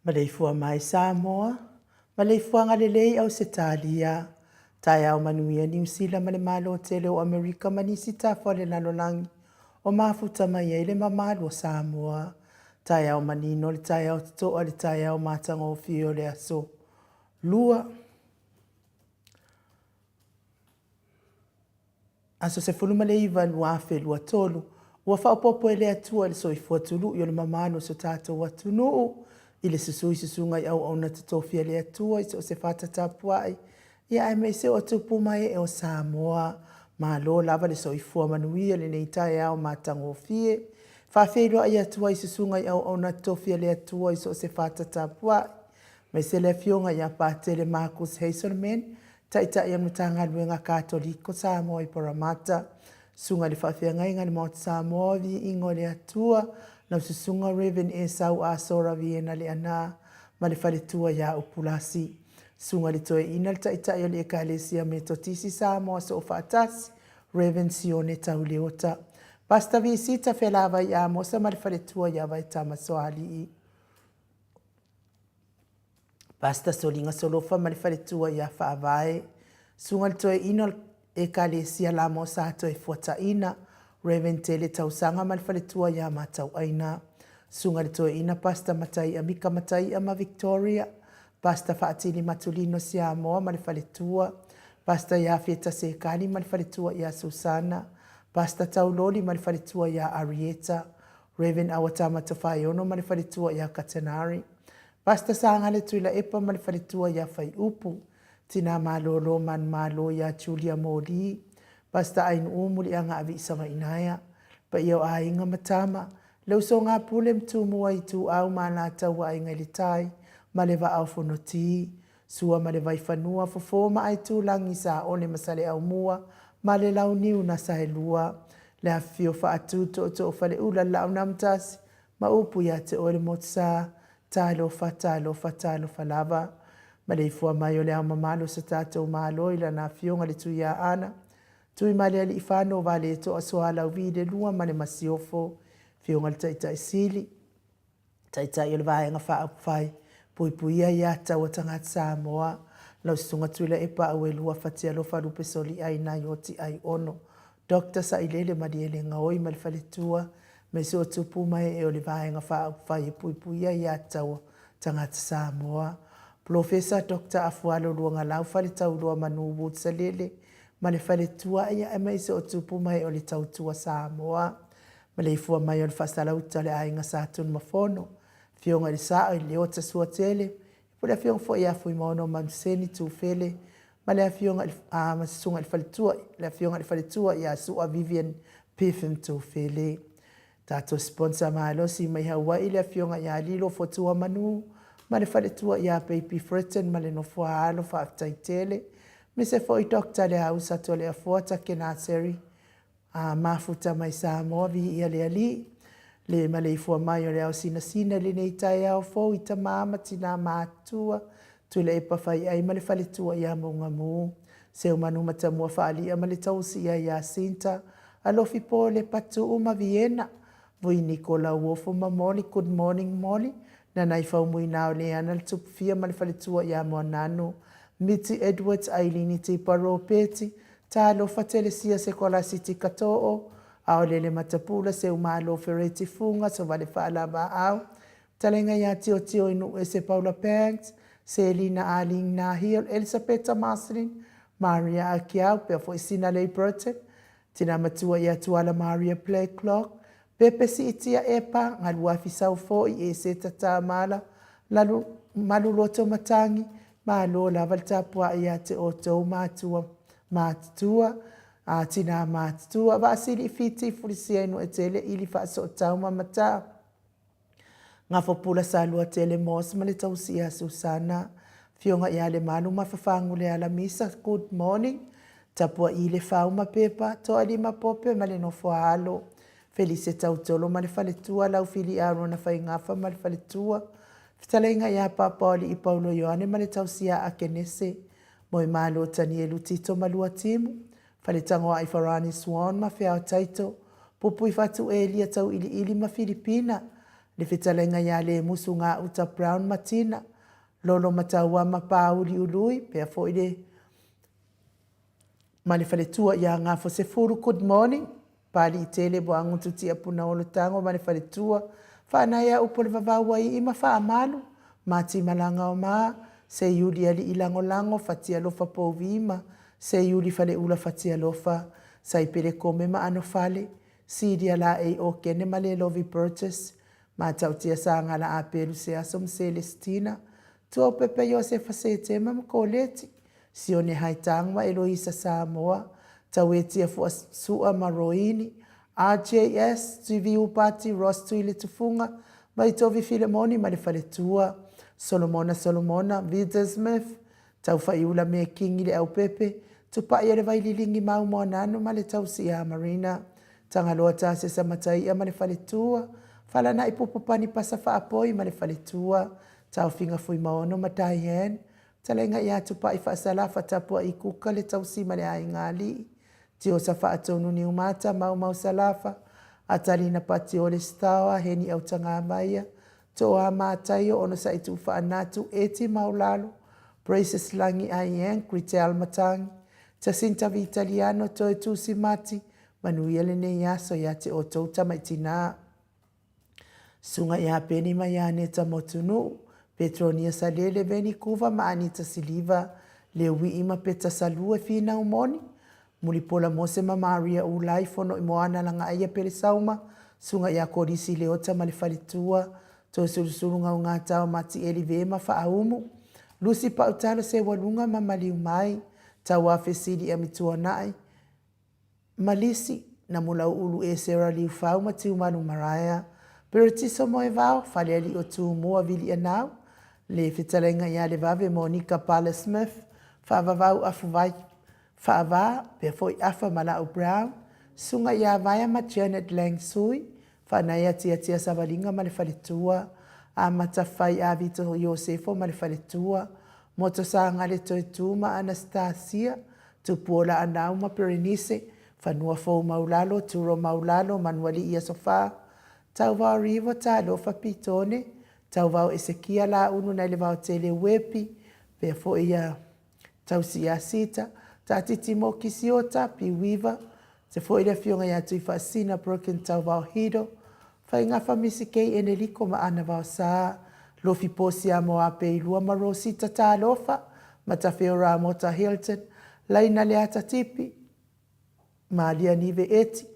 Maleifua mai Samoa, maleifuaga lelei Ausetalia, taeao manuia Niu Sila ma le Malo tele o Amerika ma nisi tafa o le lalolagi o mafuta mai ai le mamalu o Samoa. Taeao manino le taeao totoa le taeao matagofie o le aso Lua. Aso 19 2023, ua faaopoopo e le Atua i le soifua tului o le mamalu o so tatou atunuu, i le susu i susuga i auauna totofi a le Atua i so o se fata tapuai, ia aemaise o tupu ma ee o Samoa. Malo lava le soifua manuia i lenei taeao matagofie. Faafeiloai atu ai i susuga i auauna totofi a le Atua i so o se fata tapuai, aemaise le Afioga ia Patele Marcus Hazelman, Taitai o le Matagaluega Katoliko Samoa i Parramatta, Susuga i le Faafeagaiga i le Maota Samoa o Viiga o le Atua, lau Susuga Rev. Esau Asora Viena Leaana ma le faletua ia Upulasi. Susuga i le Toeaina le Taitai o le Ekalesia Metotisi Samoa Soofaatasi, Rev. Sione Tauleota. Pastor Visita Felavai Amosa ma le faletua ia Vaetama Soalii. Pastor Soliga Solofa ma le faletua ia Faavae, Susuga i le Toeaina o le Ekalesia Lamo Sa Toefuataina, Rev. Tele Tausaga ma le faletua ia Matauaina, Susuga i le Toeaina Pastor Mataia Mika Mataia ma Victoria, Pastor Faatili Matulino Siamoa ma le faletua, Pastor Iafeta Sekali ma le faletua ia Susana, Pastor Tauloli ma le faletua ia Arieta, Rev. Awatama Tofaeono ma le faletua ia Katanari, Pastor Sagale Tuilaepa ma le faletua ia Faiupu, Tina Malolo Manumalo ia Julia Moli, Pastor Ainuu Muliagaavi Savainaea, Paia o Aiga ma Tama, Le Usoga Pule ma Tumua Ituau ma Alataua Aiga i le Tai ma le Vaa o Fonoti, Sua ma le Vaifanua, Fofo ma Aitulagi, Saole ma Saleaaumua ma le Launiu na Saelua, Le Afifio Faatu, Tootoo o Faleula, le Laaunamtasi ma upu ia te oe le Motusa, Talofa, talofa, talofa lava. Maleifua mai o le Ao Mamalu o so tatou Malo i Lana Afioga le Tuiaana, Tuimalealiifano Vaaletoa Sualauvi le Lua ma le Masiofo, Afioga i le Taitai Sili, Taitai o le Vaega Faaupufai, Puipuia Ia Taua Tagata Samoa, Lau Susuga Tuilaepa Auelua Fatialofa Lupe Soliai Naioti Aiono, Doctor Sailele Malielegaoi ma le Faletua, me so tupu ma ee o le Vaega Faaupufai e Puipuia Ia Taua Tagata Samoa, Polofesa Doctor Afualo Luagalau Faletauloa Manu Wood Salele ma le Faletua ia aemaise o tupu ma ee o le Tautua Samoa. Maleifua mai o le Faasalauta o le Aiga Sa Tunumafono, Afioga i le Sao i Leota Suatele, po o le Afioga foi ia Fuimaono Manuseni Tufele ma le Afioga i le, a, ma Susuga i le Faletua, le Afioga i le Faletua ia Sua Vivian Piffin Tufele. Tatou sponsor malosi mai Hawaii le Afioga ia Lilo Fotua Manu ma le Faletua ia Baby Fritton ma le Nofoa Alo faafetai tele. Mise foi Doctor Leausa Toleafoa Takenaseri A mafuta mai Samoa, viia le Alii, le maleifua mai o le ao sinasina i lenei taeao fou i tama ma tinā matutua, Tuilaepa Faiai ma le faletua ia Mougamu, Seumanu Matamua Faali'a ma le tausi ia Iasinta, Alofi Pole, Patuu ma Viena, Vui Niko Lauofo ma Molly, Good morning Molly, Nanaifau Muinao Leana le Tupufia ma le faletua ia Moananu, Miti Edwards, Ailini Tipa Ropeti, Talofa Telesia Sekolasi Tikatoo, Aolele Matapula Seumalo Fereti Fuga Sovale Faalavaau, Talenga ia Tiotio i Nuuese Paula Banks, Selina Arlene Nahil, Elisapeta Marceline, Maria Akiau, pea foi Sinalei Burton, Tina matua ia Tuala Maria Blacklock, Pepe Siitia Epa, Galuafi Saufoi, Eseta Tamala, Lalu, Maluloto Matangi, Malo lava le tapuai ia te outou matua matutua, a tinā matutua, Vaasili Fiti, Fulisia Inuetele, Ili Faasootau ma Mataa. Gafopula Saluatele Moss ma le tausi ia Susana, Afioga ia Lemalu ma Fafaguleala Misa, Good morning, Tapua'i le Fau ma Pepa, Toalima Pope ma le nofo a alo, Felise Tautolo ma le faletua, Laufili Arona Faigafa ma le faletua, Fetalaiga ia Papaoalii Paulo Ioane ma le tausi ia Akenese, Moemalo Tanielu Tito ma Luatimu, Faletagoai Farani Swan ma Feao Taito, Pupuifatu Elia Tauiliili ma Filipina, Le Fetalaiga ia Lemusu Gauta Brown ma Tina, Lolo Mataua ma Pāuli Ului, pea foi le ma le faletua ia Gafosefulu, Good morning. Paliitele Boagutu Tiapunaolo Tago ma le faletua, Faanaea Upu o le Vavau Aii ma Faamalu, Mati Malaga o Ma, Seiuli Alii Lagolago, Fatialofa Pouvima, Seiuli Faleula Fatialofa, Saipele Kome ma Anofale, Silia Laei Okene ma Lelovi Burgess, Matautia Sagala Apelu Seaso ma Selestina, Tuaupepe Iosefa Setema ma Koleti, Sione Haitang ma Eloisa Samoa, Tauetia Fuasua ma Roini, RJS, Tuiviu Pati, Ross Tuiletufuga, Vaitovi Filemoni ma le Faletua, Solomona Solomona, Vida Smith, Taufaiula Mekingi le Aupepe, Tupai o le Vaililingi Mau Moananu ma le Tausi ia Marina, Tagaloa Tasesa Mataia ma le Faletua, Falana'i Pupupani Pasa Faapoi ma le Faletua, Taofiga Fuimaono ma Diane, Talaiga ia Tupai Faasalafa Tapua'i Kuka le Tausi ma le Aiga Alii, Tiosa Faatonu Niumata Maumau Salafa, Atalina Patiole Staoa Heni Autagamaia, Toa Mataio Onosai Tuufaanatu Eti Maulalo, Praises Lagi Aieng Gritel Matangi, Jacinta Vitaliano Toe Tusi Mati, Manuia lenei aso ia te outou tamaitinā. Susuga ia Peni ma ia Aneta Motunuu, Petronia Salele, Veni Kuva ma Anita Siliva, Leui'i ma Peta Salue Finau Moni, Mulipola Mose ma Maria Ulai, Fono i Moana Lagaaia Pelesauma, Susuga ia Kolisi Leota ma le Faletua, Toesulusulu Gaugatao Matieli Vema Faaumu, Lusi Pautalo Seualuga ma Maliumai, Tauafe Sili Amituanai, Malisi, Namulauulu Esera Liufau ma Tiumalu Maraea, Peretiso Moevao, Falealii o Tumua Vilianau, Le Fetalaiga ia Levave Monika Pala Smith, Faavavau Afuvai Faava, pea foi Afa Malau Brown, Susuga ia Vaea ma Janet Lang Sui, Faanaia Tiatia Savaliga ma le Faletua, Amata Fai Avito Iosefo ma le Faletua, Motusaga le Toetu ma Anastasia, Tupuola Anau ma Perenise, Fanua Fou Maulalo, Turo Maulalo, Manualii Aso Fa, Tauvao Rivo, Talofa Pitone, Tauvao Esekia Launu nai le Vaotele Uepi, pea foi ia Tausi ia Sita, Taatiti mo Kisiota, Piuiva, te foi le Afioga ia Tuifaasina Broken Tauvao Hido, Faigafa Misi Kei Eneliko ma Ana Vaosa, Lofi Posia Moapeilua ma Rosita Talofa, Matafeo Ramota Hilton, Laina Leata Tipi, Malia Nive Eti,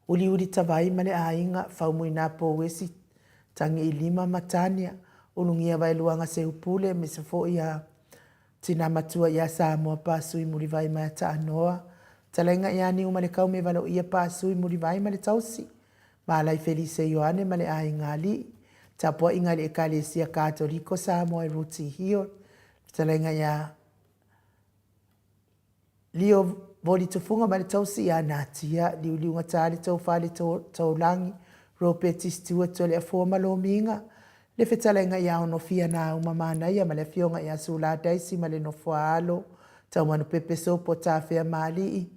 Uliuli Tavai ma le Aiga, Faumuina Pouesi, Tagiilima ma Tania, Ulugia Vaeluaga Seupule, aemaise foi a Tina Matua ia Samoa Pasui Mulivai ma Taanoa, Talaiga ia Niumalekau me Valoia Pasui Mulivai ma le Tausi, Malai Felise Ioane ma le Aiga Alii, Tapuaiga i le Ekalesia Katoliko Samoa i Ruti Hill, Fetalaiga ia Lio Voli Tufunga ma le Tausi ia Natia, Liuliugata le Tofa le Taulagi, Ropeti Stewart Toleafoa ma Lomiga, le Fetalaiga ia Onofia Nauma Manaia ma le Afioga ia Sula Daisy ma le Nofoa-alo, Taumanupepe Sopo Tafea Maalii,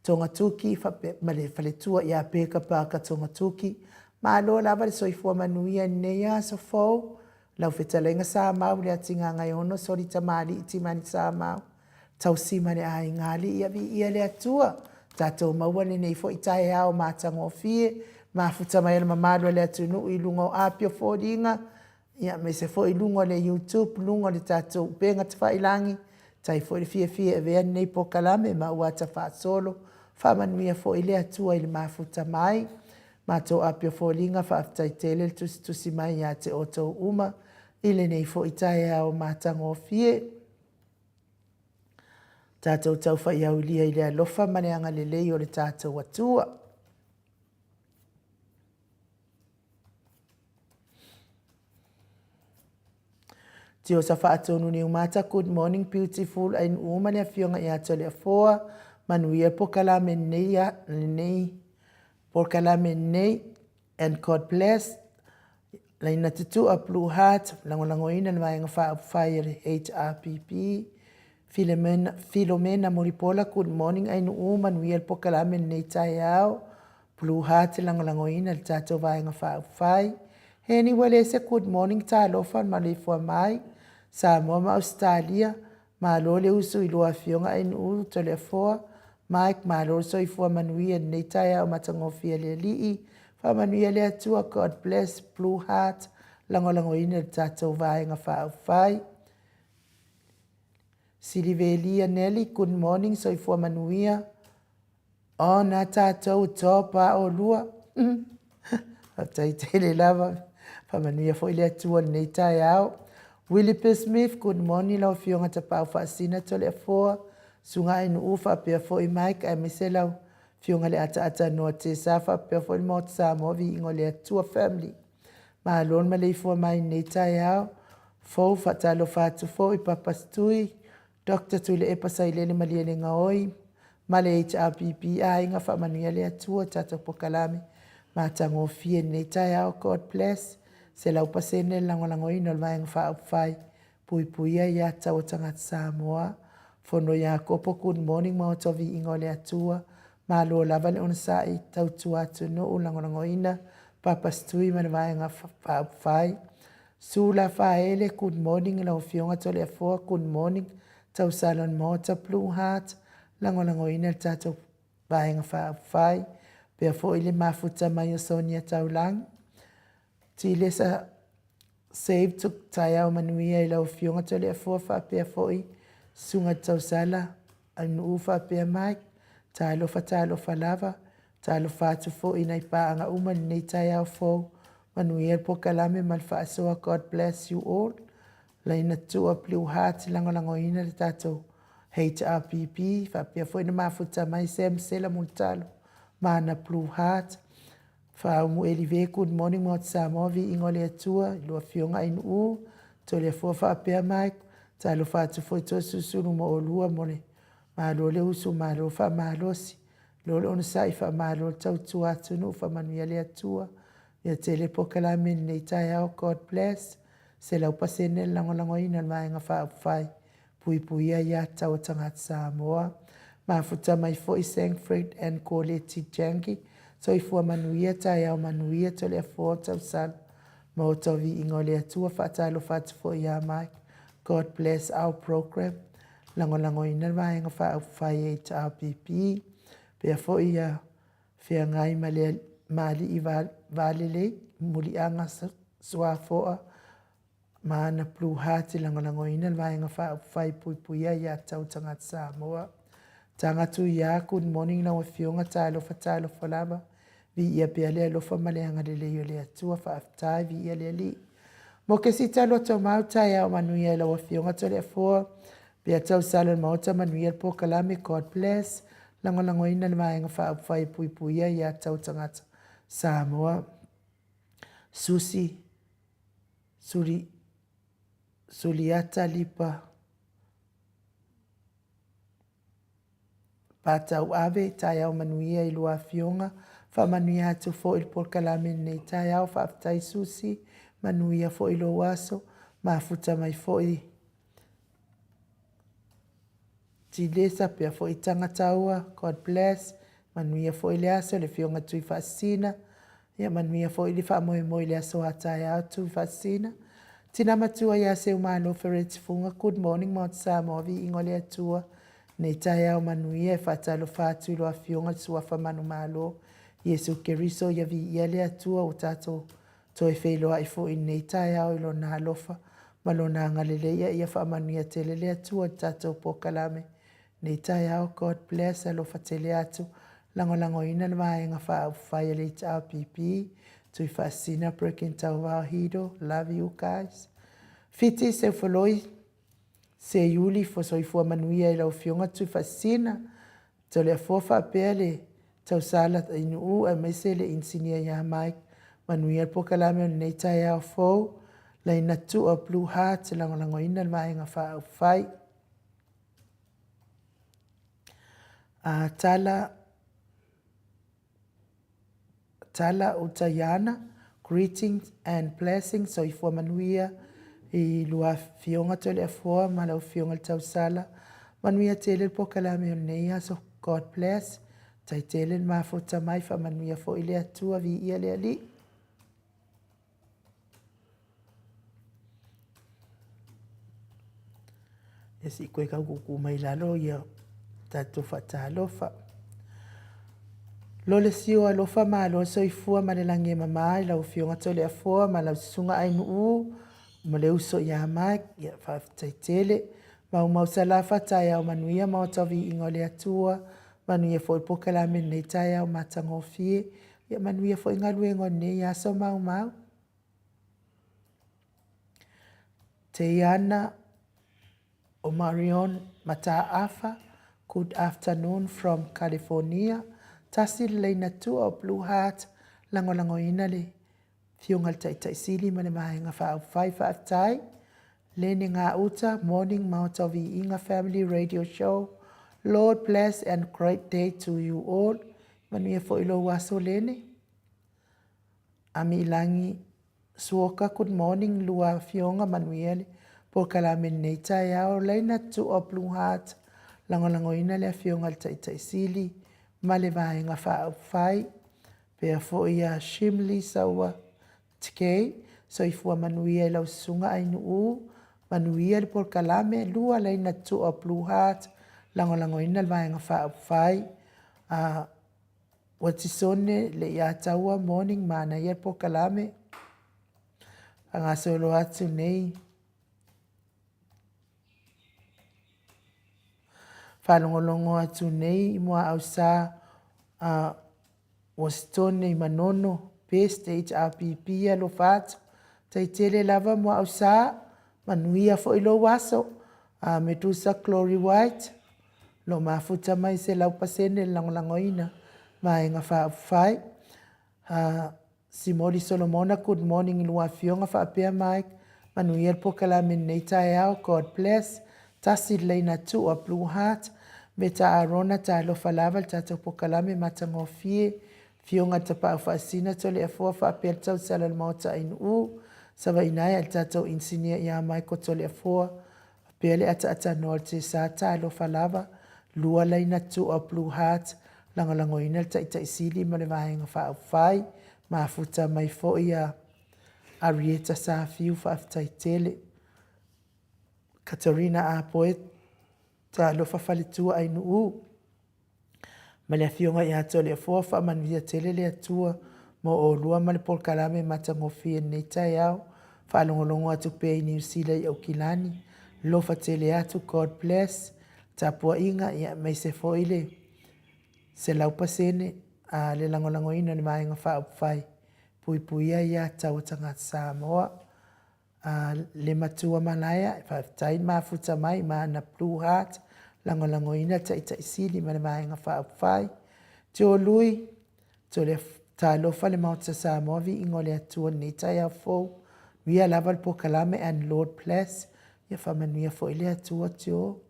Togatuki faapea ma le faletua ia Peka Parker Togatuki. Malo lava le soifua manuia i lenei aso fou. Lau fetalaiga Samau le Atigagaiono Soli Tamalii Timani Samau Tausi ma le aiga alii ia viia le Atua. Tatou maua lenei foi taeao matagofie mafuta mai ai le mamalu o le atunuu i luga o api o foliga Ia, aemaise foi i luga o le YouTube, luga o le tatou upega tafailagi, tai foi le fiafia e avea lenei polokalame ma ua ata faasolo, faamanuia foi le Atua i le mafuta mai. Matou api o foliga, faafetai tele le tusitusi mai ia te outou uma i lenei foi taeao matagofie. Tatou taufaia i le alofa ma le agalelei o le tatou Atua. Tiosa Faatonu Niumata, good morning beautiful Ainuu ma le afioga ia Toleafoa, manuia le polokalame lenei, lenei polokalame lenei and God bless. Laina Tutua Blue Heart, lagolagoina le Vaega Faaupufai a le HRPP. Filomena, Filomena Mulipola, good morning Ainuu, manuia le polokalame lenei taeao. Blue Heart lagolagoina le tatou Vaega Faaupufai. Heni Uelese good morning talofa le maleifua mai Samoa ma Ausetalia malo le usu i lua afioga Ainuu Toleafoa Mike malo le soifua manuia i lenei taeao matagofie le Alii faamanuia le Atua God bless Blue Heart lagolagoina le tatou Vaega Faaupufai. Silivelia Nelly good morning soifua manuia Ona tatou top a olua. Faafetai tele lava. Faamanuia foi le Atua i lenei taeao. Willie P. Smith, good morning lau Afioga Tapaau Faasina Toleafoa, Susuga Ainuu faapea foi Mike aemaise lau Afioga le Ataata Noa Tesa faapea foi le Maota Samoa Viiga o le Atua Family. Malo le maleifua mai i lenei taeao. Fou faatalofa atu foi Papa Stui, Doctor Tuilaepa Sailele Malielegaoi ma le HRPP Aiga Faamanuia le Atua tatou polokalame matagofie i lenei taeao God bless 100% le lagolagoina o le Vaega Faaupufai Puipuia ia Tau o Tagata Samoa Fono Iakopo Good morning Maota o Viiga o le Atua Malo lava le onosai tautua atunuu lagolagoina Papa Stui ma le Vaega Faaupufai Sula Faele, good morning lau Afioga Toleafoa, good morning Tausala Maota, Blue Heart, lagolagoina le tatou Vaega Faaupufai, pea foi le mafuta mai o Sonia Taulagi. Tilesa Save tuk taeao manuia i lau Afioga Toleafoa faapea foi Susuga Tausala Ainuu faapea Mike, talofa talofa lava, Talofa atu foi i nai paaga uma i lenei taeao fou. Manuia le polokalame ma le faasoa God bless you all. Laina Tua Blue Heart lagolagoina le tatou HRPP faapea foi na mafuta mai Sam Sela Mulitalo ma ana Blue Heart. Faaumu Elive good morning Maota Samoa viiga o le Atua i lua afioga Ainuu Toleafoa faapea Mike. Talofa atu foi Toesulusulu mo olua mo le malo le usu malo faamalosi. Lo le onosai faamalo le tautua atunuu faamanuia le Atua ia tele polokalame i lenei taeao God bless. 100% le lagolagoina o le Vaega Faaupufai Puipuia Aia Tatau a Tagata Samoa. Mafuta mai foi Sankfred and Koleti Jangi. Soifua manuia, taeao manuia, Toleafoa o Tausala. Maota o Viiga o le Atua, faatalofa atu foi ia Mike. God bless our program. Lagolagoina le Vaega Faaupufai HRPP. Pea foi ia feagai ma le ma alii Valelei, Muliaga Suafoa ma ana Blue Heart e lagolagoina le Vaega Faaupufai Puipuia Aia Tatau Tagata Samoa. Taga Tuia, Good morning lau Afioga, talofa talofa lava, viia pea le alofa ma le agalelei o le Atua, faafetai, viia le Alii. Mo ke si talo tomau taeao manuia i lau Afioga Toleafoa, pea tausala le Maota manuia le polokalame, God bless. Lagolagoina le Vaega Faaupufai e Puipuia Aia Tatau Tagata Samoa. Susi Suli Suliata Lipa Patauave, taeao manuia i lua afioga. Faamanuia atu foi i le polokalame lenei taeao. Faafetai Susi, manuia foi lou aso. Mafuta mai foi Tilesa pea foi Tagataua, God bless. Manuia foi le aso, le afioga Tuifaasisina. Ia manuia foi le faamoemoe i le aso a taeao Tuifaasisina. Tina matua ia Seumalo Ferret Fuga, good morning Maota Samoa, viiga o le Atua. Nei taeao manuia e faatalofa atu i lo afioga le Suafa Manumalo, Iesu Keriso, ia viia le Atua ua tatou toe feiloai foi i lenei taeao i Lona alofa ma Lona agalelei a ia faamanuia tele le Atua i le tatou polokalame nei taeao. God bless. Alofa tele atu. Lagolagoina le Vaega Faaupufai a le HRPP, Tuifaasisina Breaking Tauvao Hido. Love you guys. Fiti Seufoloi Seiuli fo soifua manuia i lau Afioga Tuifaasisina. Toleafoa faapea le tausala Ainuu aemaise le inisinia ia Mike. Manuia le polokalame o lenei taeao fou. Laina Tua Blue Heart lagolagoina le Vaega Faaupufai. A tala Tala Utaiana, Greetings and blessings, soifua manuia i lua afioga Toleafoa ma lau afioga i le Tausala. Manuia tele le polokalame o lenei aso. God bless. Tai tele le mafuta mai, faamanuia foi le Atua, viia le Alii. Ia se i koe kaukuku mai lalo ia tatou faatalofa. Lo le sio alofa malo soifua ma le lagi e mama i lau Afioga Toleafoa ma lau Susuga Ainuu ma le uso ia Mike. Ia faafetai tele. Maumau Salafa, taeao manuia Maota o Viiga o le Atua. Manuia foi polokalame lenei taeao matagofie. Ia manuia foi galuega o lenei aso maumau. Teiana Omarion Mataafa, good afternoon from California. Tasi le laina tua o Blue Heart, lagolagoina le Afioga i le Taitai Sili ma le Vaega Faaupufai. Faafetai. Lene Gauta, morning Maota o Viiga Family Radio Show. Lord bless and great day to you all. Manuia foi lou aso Lene. Amiilagi Suoka, good morning lua afioga manuia le polokalame lenei taeao. Laina Tuua Blue Heart, lagolagoina le afioga i le Taitai Sili ma le Vaega Faaupufai. Pea foi ia Shimley Saua TK, soifua manuia i lau susuga Ainuu, manuia le polokalame, lua laina Tuua Blue Heart, lagolagoina le Vaega Faaupufai. A Watisone Leiataua, morning, manaia le polokalame. Faagasolo atu nei. Faalogologo atu nei i Muaausa a Wasitone i Manono, Best HRPP alofa atu. Tai tele lava Muaausa, manuia foi lou aso. A Medusa Glory White, lo mafuta mai 100% le lagolagoina Vaega Faaupufai. A Simoli Solomona, good morning i lua afioga faapea Mike, manuia le polokalame i lenei taeao, God bless. Tasi le laina Tuua Blue Heart, Meta Arona, talofa lava le tatou polokalame matagofie, Afioga i le Tapaau Faasisina Toleafoa faapea le tausala o le Maota Ainuu. Savaina ai a le tatou Inisinia ia Michael Toleafoa, faapea le ataatanoa o le Cesa Talofa lava, lua laina tua Blue Heart, lagolagoina le Taitai Sili ma le Vaega Faaupufai, mafuta mai foi a Arieta Safiu, faafetai tele. Katarina Apoe, Talofa Faletua Ainuu, ma le Afioga ia Toleafoa, faamanuia tele le Atua mo oulua ma le polokalame matagofie i lenei taeao. Faalogologo atu pea i Niu Sila i Aukilani. Alofa tele atu, God bless. Tapuaiga, ia, aemaise foi le 100% a le lagolagoina o le Vaega Faaupufai Puipuia Aia Tatau a Tagata Samoa. A le matua malaia, faafetai le mafuta mai ma ana Blue Heart, lagolagoina Taitai Sili ma le Vaega Faaupufai. Tio Lui, tole talofa le Maota Samoa, viiga o le Atua i lenei taeao fou. Manuia lava le polokalame and Lord bless. Ia faamanuia foi le Atua Tio.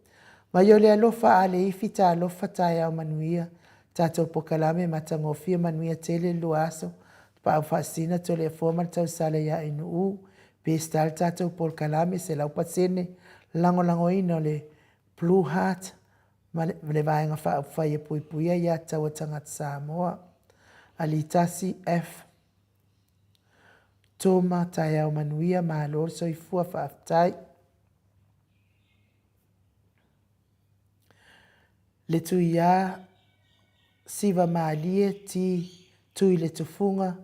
Mai o le alofa a le ifi talofa taeao manuia. Tatou polokalame matagofie manuia tele le lua aso. Tapaau faasisina Toleafoa ma le tausala ia Ainuu. Best lava le tatou polokalame 100% lagolagoina o le Blue Heart ma le Vaega Faaupufai e Puipuia Aia Tatau a Tagata Samoa. Alitasi F. Toma, taeao manuia, malo le soifua, faafetai. Le Tuiā, Siva Malie, Ti, Tui le Tufuga,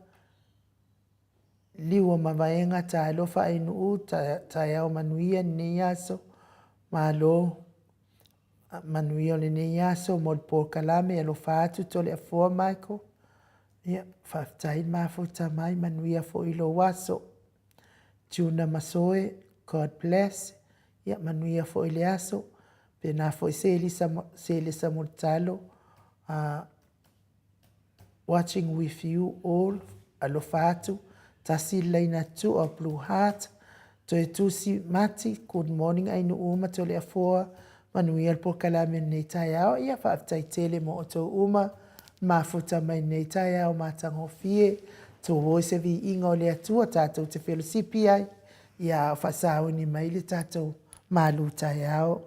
Liua ma Vaega, Talofa Ainuu, taeao manuia lenei aso, malo manuia o lenei aso mo le polokalame, alofa atu Toleafoa Michael, ia, faafetai le mafuta mai, manuia foi lou aso. Juna Masoe, God bless, ia manuia foi le aso. Pena foi se Elisa, se Elisa Mulitalo, watching with you all, alofa atu, tasi le laina tua, blue heart, toe tusi Mati, good morning Ainuu ma Toleafoa, manuia le polokalame lenei taeao, ia faafetai tele mo outou uma, mafuta mai lenei taeao matagofie, tou o i se viiga o le Atua tatou te felosipi ai, ia a o faasauni mai le tatou malu taeao.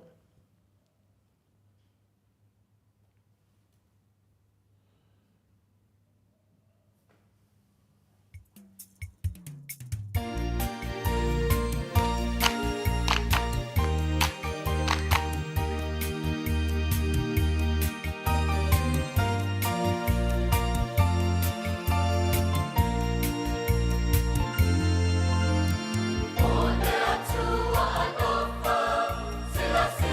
O te Atua alofa, silasila.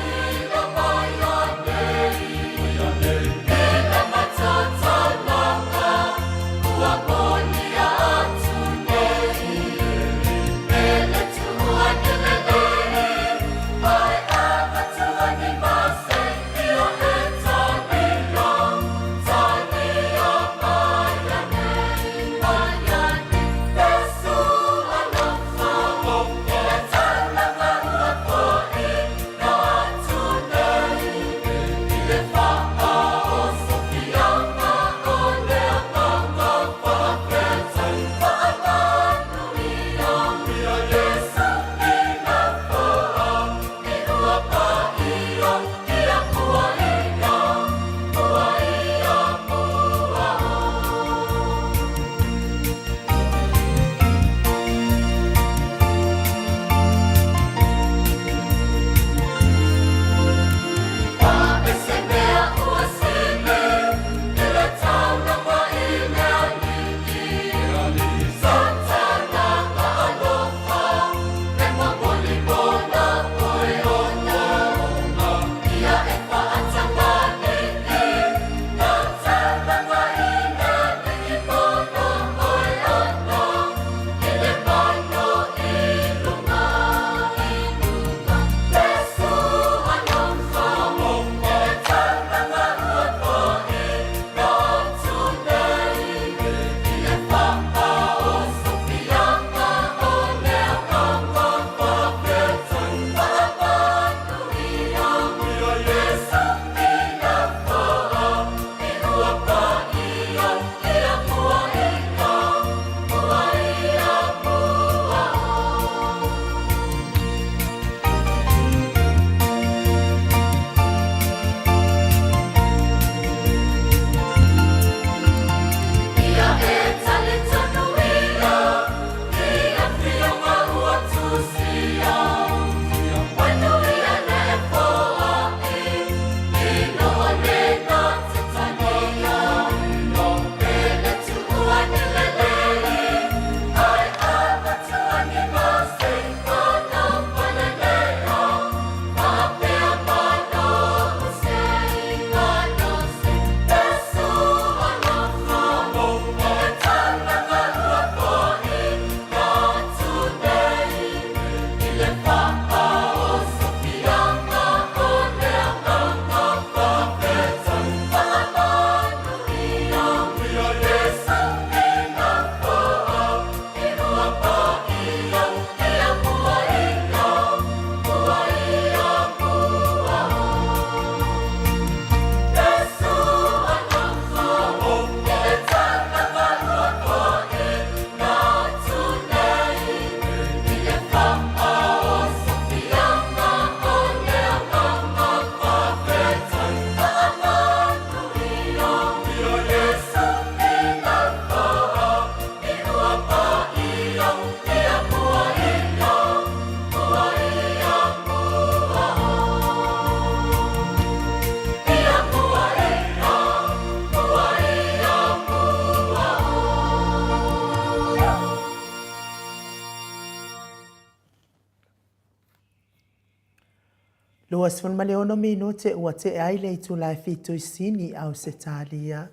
26 minute ua tea ai le itula e fitu i Sini, Ausetalia.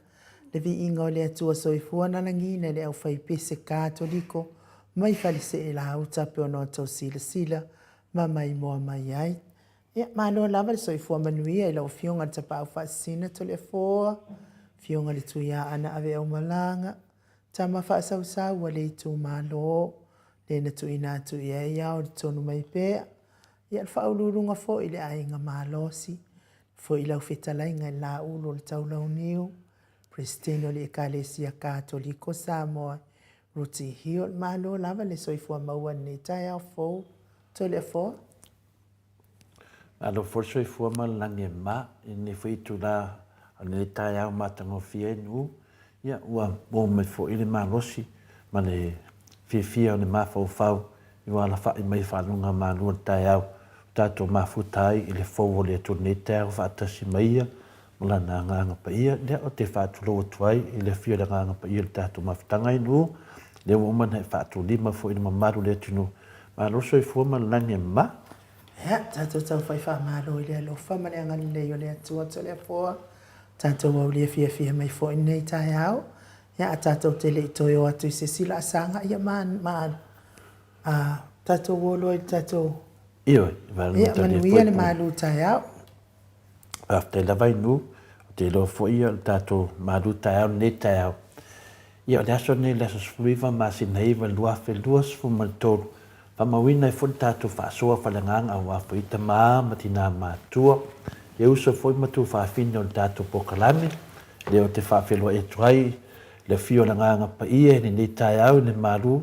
Le viiga o le Atua Soifua na lagiina e le aufaipese Katoliko mai Faleseelauta pe ona o tou silasila ma maimoa mai ai. Ia, malo lava le soifua manuia i lau Afioga i le Tapaau Faasisina Toleafoa, Afioga i le Tuiaana Aveaumalaga, Tama faasausau a le itumalo, le na tuuina atu i ai ao le tonu mai pea, ia le faauluuluga foi i le aiga malosi, foi i lau fetalaiga i le Laulu o le Taulauniu, Peresetene o le Ekalesia Katoliko Samoa, Ruti Hill. Malo lava le soifua maua i lenei taeao fou. Toleafoa. Malo foi le soifua ma le lagi e mama i lenei foi itula o lenei taeao matagofie ai Nu'u. Ia, ua maua mai foi le malosi ma le fiafia o le mafaufau i ua alafa'i mai faalogogamanu o le taeao ua tatou mafuta ai i le fou o le Atua i lenei taeao faatasi ma Ia ma Lana Agaga Paia. Lea ou te faatulou atu ai i le afio o le Agaga Paia i le tatou mafutaga i Nu'u, lea ua uma ona e faatulima foi i le mamalu o le atunuu. Malo le soifua ma le lagi e mama. Ia, tatou taufai faamalo i le alofa ma le agalelei o le Atua Toleafoa, tatou aulia fiafia mai foi lenei taeao. Ia, a tatou te le i toe o atu i se isi laasaga, ia ma, ma, a, tatou o loa i le tatou... Ioe, Ia, manuia le malu taeao. Faafetai lava i Nu, ou te iloa foi ia o le tatou malu taeao lenei taeao. Ia o le aso lenei le aso 19 masina 9 2023, faamauina ai foi le tatou faasoa faaleagaga aua foi tama ma tina matutua, ia uso foi ma tuafafine o le tatou polokalame, lea ou te faafeiloai atu ai le afio o le Agaga Paia i lenei taeao i le malu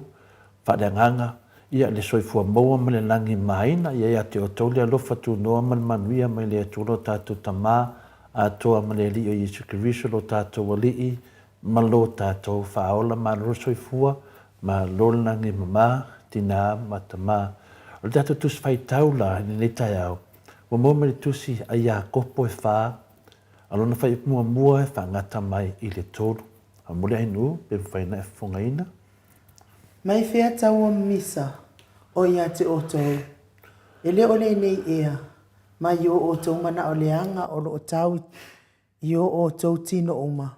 faaleagaga, ia le soifua maua ma le lagi maina, ia ia te outou le alofa tunoa ma le manuia mai le Atua lo tatou Tama atoa ma le Alii o Iesu Keriso lo tatou Alii ma lo tatou Faaola. Malo le soifua, malo le lagi mama, tina ma tama. O le tatou Tusi Faitau la i lenei taeao, ua maua mai le Tusi a Iakopo e fa, a lona fuaiupu muamua e faagata mai i le tolu. Faamolemole Ainuu pe mafai ona e fofogaina. Mai fea taua misa o ia te outou, e le o lenei ea, mai o outou manao leaga o lo o tau i o outou tino uma,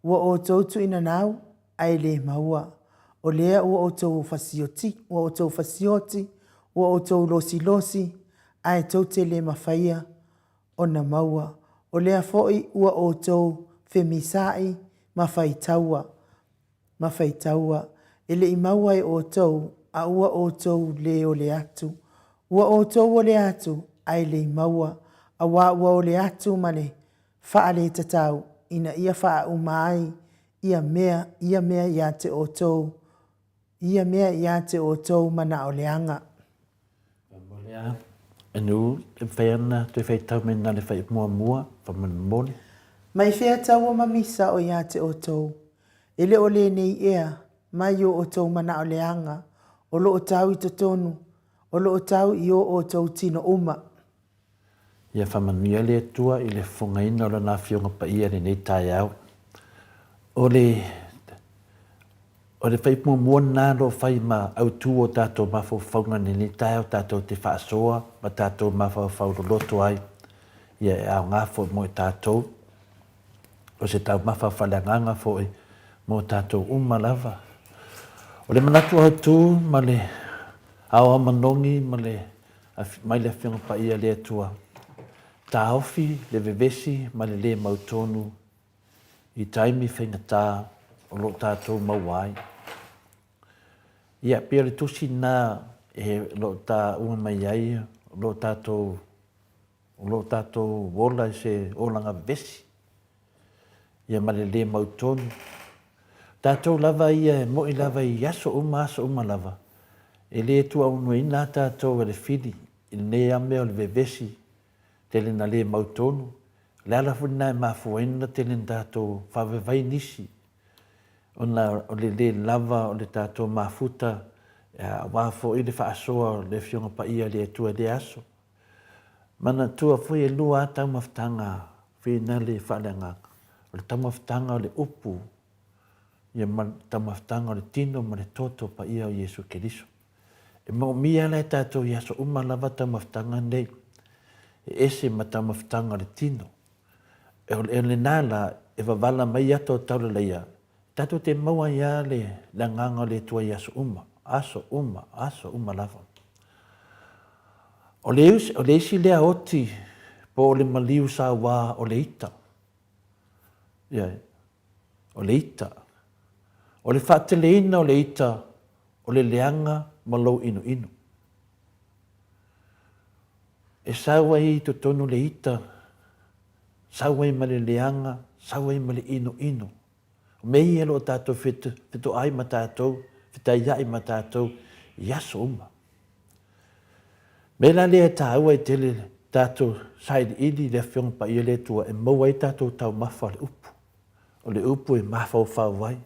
ua outou tuuinanau ae le maua, o lea ua outou fasioti, ua outou fasioti, ua outou losilosi, ae tou te le mafaia ona maua, o lea foi ua outou femisa'i ma faitaua, ma faitaua, e le i maua e outou, a ua outou lē ole atu. Ua outou ole atu, ae le i maua, auā ua ole atu ma le faaletataau, ina ia faauma ai ia mea, ia mea ia te outou, ia mea ia te outou manao leaga. Faamolemole Anu, e mafai ana toe faitau mai na le fai muamua, faamolemole. Mai fea taua ma misa o ia te outou, e le o lenei ea, mai o outou manao leaga, o lo o tau i totonu, o lo o tau i o outou tino uma. Ia faamanuia le Atua i le fofogaina o Lana Afioga Paia i lenei taeao. O le O le fai muamua lena o lo o fai ma autu o tatou mafaufauga i lenei taeao tatou te faasoa ma tatou mafaufau loloto ai, ia e aoga foi mo i tatou. O se taumafa faaleagaga foi mo tatou uma lava. O le manatu autu ma le aoao manogi ma le mai le Afioga Paia a le Atua, taofi le vevesi ma le le mautonu i taimi faigata o lo o tatou maua ai. Ia, pei o le tusi lena e lo o taua mai ai o lo o tatou, o lo o tatou ola i se olaga vevesi, ia ma le le mautonu. Tatou lava ia e moi lava i aso uma aso uma lava, e le tuaunuaina lava tatou e le fili i lenei lava mea o le vevesi, tele na le mautonu. O le ala foi lena e mafua ai ona tele ina tatou faavaivai nisi, ona o le le lava o le tatou mafuta aua foi le faasoa o le Afioga Paia a le Atua i lea aso. Manatua foi e lua lava taumafataga finale faaleagaga, o le taumafataga o le upu ia ma le taumafataga o le tino ma le toto paia o Iesu Keriso. E moomia la e tatou i aso uma lava taumafataga nei. e ese ma taumafataga o le tino. O lena la e wavala mai ata o tauleleia, tatou te maua ai lava le agaga o le Atua i aso uma, aso uma, aso uma lava. O le, o le isi lea oti po o le maliu sauā o le ita. Ioe, o le ita. O le faateleina o le ita o le leaga ma lou inoino. E sau ai i totonu le ita, sau ai ma le leaga, sau ai ma le inoino. O mea ia o lo o tatou fetoai ma tatou, fetaiai ma tatou i aso uma. Mea la lea e taua ai tele tatou sailiili i le Afioga Paia le Atua e maua ai tatou taumafa o le upu. O le upu e mafaufau ai.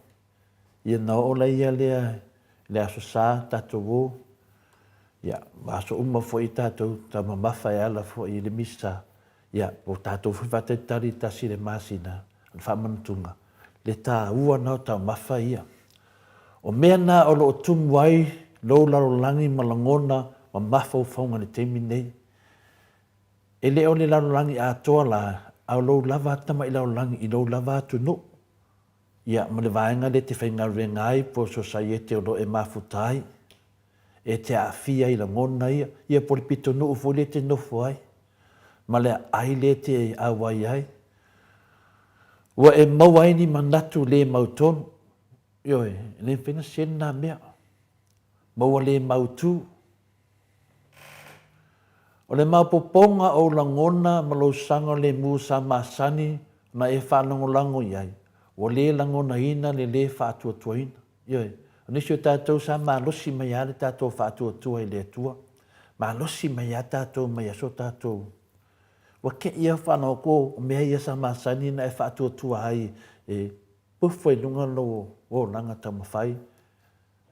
Ia na oo laia lea i le Aso Sa tatou o, ia ma aso uma foi tatou taumamafa e ala foi i le Misa, ia po o tatou foi faatalitali i le tasi le masina o le faamanatuga, le taua na o taumafa ia. O mea na o lo o tumu ai lou lalolagi ma lagona ma mafaufauga i le taimi nei. E le o le lalolagi atoa la, a o lou lava tamai lalolagi i lou lava atunuu. Ia, ma le vaega lea e te faigaluega ai po o sosaiete o lo o e mafuta ai, e te aafia i lagona ia, ia po o le pitonuu foi lea e te nofo ai, ma le aai lea e te auai ai. Ua e maua ai ni manatu le mautonu, ioe, e le mafai ona sese lena mea, ma ua le mautu. O le maopoopoga o ou lagona ma lou saogalemu sa masani ona e faalagolago i ai, ua le lagonaina le lē faatuatuaina. Ioe, o nisi o tatou sa malosi mai lava le tatou faatuatua i le Atua, malosi mai lava tatou mai aso tatou. Ua te i lava faalogo o mea ia sa masani ona e faatuatua ai e pufo i luga lou olaga taumafai.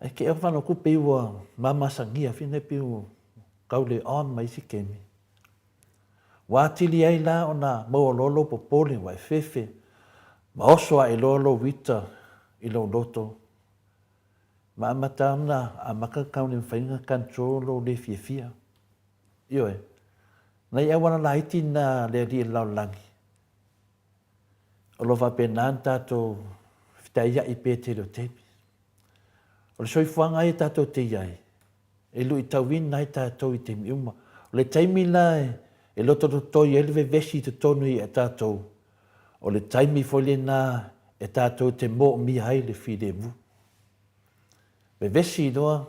Ae te i lava faalogo pei ua mamasagia, pei ua tau le on ma isi taimi. Ua atili ai la ona maua loa lou popole ua e fefe ma oso ae loa lou ita i lou loto ma amata ona amata tau le mafai ona control lou le fiafia. Ioe, nai auala laiti na le alii o le lalolagi o lo o faapena ona tatou fetaiai pea i le tele o taimi. O le soifuaga ia tatou te i ai, e luitauina ai tatou i taimi uma. O le taimi la e lotolotoi ai le vevesi i totonu ia tatou, o le taimi foi lena e tatou te moomia ai le filemu. Vevesi loa,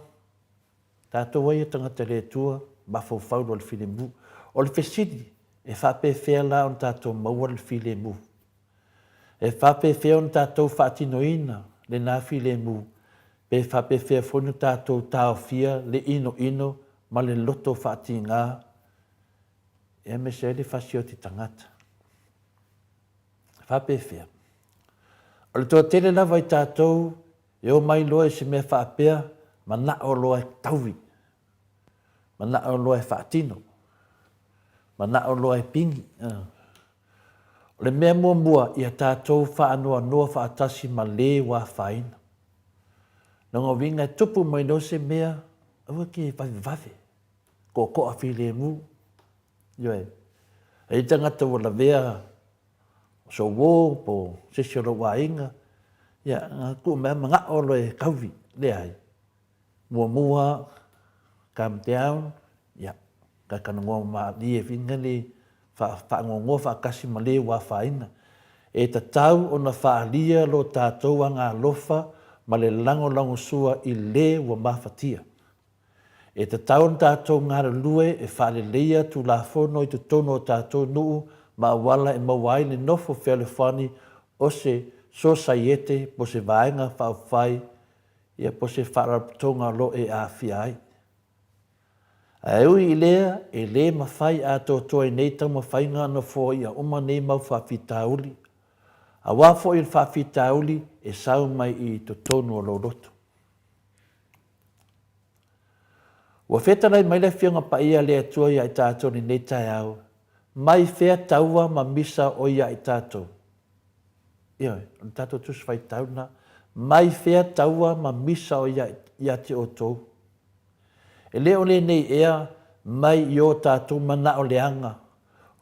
tatou ai o tagata le Atua, mafaufau loa i le filemu. O le fesili, e faapefea la ona tatou maua le filemu? E faapefea ona tatou faatinoina lena filemu, pe faapefea foi ona tatou taofia le inoino ma le loto faatiga e aemaise ai le fasioti tagata? E faapefea? O le toatele lava i tatou e omai loa i se mea faapea, manao loa e taui, manao loa e faatino, manao loa e pigi. O le mea muamua, ia tatou faanoanoa faatasi ma le ua afaina. Lona uiga e tupu mai loa se mea, aua ke vavevave, toatoa filemu. Ioe. E i ai tagata ua lavea sou uo po o se isi o lou aiga, ia, na tuu mai lava manao loa e taui. Leai. Muamua, calm down, ia, talatalanoa malie whina le faanoanoa faatasi ma le ua afaina. E tatau ona faaalia lo tatou agaalofa ma le lagolagosua i le ua mafatia. E tatau ona tatou galulue e faaleleia Tulafono i totonu o tatou nuu ma auala e maua ai le nofo fealofani o se sosaiete po se vaega faaupufai ia po se faalapotopotoga o lo o e aafia ai. Ae ui i lea, e le mafai atoatoa i nei taumafaiga ona foaia uma nei mau faafitauli, aua foi o le faafitauli e sau mai i totonu o lou loto. Ua fetalai mai le Afioga Paia a le Atua ia i tatou i lenei taeao, mai fea taua ma misa o ia i tatou? Ioe, o le tatou Tusi Faitau lena, mai fea taua ma misa o ia, ia te outou? E le o lenei ea mai i o tatou manao leaga,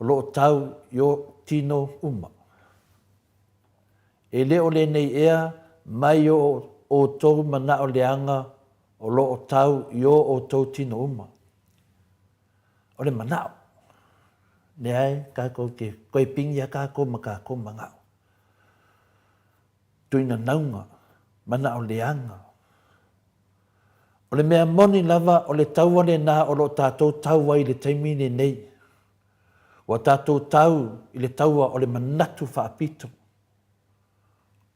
o lo o tau i o tino uma. E le o lenei ea mai o outou manao leaga o lo o tau i o outou tino uma. O le manao. Leai, kakou te koe pigi ia kakou ma kakou manao. Tuinanauga, manao leaga. O le mea moni lava o le taua lena o lo o tatou tau ai i le taimi lenei. Ua tatou tau i le taua o le manatu faapito.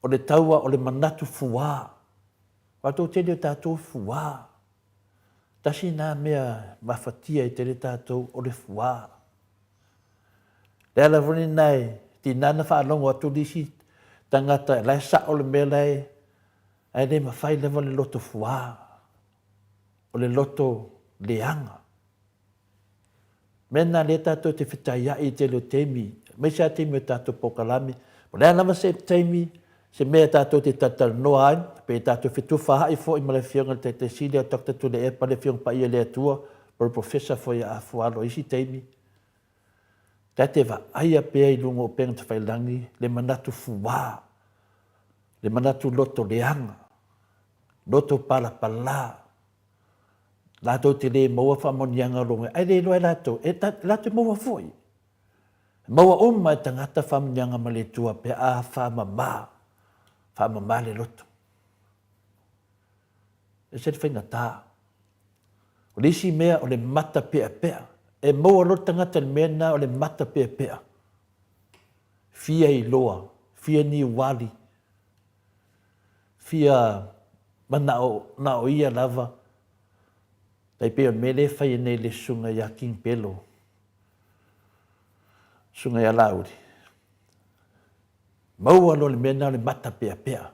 O le taua o le manatu fuā. Aua toatele o tatou e fuā. Tasi lena mea mafatia ai tele tatou o le fuā. Le ala foi lena e tiga ona faalogo atu le isi tagata la e sao le mea la e ae le mafai lava le loto fuā, o le loto leaga. Mea lena lea tatou te fetaiai i tele o taimi, aemaise lava taimi o tatou polokalame, po o le a lava se taimi, se mea tatou te talatalanoa ai, pe tatou fetufaai foi ma le Afioga i le Taitai Sili o Doctor Tuilaepa, le Afioga Paia i le Atua, po o le Professor foi a Afualo i isi taimi, ta te vaaia pea i luga o upega tafailagi le manatu fuā, le manatu loto leaga, loto palapala, Latou te le maua faamanuiaga o lou ae le iloa e latou, e latou te maua foi. E maua uma e tagata faamanuiaga ma le Atua pe a faamama, faamama le loto. Ese le faigata. O le isi mea o le mata peapea. E maua loa le tagata i le mea lena o le mata peapea. Fia iloa, fia niuali, fia manao na o ia lava, tai pei o le mea lea e faia nei e le susuga ia King Pelo, susuga ia Laauli. Maua loa le mea lena o le mata peapea,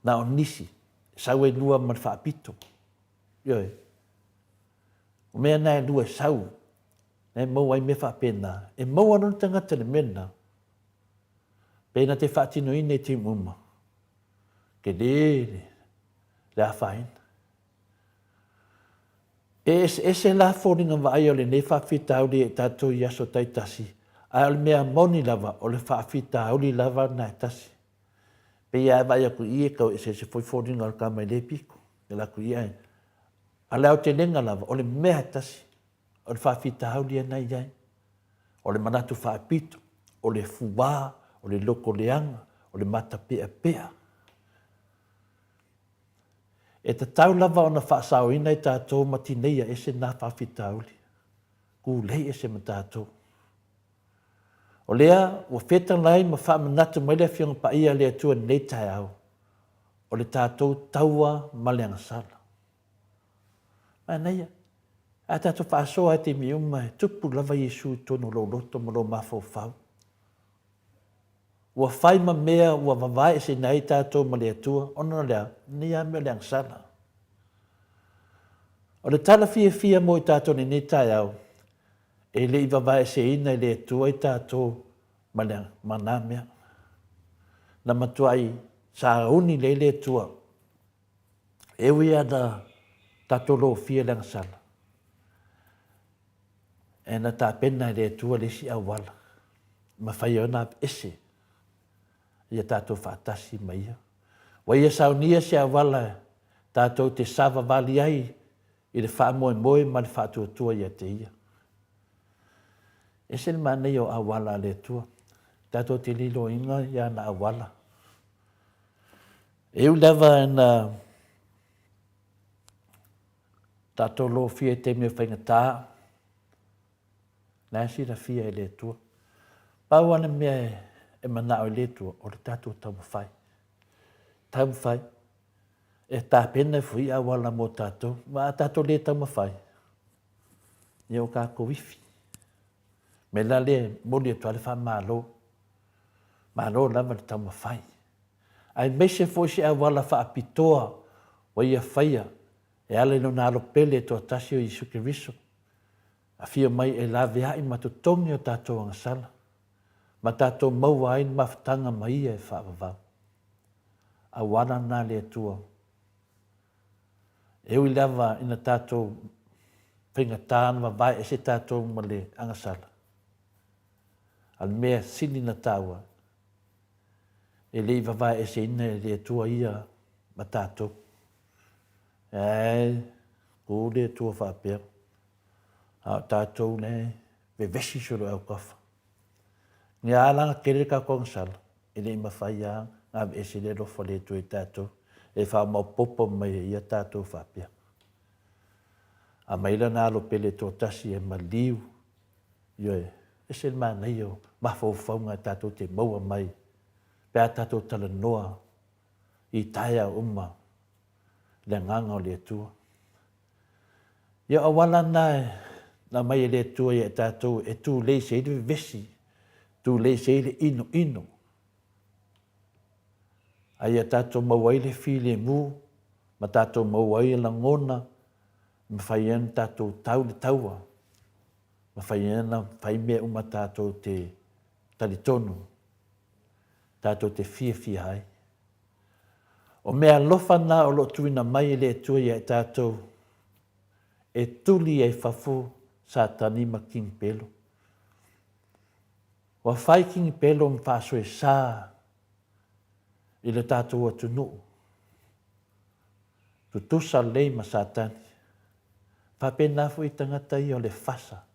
na o nisi, e sau ai lua ma le faapito. Ioe. O mea na e lua e sau, na e maua ai mea faapena. E maua loa le tagata i le mea lena, Pei na te faatinoina i taimi uma, tele le afaina. E eseese la foliga vaaia o lenei faafitauli e tatou i aso taitasi, ae o le mea moni lava, o le faafitauli lava na e tasi. Pei a e vaai atu i i e tau eseese foi foliga o le tama i lea pito, e alu atu i i ae, a o le aotelega lava, o le mea e tasi. O le faafitauli ia na i ai, o le manatu faapito, o le fuā, o le loto leaga, o le matapeapea. E tatau lava ona faasaoina i tatou ma tineia ese na faafitauli, tulei ese ma tatou. O lea ua fetalai ma faamanatu mai le Afioga Paia a le Atua i lenei taeao, o le tatou taua ma le agasala. Manaia. A tatou faasoa i taimi uma, e tupu lava Iesu i totonu o lou loto ma lou mafaufau. Ua fai ma mea ua vavaeeseina ai tatou ma le Atua, ona o le a? Lenei lava mea o le agasala. O le tala fiafia mo i tatou i lenei taeao, e le i vavaeeseina e le Atua i tatou ma, le, ma na mea. Na matuai sauni lelei le Atua E ui lava na tatou lofia le agasala, e na tapena e le Atua le isi auala e mafai ai ona aveese ia tatou faatasi ma Ia. Ua Ia saunia se auala tatou te savavali ai i le faamoemoe ma le faatuatua ia te Ia. Ese le manaia o auala a le Atua. Tatou te liloina i ana auala. E ui lava ina tatou lofia i taimi o faigata, la e silafia e le Atua. Pau lava le mea e manao i le Atua, o le tatou taumafai. Taumafai. E tapena foi i auala mo tatou. Ma a tatou le taumafai, ia o tatou ifi. Mea la lea e momoli atu ai le faamalo. Malo lava le taumafai. Aemaise foi se auala faapitoa ua ia faia e ala i Lona Alo pele e toatasi o Iesu Keriso, afio mai e laveai ma totogi o tatou agasala, ma tatou maua ai le mafutaga ma Ia e faavavau. Auala lena a le Atua. E ui lava ina tatou faigata ona vavae ese tatou ma le agasala. A o le mea sili na taua, e le i vavaeeseina e le Atua ia ma tatou. Ae ku le Atua faapea, a o tatou le vevesi solo e autafa. Ia a laga tele le tatou agasala, e le i mafai lava ona aveese le alofa o le Atua i tatou, e faamaopoopo mai ai ia tatou faapea. Aumai lana alo pele e toatasi e maliu, ioe, ese le manaia o mafaufauga tatou te maua mai pe a tatou talanoa i taeao uma i le agaga o le Atua. Ia o auala na na aumai e le Atua ia i tatou e tulei ai le vevesi, tulei ai le inoino, a ia tatou maua ai le filemu ma tatou maua ai lagona e mafai ai ona tatou tau le taua, mafai ai ona fai mea uma tatou te talitonu, tatou te fiafia ai. O meaalofa na o lo o tuuina mai e le Atua ia i tatou e tuli ai fafo Satani ma Kinipelo. Ua fai Kinipelo ma faasoesa i le tatou atunuu, tutusa lelei ma Satani. Faapena foi tagata ia o le fasa.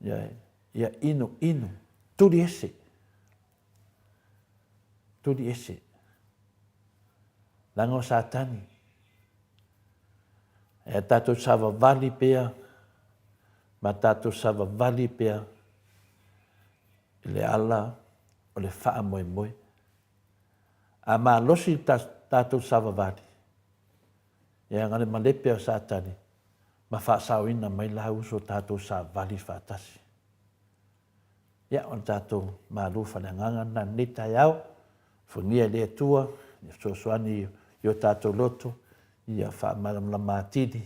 Ia, ia inu inu, tuli ese. Tuli ese. Leaga o Satani. E tatou savavali pea, ma tatou savavali pea i le ala o le faamoemoe. A malosi le tatou savavali, e aga le malepe o Satani ma faasaoina mai la uso tatou savali faatasi. Ia, o le tatou malu faaleagaga lena i lenei taeao, alofagia e le Atua ia fesoasoani i o tatou loto, ia faamalamalama atili,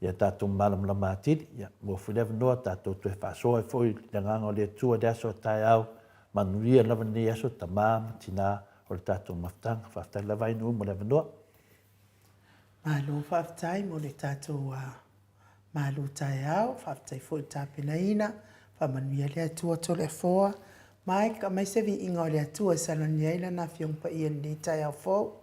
ia tatou malamalama atili, ia maua foi le avanoa tatou toe faasoa ai foi i le agaga o le Atua i le aso a taeao. Manuia lava lenei aso, tama ma tina o le tatou mafutaga. Faafetai lava Ainuu mo le avanoa. Malo faafetai mo le tatou malu taeao, faafetai foi i le tapenaina, faamanuia le Atua Toleafoa. Mike, aumai se viiga o le Atua e salani ai Lana Afioga Paia i lenei taeao fou.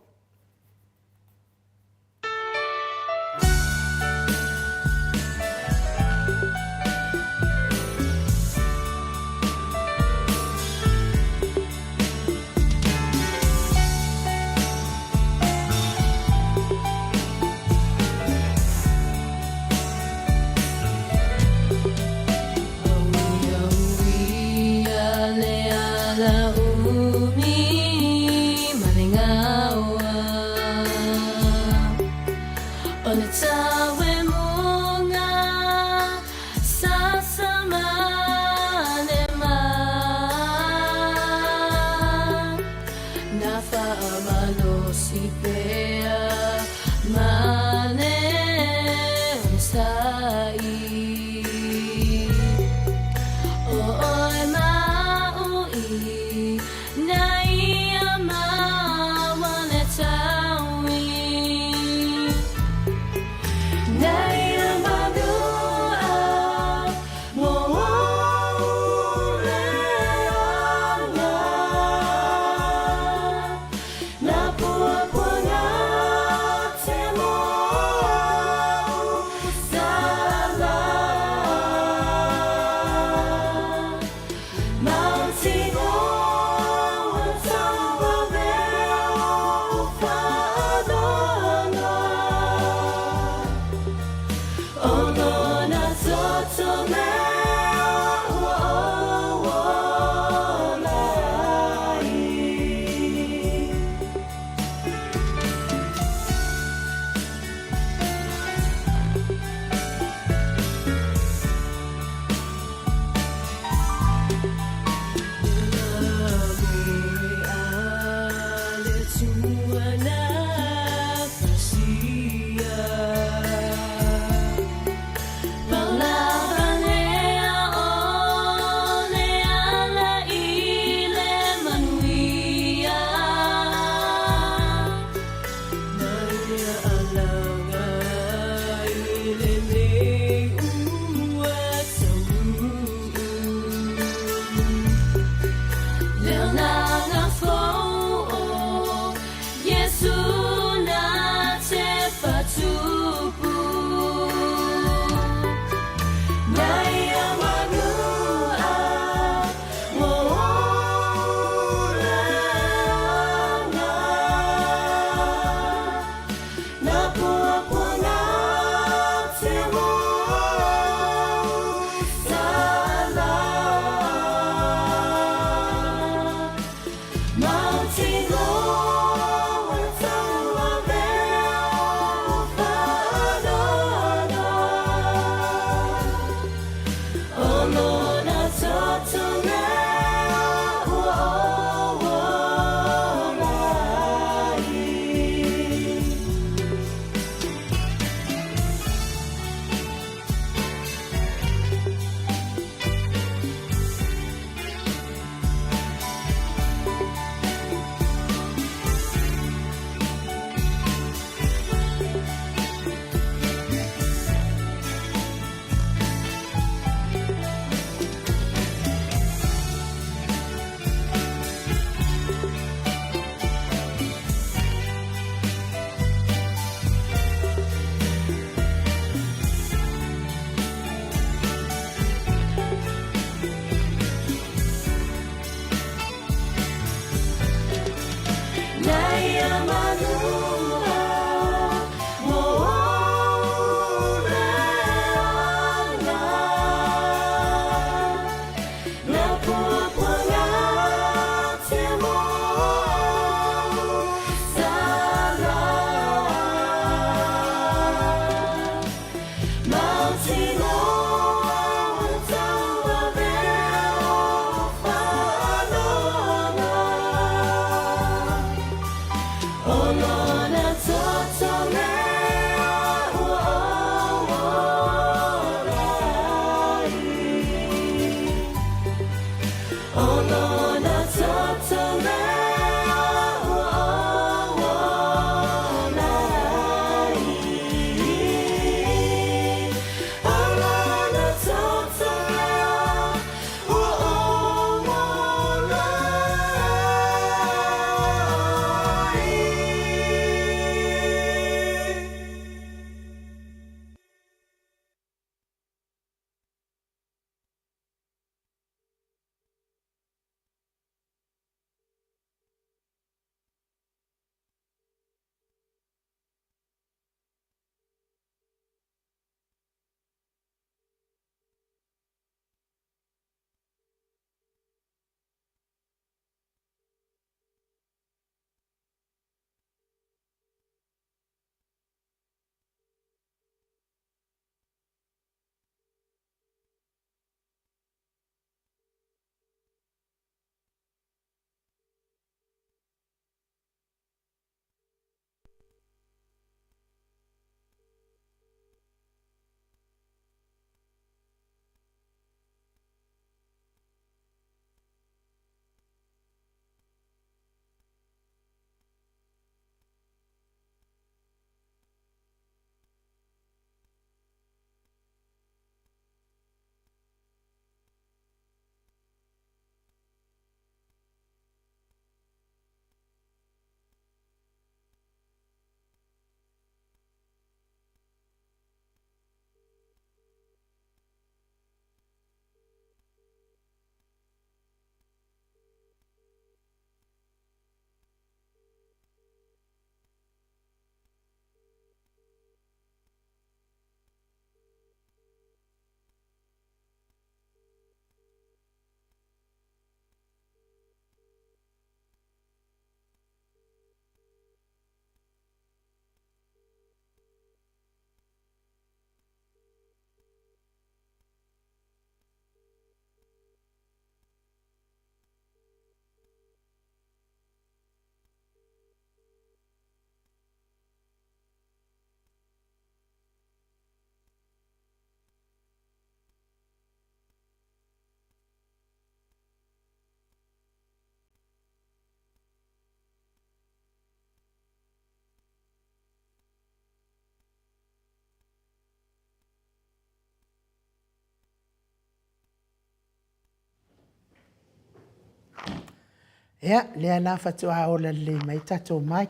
Ia, lea la faatoa ola lelei mai tatou mic.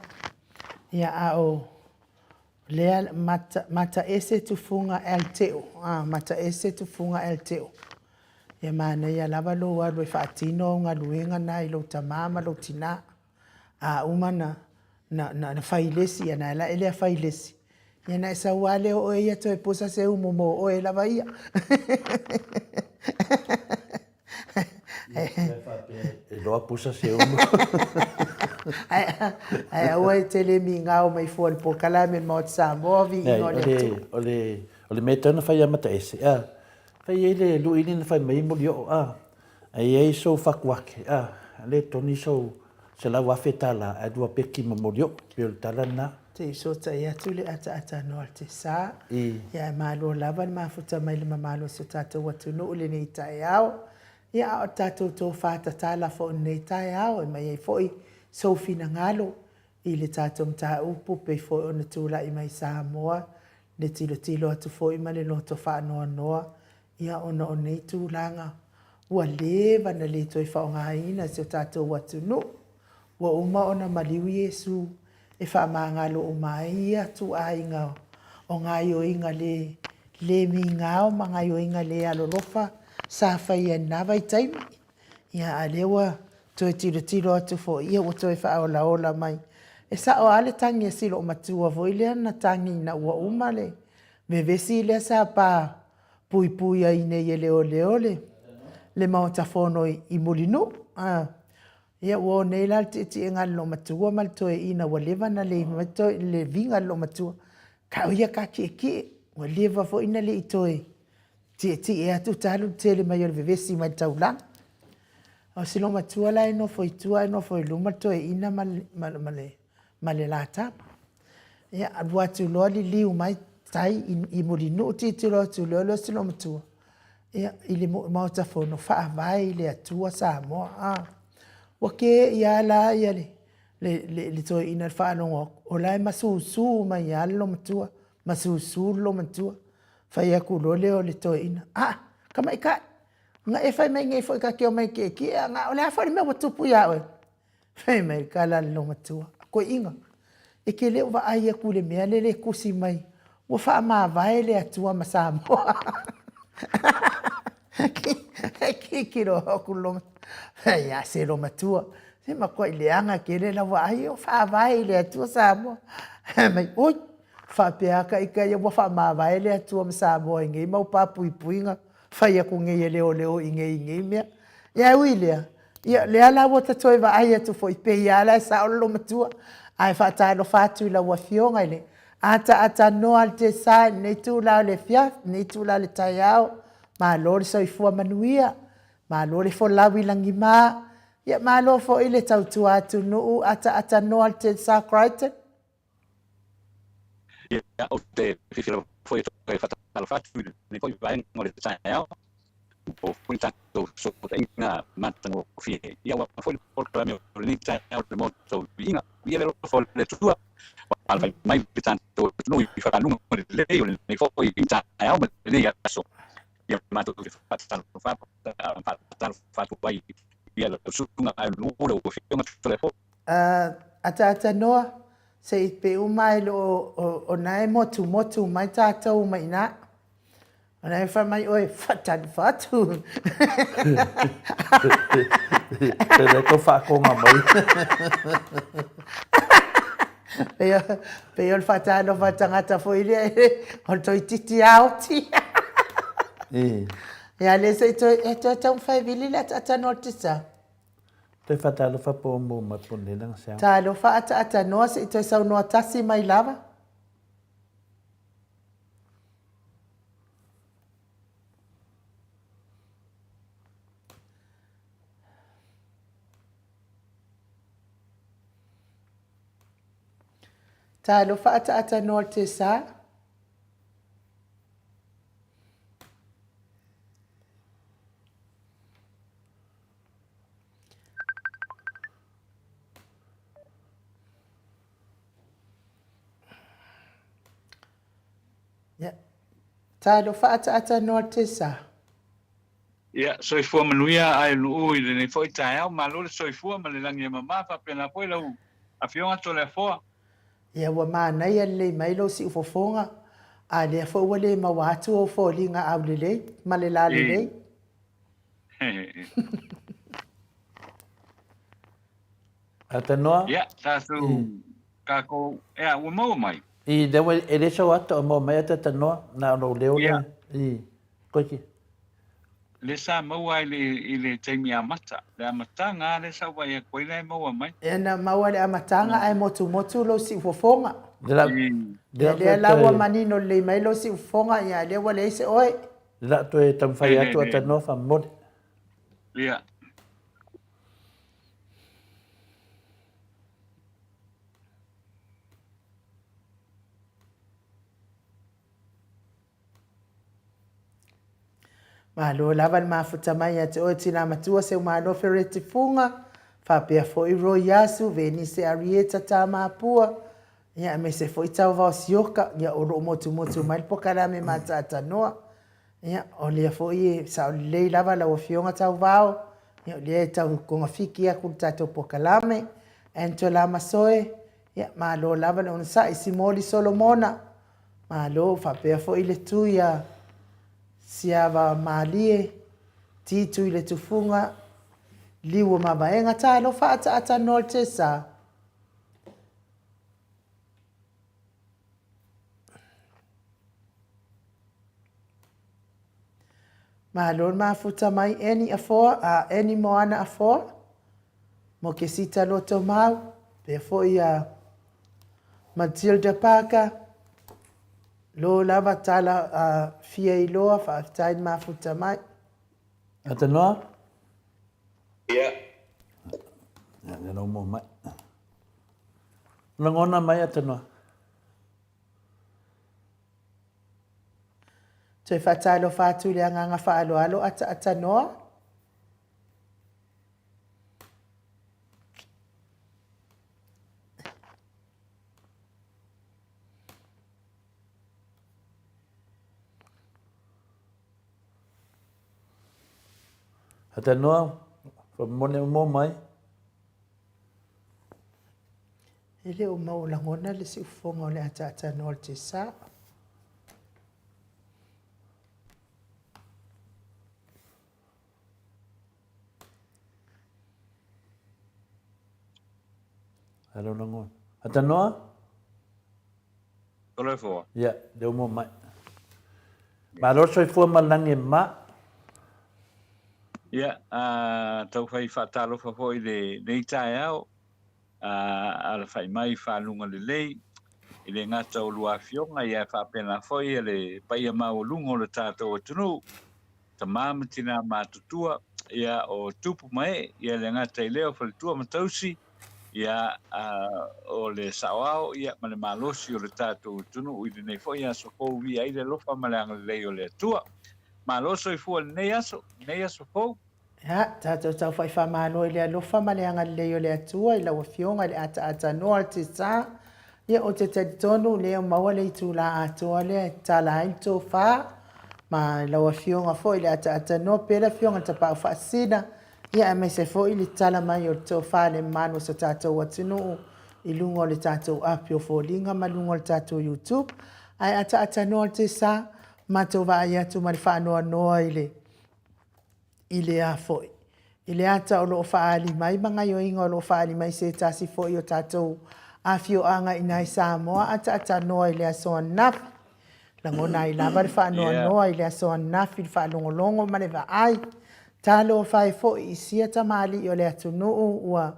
Ia, a o lea mata, mataese tufuga LTO. Ah, mataese tufuga LTO. Ia manaia lava lou alu e faatino au galuega na i lou tamā ma lou tinā. A uma na, na, na, na fai le isi, ia na la e lea fai le isi. Ia na e sau lava lea o oe ia toe posa se umu mo oe lava ia. E loa pusa se umu. Ae aua e te le migao mai fua i le polokalame le Maota Samoa, viiga o le Atua. O le, o le mea e tatau ona fai ia Mataese, a, fai ai le luʻi na fai mai ai Molioo, a, a i ai sou fatuake, a, le toni sou $100,000 ae lua peki ma Molioo, pei o le tala lena. Te i sootai atu le ataata noa o te sa, ia ae malo lava le mafuta mai le mamalu o si o tatou atunuu i lenei taeao. Ia a o le tatou tofa tatala foi i lenei taeao e mai ai foi sou finagalo i le tatou mataupu pei foi ona tulai mai Samoa, le tilotilo atu foi ma le loto faanoanoa, ia ona o nei tulaga ua leva na le toe faaaogaina e si o tatou atunuu. Ua uma ona maliu Iesu e faamagalo uma ai ia ituaiga o gaoioiga le le migao ma gaoioiga le alolofa sa faia i lena vaitaimi. Ia, a o lea ua toe tilotilo atu foi, ia ua toe faaolaola mai. E sao lava le tagi a si loomatua foi lea na tagi ina ua uma le vevesi lea sa pa puipui ai nei e leoleo le le Maota Fono i Mulinuu. A, ia ua o nei la le tietiega a le loomatua ma le toeaina ua leva na le mai toe le viga i le loomatua, ka o ia ka tietie, ua leva foi na le i toe tietie atu talu le tele mai o le vevesi mai le taulaga. O si loomatua la e nofo i tua ae nofo i luma le toeaina ma le, ma le, ma le, ma le la tama. Ia, alu atu loa liliu mai tai i, i Mulinuu tilotilo atu loa lea o si loomatua, ia, i le Maota Fono Faavae i le Atua Samoa. A, ua kei lava la ia le, le, le, le toeaina i le faalogo atu, o la e masusu mai lava le loomatua, masusu le loomatua. Fai atu loa lea o le toeaina, a, tamaitai, na e fai mai nei foi ta te omai e tietie, a o le a foi le mea ua tupu ia oe? Fai mai le tala a le loomatua, Toeaina, e te le o vaai atu i le mea lele e tusi mai, ua faamavae le Atua ma Samoa. Tilotilo atu le loomatua, ia se loomatua, se matuai leaga tele lau vaai, o faavae i le Atua Samoa. Fai mai, oi, faapea lava ita ia ua faamavae le Atua ma Samoa i nei mau pa puipuiga fai atu nei e leoleo i nei i nei mea. Ia ae ui i lea, ia lea la ua ta toe vaai atu foi, pei lava la e sao le loomatua, ae faatalofa atu i lau Afioga i le ataatanoa a le Tesa i lenei itula o le afiafi, lenei itula o le taeao, malo le soifua manuia, malo le folau i lagima, ia malo foi le tautua atunuu ataatanoa a le Tesa Crichton. Ia, ou te fiafia lava foi e toe faatalofa atu i lenei foi vaega o le taeao, ua oo foi le tatou fesootaiga matagofie. Ia, aua foi le polokalame o lenei taeao i le Maota o Viiga, viia le alofa o le Atua, ua alafai mai le tatou atunuu i faakaluga lelei o lenei foi taeao ma lenei aso. Ia, matou te faatalofa atu ai i lau susuga a lau Afioga Toleafoa. Ataatanoa, se i pe uma ai lo o na e motumotu mai tatou mai ina. O na e fai mai oe, faatalofa atu. Pe lea tou faakoga mai. Pei o le faatalofa a tagata foi lea, o le toeitiiti lava oti. Ia lea se i toe, e toe taumafai e vili le ataatanoa o le tisa. Toe faatalofa po o mo mai po nei lana sound. Talofa ataatanoa se i toe saunoa tasi mai lava. Talofa ataatanoa le tesa. Ia. Talofa ataatanoa le tesa. Ia, soifua manuia ae nuu i lenei foi taeao, malo le soifua ma le lagi e mama, faapena foi lau Afioga Toleafoa. Ia ua manaia lelei mai lou siufofoga, a lea foi ua le maua atu ou foliga aulelei ma le lalelei. Atanoa. Ia, tatou, takou, ea, ua maua mai. I, lea ua, e le sau ata o maua mai ata tanoa, na o lou leo lea. I, koe. Le sa maua i le, i le taimi amata. Le amataga a lea sa ou vaai atu ai la e maua mai. Ea na maua le amataga ae motumotu lou siufofoga. Lea, lea la ua manino lelei mai lou siufofoga, ia lea ua leai se oe. La toe taumafai atu atanoa faamolemole. Ia. Malo lava le mafuta mai ia te oe Tina Matua Seumalo Fereti Fuga, faapea foi Roy Asu, Venise Arieta Tamapua, ia aemaise foi Tauvao Sioka, ia o lo o motumotu mai le pokalame mataatanoa. Ia, o lea foi e sao lelei lava lau Afioga Tauvao, ia o lea e tau togafiti atu le tatou pokalame. Angela Masoe, ia malo lava le onosai. Simoli Solomona, malo, faapea foi le tui a Siava Malie, Titu i le Tufuga, Liu o Mavaega, talofa ataata noa le tesa. Malo le mafuta mai Annie Afoa, a Annie Moana Afoa, mo Kesita Lotomau, pea foi ia Matilda Parker, lo lava tala a fia iloa, faafetai le mafuta mai. Atanoa? Ia. Ia, lea la ua maua mai. Lagona mai Atanoa. Toe faatalofa atu i le agaga faaaloalo ataatanoa. Atanoa, whamone o mō mai. E le o mau lagona le siufofoga o le ataatanoa o le Tesa. Hello lagona. Atanoa? Tolofoa. Ia, lea ua maua mai. Malo le soifua ma le lagi e mama. Ia, taufai faatalofa foi i lenei taeao. Alafai mai faluga lelei, e le gata o lua afioga, ae faapena foi le paia maualuga o le tatou atunuu, tama ma tina matutua, ia, o tupu ma ee, ia, le gata i lea o faletua ma tausi, ia, o le saoao, ia, ma le malosi o le tatou atunuu i lenei foi aso fou, viia ai le alofa ma le agalelei o le Atua. Malo soifua i lenei aso, lenei aso fou. Ia, tatou taufa'i faamalo i le alofa ma le agalelei o le Atua i lau Afioga i le ataata noa o le Tesa. Ia, ou te talitonu o lea ua maua le itula atoa lea e tatala ai le tofa ma lau Afioga foi i le ataata noa pea le Afioga i le Tapaau Faasisina, ia aemaise foi le tatala mai o le tofa i le mamalu o so tatou atunuu i luga o le tatou api o foliga ma luga o le tatou YouTube. Ae ataata noa le Tesa, matou vaai atu ma le faanoanoa i le i le a foi, i le ata o lo o faaali mai ma gaioiga o lo o faaali mai se tasi foi o tatou afioaga i nai Samoa ataatanoa i le aso ananafi. Lagona ai lava le faanoanoa i le aso ananafi i le faalogologo ma le vaai. Talofa e foi i sia tamalii o le atunuu ua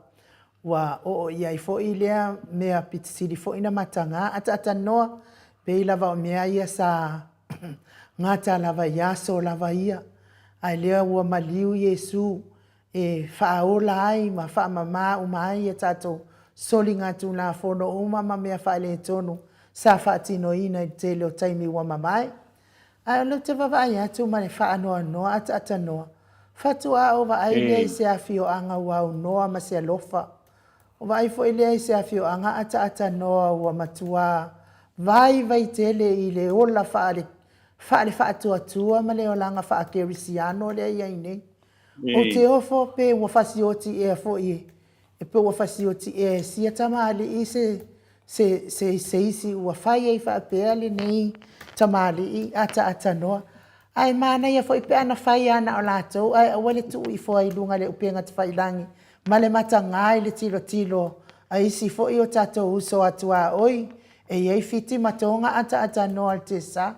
ua oo i ai foi lea mea pitisili foi na mataga ataatanoa, pei lava o mea ia sa gata lava i aso lava ia, ae lea ua maliu Iesu e faaola ai ma faamama uma ai a tatou soligatulafono uma ma mea faaletonu sa faatinoina i le tele o taimi ua mavae. Ae o lea ou te vaavaai atu ma le faanoanoa ataatanoa, faatoa ou vaai lea i se afioaga ua aunoa ma se alofa. O vaai foi lea i se afioaga ataatanoa ua matuā vaivai tele i le ola faale faale-faatuatua ma le olaga faa-kerisiano lea e i ai nei. Ou te ofo pe ua fasioti ea foi e e pe ua fasioti ea e sia tamalii se se se se isi ua fai ai faapea lenei tamalii ataatanoa. Ae manaia foi pe ana fai lava na o latou ae aua le tuu ifo ai i luga i le upega tafailangi ma le mataga i le tilotilo a isi foi o tatou uso a tuaoi e i ai fiti ma toga ataatanoa le tesa.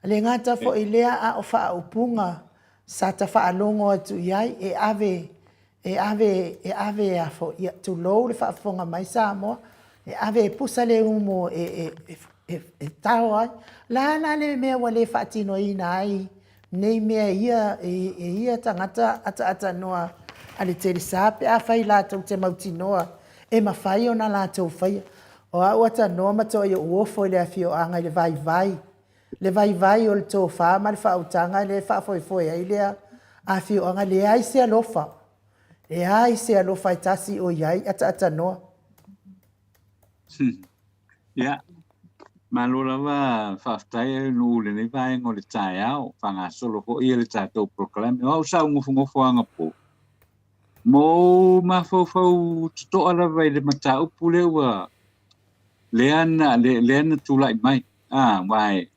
Le gata foi lea a o faaupuga sa ta faalogo atu i ai e ave E ave, e ave a fo, ia, tulou le faafofoga mai Samoa, e ave e pusa le umu e, e, e, e, e tao ai. La la le mea ua le faatinoina ai nei mea ia, e, e ia tagata ataatanoa a le telesa pe afai latou te mautinoa e mafai ona latou faia. O au atanoa ma toai ou ofo i le afioaga i le vaivai le vaivai o le tofa ma le faautaga lea e faafoefoe ai lea afioaga, leai se alofa, leai se alofa e tasi o i ai ataatanoa. Ia, malo lava faafetai e nuu lenei vaega o le taeao, faagasolo foi le tatou polokalame. O au sa ou nofonofo anapo, ma ou mafaufau totoa lava i le mataupu lea ua lea na, lea na tulai mai. A, aua e,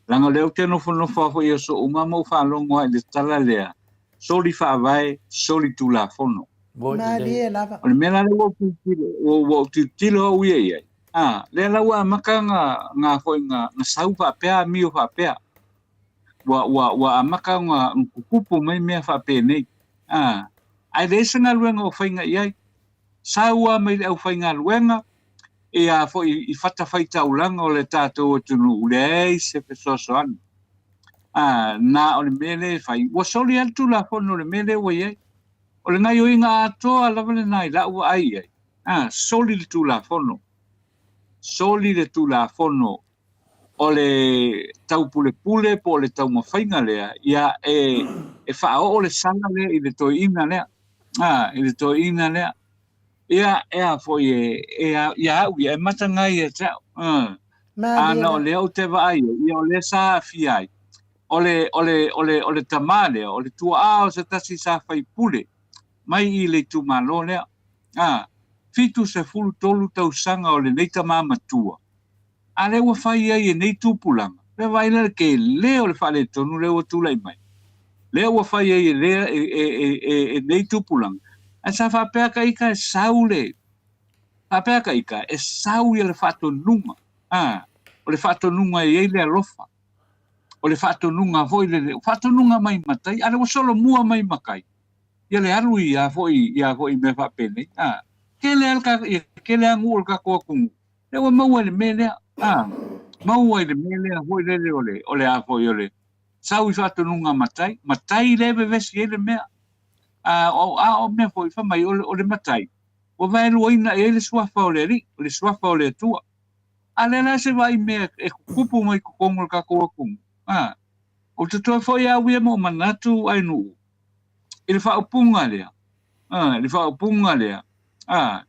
leaga o lea ou te nofonofo lava foi i aso uma ma ou faalogo lava i le tala lea, soli faavae, soli tulafono. Malie lava. O le mea la lea ua ou tilotilo, ua ou tilotilo au ia i ai, a, lea la ua amata na, na foi na, na sau faapea amio faapea. Ua, ua, ua amata ona tutupu mai mea faapenei. A, ae leai se galuega o faiga i ai. Sau lava mai le aufaigaluega, ia foi i fatafaitaulaga o le tatou atunuu, leai se fesoasoani. A, na o le mea lea e fai, ua soli lava le Tulafono i le mea lea ua i ai. O le gaioiga atoa lava lena i lau vaai i ai, a, soli le Tulafono. Soli le Tulafono o le taupulepule po o le taumafaiga lea, ia e, e faaoo le sala lea i le toeaina lea, a, i le toeaina lea. Ia, e a foi e, e a, ia au ia, e mataga ia te au. A, ana o lea ou te vaai ai, ia o lea sa aafia ai. O le, o le, o le, o le tamā lea, o le tua'a o se tasi sa faipule mai i le itumalo lea. A, 73 tausaga o lenei tamā matua, A lea ua fai ai e nei tupulaga, lea vaai la le tele o le faaletonu lea ua tulai mai. Lea ua fai ai e lea e, e, e, e, e nei tupulaga. Ae sa faapea ka ika e sau le, faapea ka ika e sau ia le faatonuga. A, o le faatonuga e i ai le alofa. O le faatonuga foi le, faatonuga mai matai, a lea ua solomua mai matai. Ia le alu ia foi, ia foi mea faapenei. A, tele a le, ia tele a nuu o le tatou atunuu. Lea ua maua i le mea lea, a, maua i le mea lea foi lele o le, o le a foi o le sau i faatonuga a matai, matai lea e vevesi ai le mea. A, o, a o mea foi, fai mai, o le, o le matai, ua vaeluaina i ai le suafa o le Alii, o le suafa o le Atua. A lea la se vaai mea e tutupu mai totonu o le tatou atunuu, a, ou te toe foi au ia ma ou manatu ai nuu, i le faaupuga lea, a, i le faaupuga lea, a,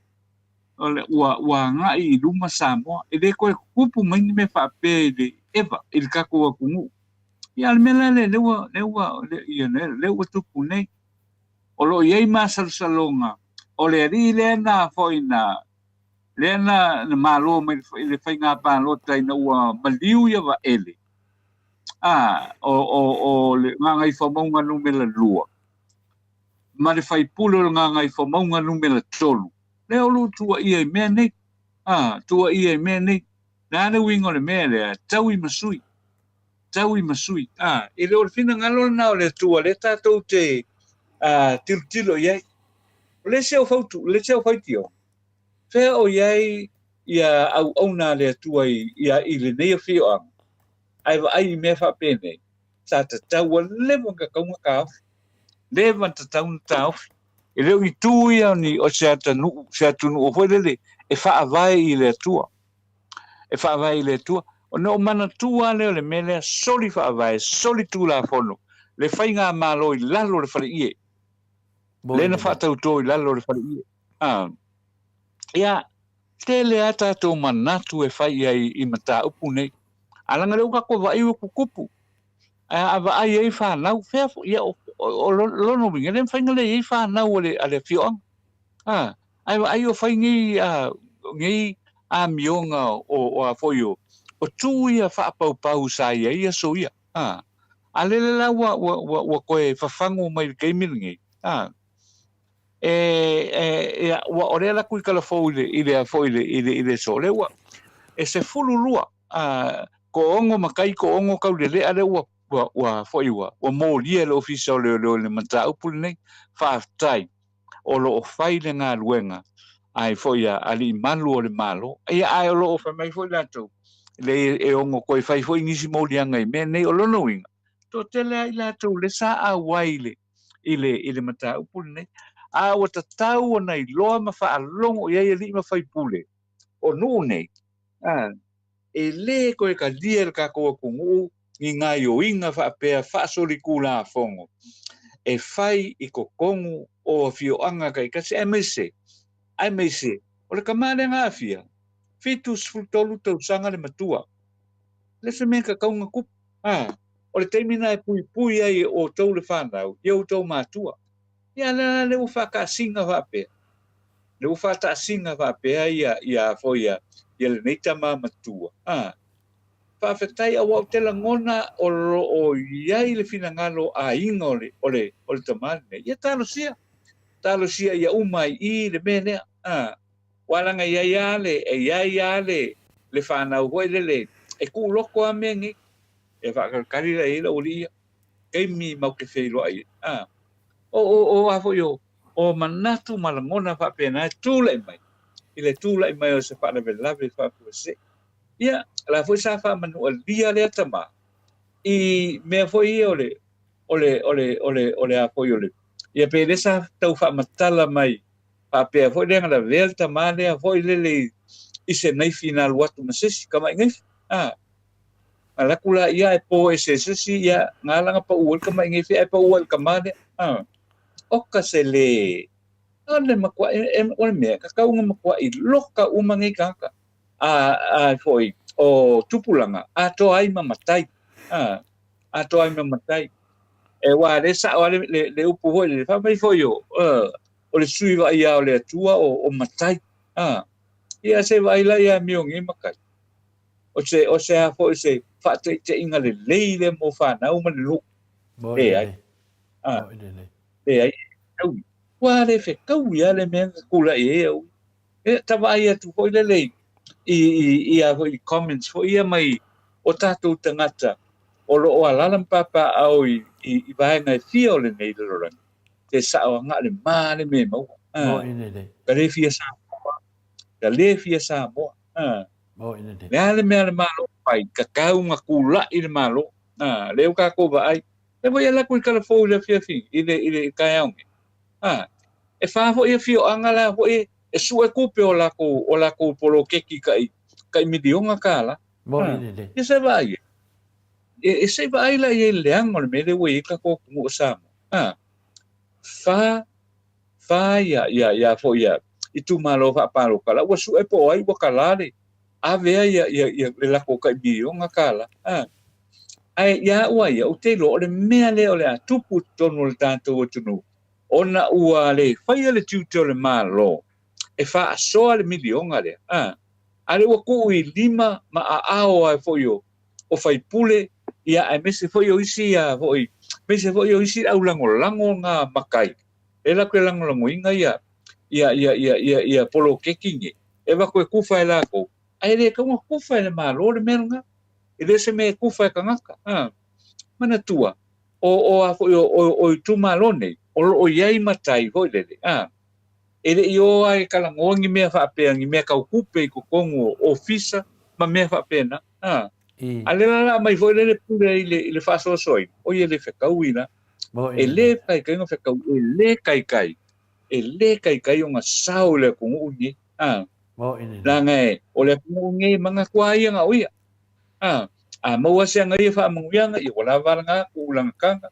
o le, ua, ua agai i luma Samoa. E le toe tutupu mai ni mea faapea i le eva, i le tatou atunuu. Ia, a o le mea la lea, lea ua, lea ua, lea, lea ua tupu nei. O lo o i ai masalosaloga o le alii lea na foi na, lea na, na malo mai i le faiga palota ina ua maliu ia Vaele, a, o, o, o le Gagaifomauga numera 2, ma le faipule o le Gagaifomauga numera 3, lea o lo o tuuaia i mea nei. A, tuuaia i mea nei. Le a le uiga o le mea lea, taui ma sui. Taui ma sui. A, e le o le finagalo lena o le Atua lea tatou te a, tilotilo i ai. O le isi au fautu, le isi au faitioga, fea o i ai ia auauna a le Atua i, ia, i lenei afioaga, ae vaai i mea faapenei, sa tatau ua leva ona tatau ona taofi. Leva ona tatau ona taofi. E le o ni tu ia o ni o se atunuu, se atunuu foi lele e faavae i le Atua. E faavae i le Atua. Ona ou manatua lea o le mea lea, soli faavae, soli tulafono, le faigamalo i lalo o le faleie. Lea na faatauto i lalo o le faleie. Ah. Ia, tele a tatou manatu e fai i ai i mataupu nei. A leaga lea ua tatou vaai ua tutupu. Ae a vaai ai fanau, fea foi, ia, o, o, o lona uiga, e le mafai ona leai ai fanau a le, a le afioaga. A, ae vaai o fai nei, a, nei amioga o, o a foi o, o tu ia faapaupau sa i ai aso ia. A, a lele la ua, ua, ua, ua toe fafagu mai i le taimi lenei. A, e, e, ia, ua, o lea la tuikala fou i le, i le, foi i le, i le, i le aso, lea ua, e 12, a, ko ono matai ko ono taulelea lea ua, ua, ua foi ua, ua molia e le Ofisa o Leoleo i le mataupu lenei. Faafetai o lo o fai le galuega ai foi a alii malu o le Malo. Ia, ae o lo o fai mai foi latou, le e ono toe fai foi nisi moliaga i mea nei. O lona uiga, toatele lava i latou lea sa auai i le, i le, i le mataupu lenei. A ua tatau ona iloa ma faalogo i ai alii ma faipule o nuu nei, a, e lē toe talia e le tatou atunuu ni gaioiga faapea faasolitulafono e fai i totonu o afioaga taitasi, aemaise, aemaise o le tama lea na aafia, 73 tausaga le matua. Le se mea e tatau ona tupu. A, o le taimi lena e puipui ai e outou le fanau i outou matua. Ia, lea la ua faataasina faapea. Lea ua faataasina faapea ia, ia foi ia, ia lenei tama matua. A, faafetai aua ou te lagona o lo o i ai le finagalo aiga o le, o le, o le tama lenei. Ia talosia, talosia ia uma ai i le mea lea. A, aua leaga e i ai lava le, e i ai lava le, le fanau foi lele e kuuloko lava mea nei. Ia faakalikali la i ai lou alii ia. Taimi matou te feiloai ai. A, o, o, o a foi o, o manatu ma lagona faapena e tulai mai i le tulai mai o se faalavelave faafuasei. Ia, la foi sa faamanualia lea tama i mea foi ia o le, o le, o le, o le, o le a foi o le, ia pe le sa tau faamatala mai faapea foi lea na lavea le tama lea foi lele i se naifi na alu atu ma se isi tama'i naifi. A, alu atu la ia ae po ese e se isi, ia, na ala na pau ai le tama'i naifi ae pau ai le tama lea. A, oka se le, o le matua'i, o le mea, tatau ona matua'i loka uma nei tagata. A, a foi, o tupulaga, atoa ai ma matai. A, atoa ai ma matai. E aua lea e sao lava le, le, le upu foi lele, fai mai foi o, uh, o le sui vaaia o le Atua o, o matai. A, ia se vaai la ia amio nei matai. O se, o se a foi se faataitaiga lelei lea mo fanau ma le nuu. Leai. A, leai. Ua le fetaui lava le mea na tulai ai au. E ta vaai atu foi lele i, i, i, a foi i comments foi ia mai o tatou tagata o lo o alaala ma papaaao i, i, i vaega e fia o lenei lalolagi, te sao aga le ma le me maua. Ah, ka le fia Samoa, ka le fia Samoa. Ah, le a le mea a le Malo fai, tatau ona tula'i le Malo. Ah, lea ua tatou vaai. Lea foi e alu atu i Kalafou i le afiafi, i le, i le taeao nei. A, e fa foi afioaga la foi e sue tupe o lakou, o lakou poloketi tai, tai miliona tala. A, ia se vaai ai. E, e se i vaai la i ai i le leaga o le mea lea ua i ai le tatou atunuu o Samoa. A, fa, fa ia, ia, ia foi ia itumalo faapalota la ua sue po o ai ua tala le ave ai ia, ia, ia le latou tai miliona tala. A, ae ia au a ia, ou te iloa o le mea lea o le a tupu i totonu o le tatou atunuu, ona ua le faia le tiute o le Malo e faasoa le miliona lea, a, a lea ua tuu i lima ma aao ai foi o, o faipule, ia, aemaise foi o isi ia foi, aemaise foi o isi au lagolago na matai, e latou e lagolagoina ia, ia, ia, ia, ia, ia poloketi nei, e avatu e kufa e latou, ae le tatau ona kufa e le Malo le mea lena. E le o se mea e kufa e tagata. A, manatua, o, o a foi o, o, o itumalo nei, o lo o i ai matai foi lele, a, e le i o a e talanoa ni mea faapea, ni mea tau tupe i totonu o ofisa ma mea faapena, a. A lea la la aumai foi lele pule i le, i le faasoasoaina, oi e le fetaui la. E le kaikai ona fetaui, e le kaikai, e le kaikai ona sao i le atunuu lenei, a. Leaga e, o le atunuu lenei e manatu lava ia na o ia. A, a maua se aga ia faamanuiaga, ia ua lava lena tulagatanga,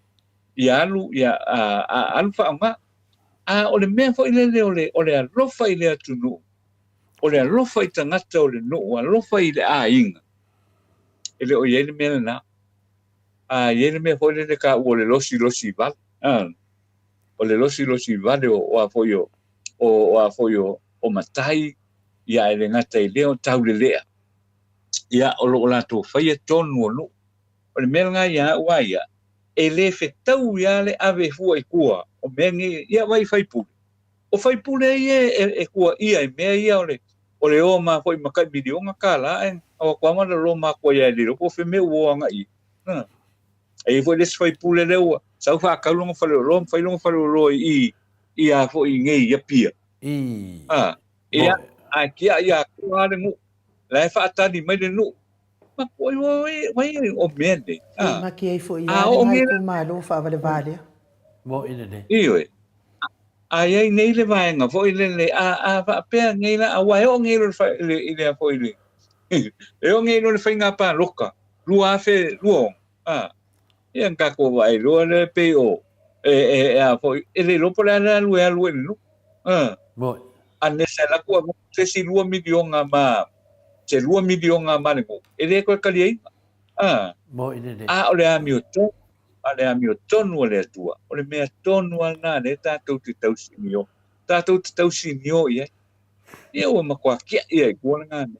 ia alu, ia a, a, alu faaaoga. A o le mea foi lele o le, o le alofa i le atunuu, o le alofa i tagata o le nuu, alofa i le aiga, e le o i ai le mea lena. A i ai le mea foi lele taua o le losilosi vale. A, o le losilosi vale o, o a foi o, o, o a foi o, o matai, ia e le gata i lea o taulelea. Ia, o lo o latou faia tonu o nuu. O le mea lena ia au a ia, e le fetaui lava le ave fua i tua o mea nei, ia vaai i faipule. O faipule ia e, e tuaia i mea ia o le, o le o ma foi ma tai miliona tala ae au atu lava ma le loma atu ai e le iloa po o fea mea ua o agai i ai. E i ai foi le isi faipule lea ua sau faatau lona faleoloa ma fai lona faleoloa i i, i a foi i nei i Apia. A, ia, ae tiai atoa lava le nuu. La e faatali mai le nuu. Ma oi oi oi o mea nei. A, maki ai foi ia le ngai itumalo faavalevalea. Ioe. A i ai nei le vaega foi lele, a, a faapea nei la, aua e oo nei loa i le, i le a foi i le, e oo nei loa i le faiga paloka 2026, a, ia na tatou vaai loa lea pei o, e, e, e a foi, e le iloa po o le a le alu e alu ai i le nuu. A, unless e alu atu avatu se isi $2 miliona ma, se $2 miliona ma le nuu, e le toe taliaina. A, a o le amiotonu, a le amiotonu a le Atua, o le mea tonu lava lena lea tatou te tausinio, tatou te tausinio i ai. Ia ua matua tiai ai tua lena mea.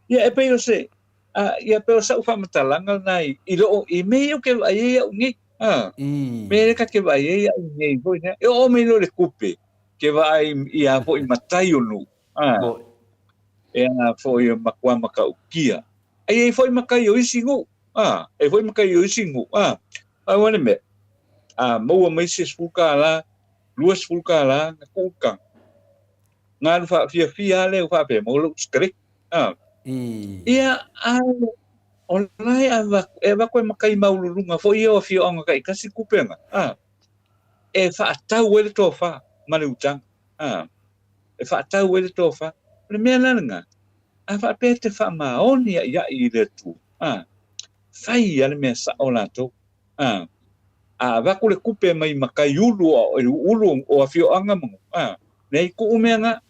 Ia e pei o se, a, ia pei o sa'u faamatalaga lena i, i loo, i mea ia ou te vaai ai a'u nei. A, mea ia ta te vaai ai a'u nei foi lea. E oo mai loa i le tupe, ke vaai i a foi matai o nuu. A, e a foi e matua matautia. A i ai foi matai o isi nuu. A, e ai foi matai o isi nuu. A, pau lava le mea, a maua mai se $10, $20 na tuu i le taga, na alu faafiafia lava lea faapea, maua lou sikareti. A, ia, ae o la e avatu, e avatu e matai maualuluga foi ia o afioaga taitasi tupe na, a, e faatau ai le tofa ma le utaga. A, e faatau ai le tofa. O le mea la lena, a faapea e te faamaoni aiai i le Atua, a, fai lava le mea sao latou. A, a avatu le tupe mai matai ulu o ulu o afioaga ma nuu, a, leai tuu mea na,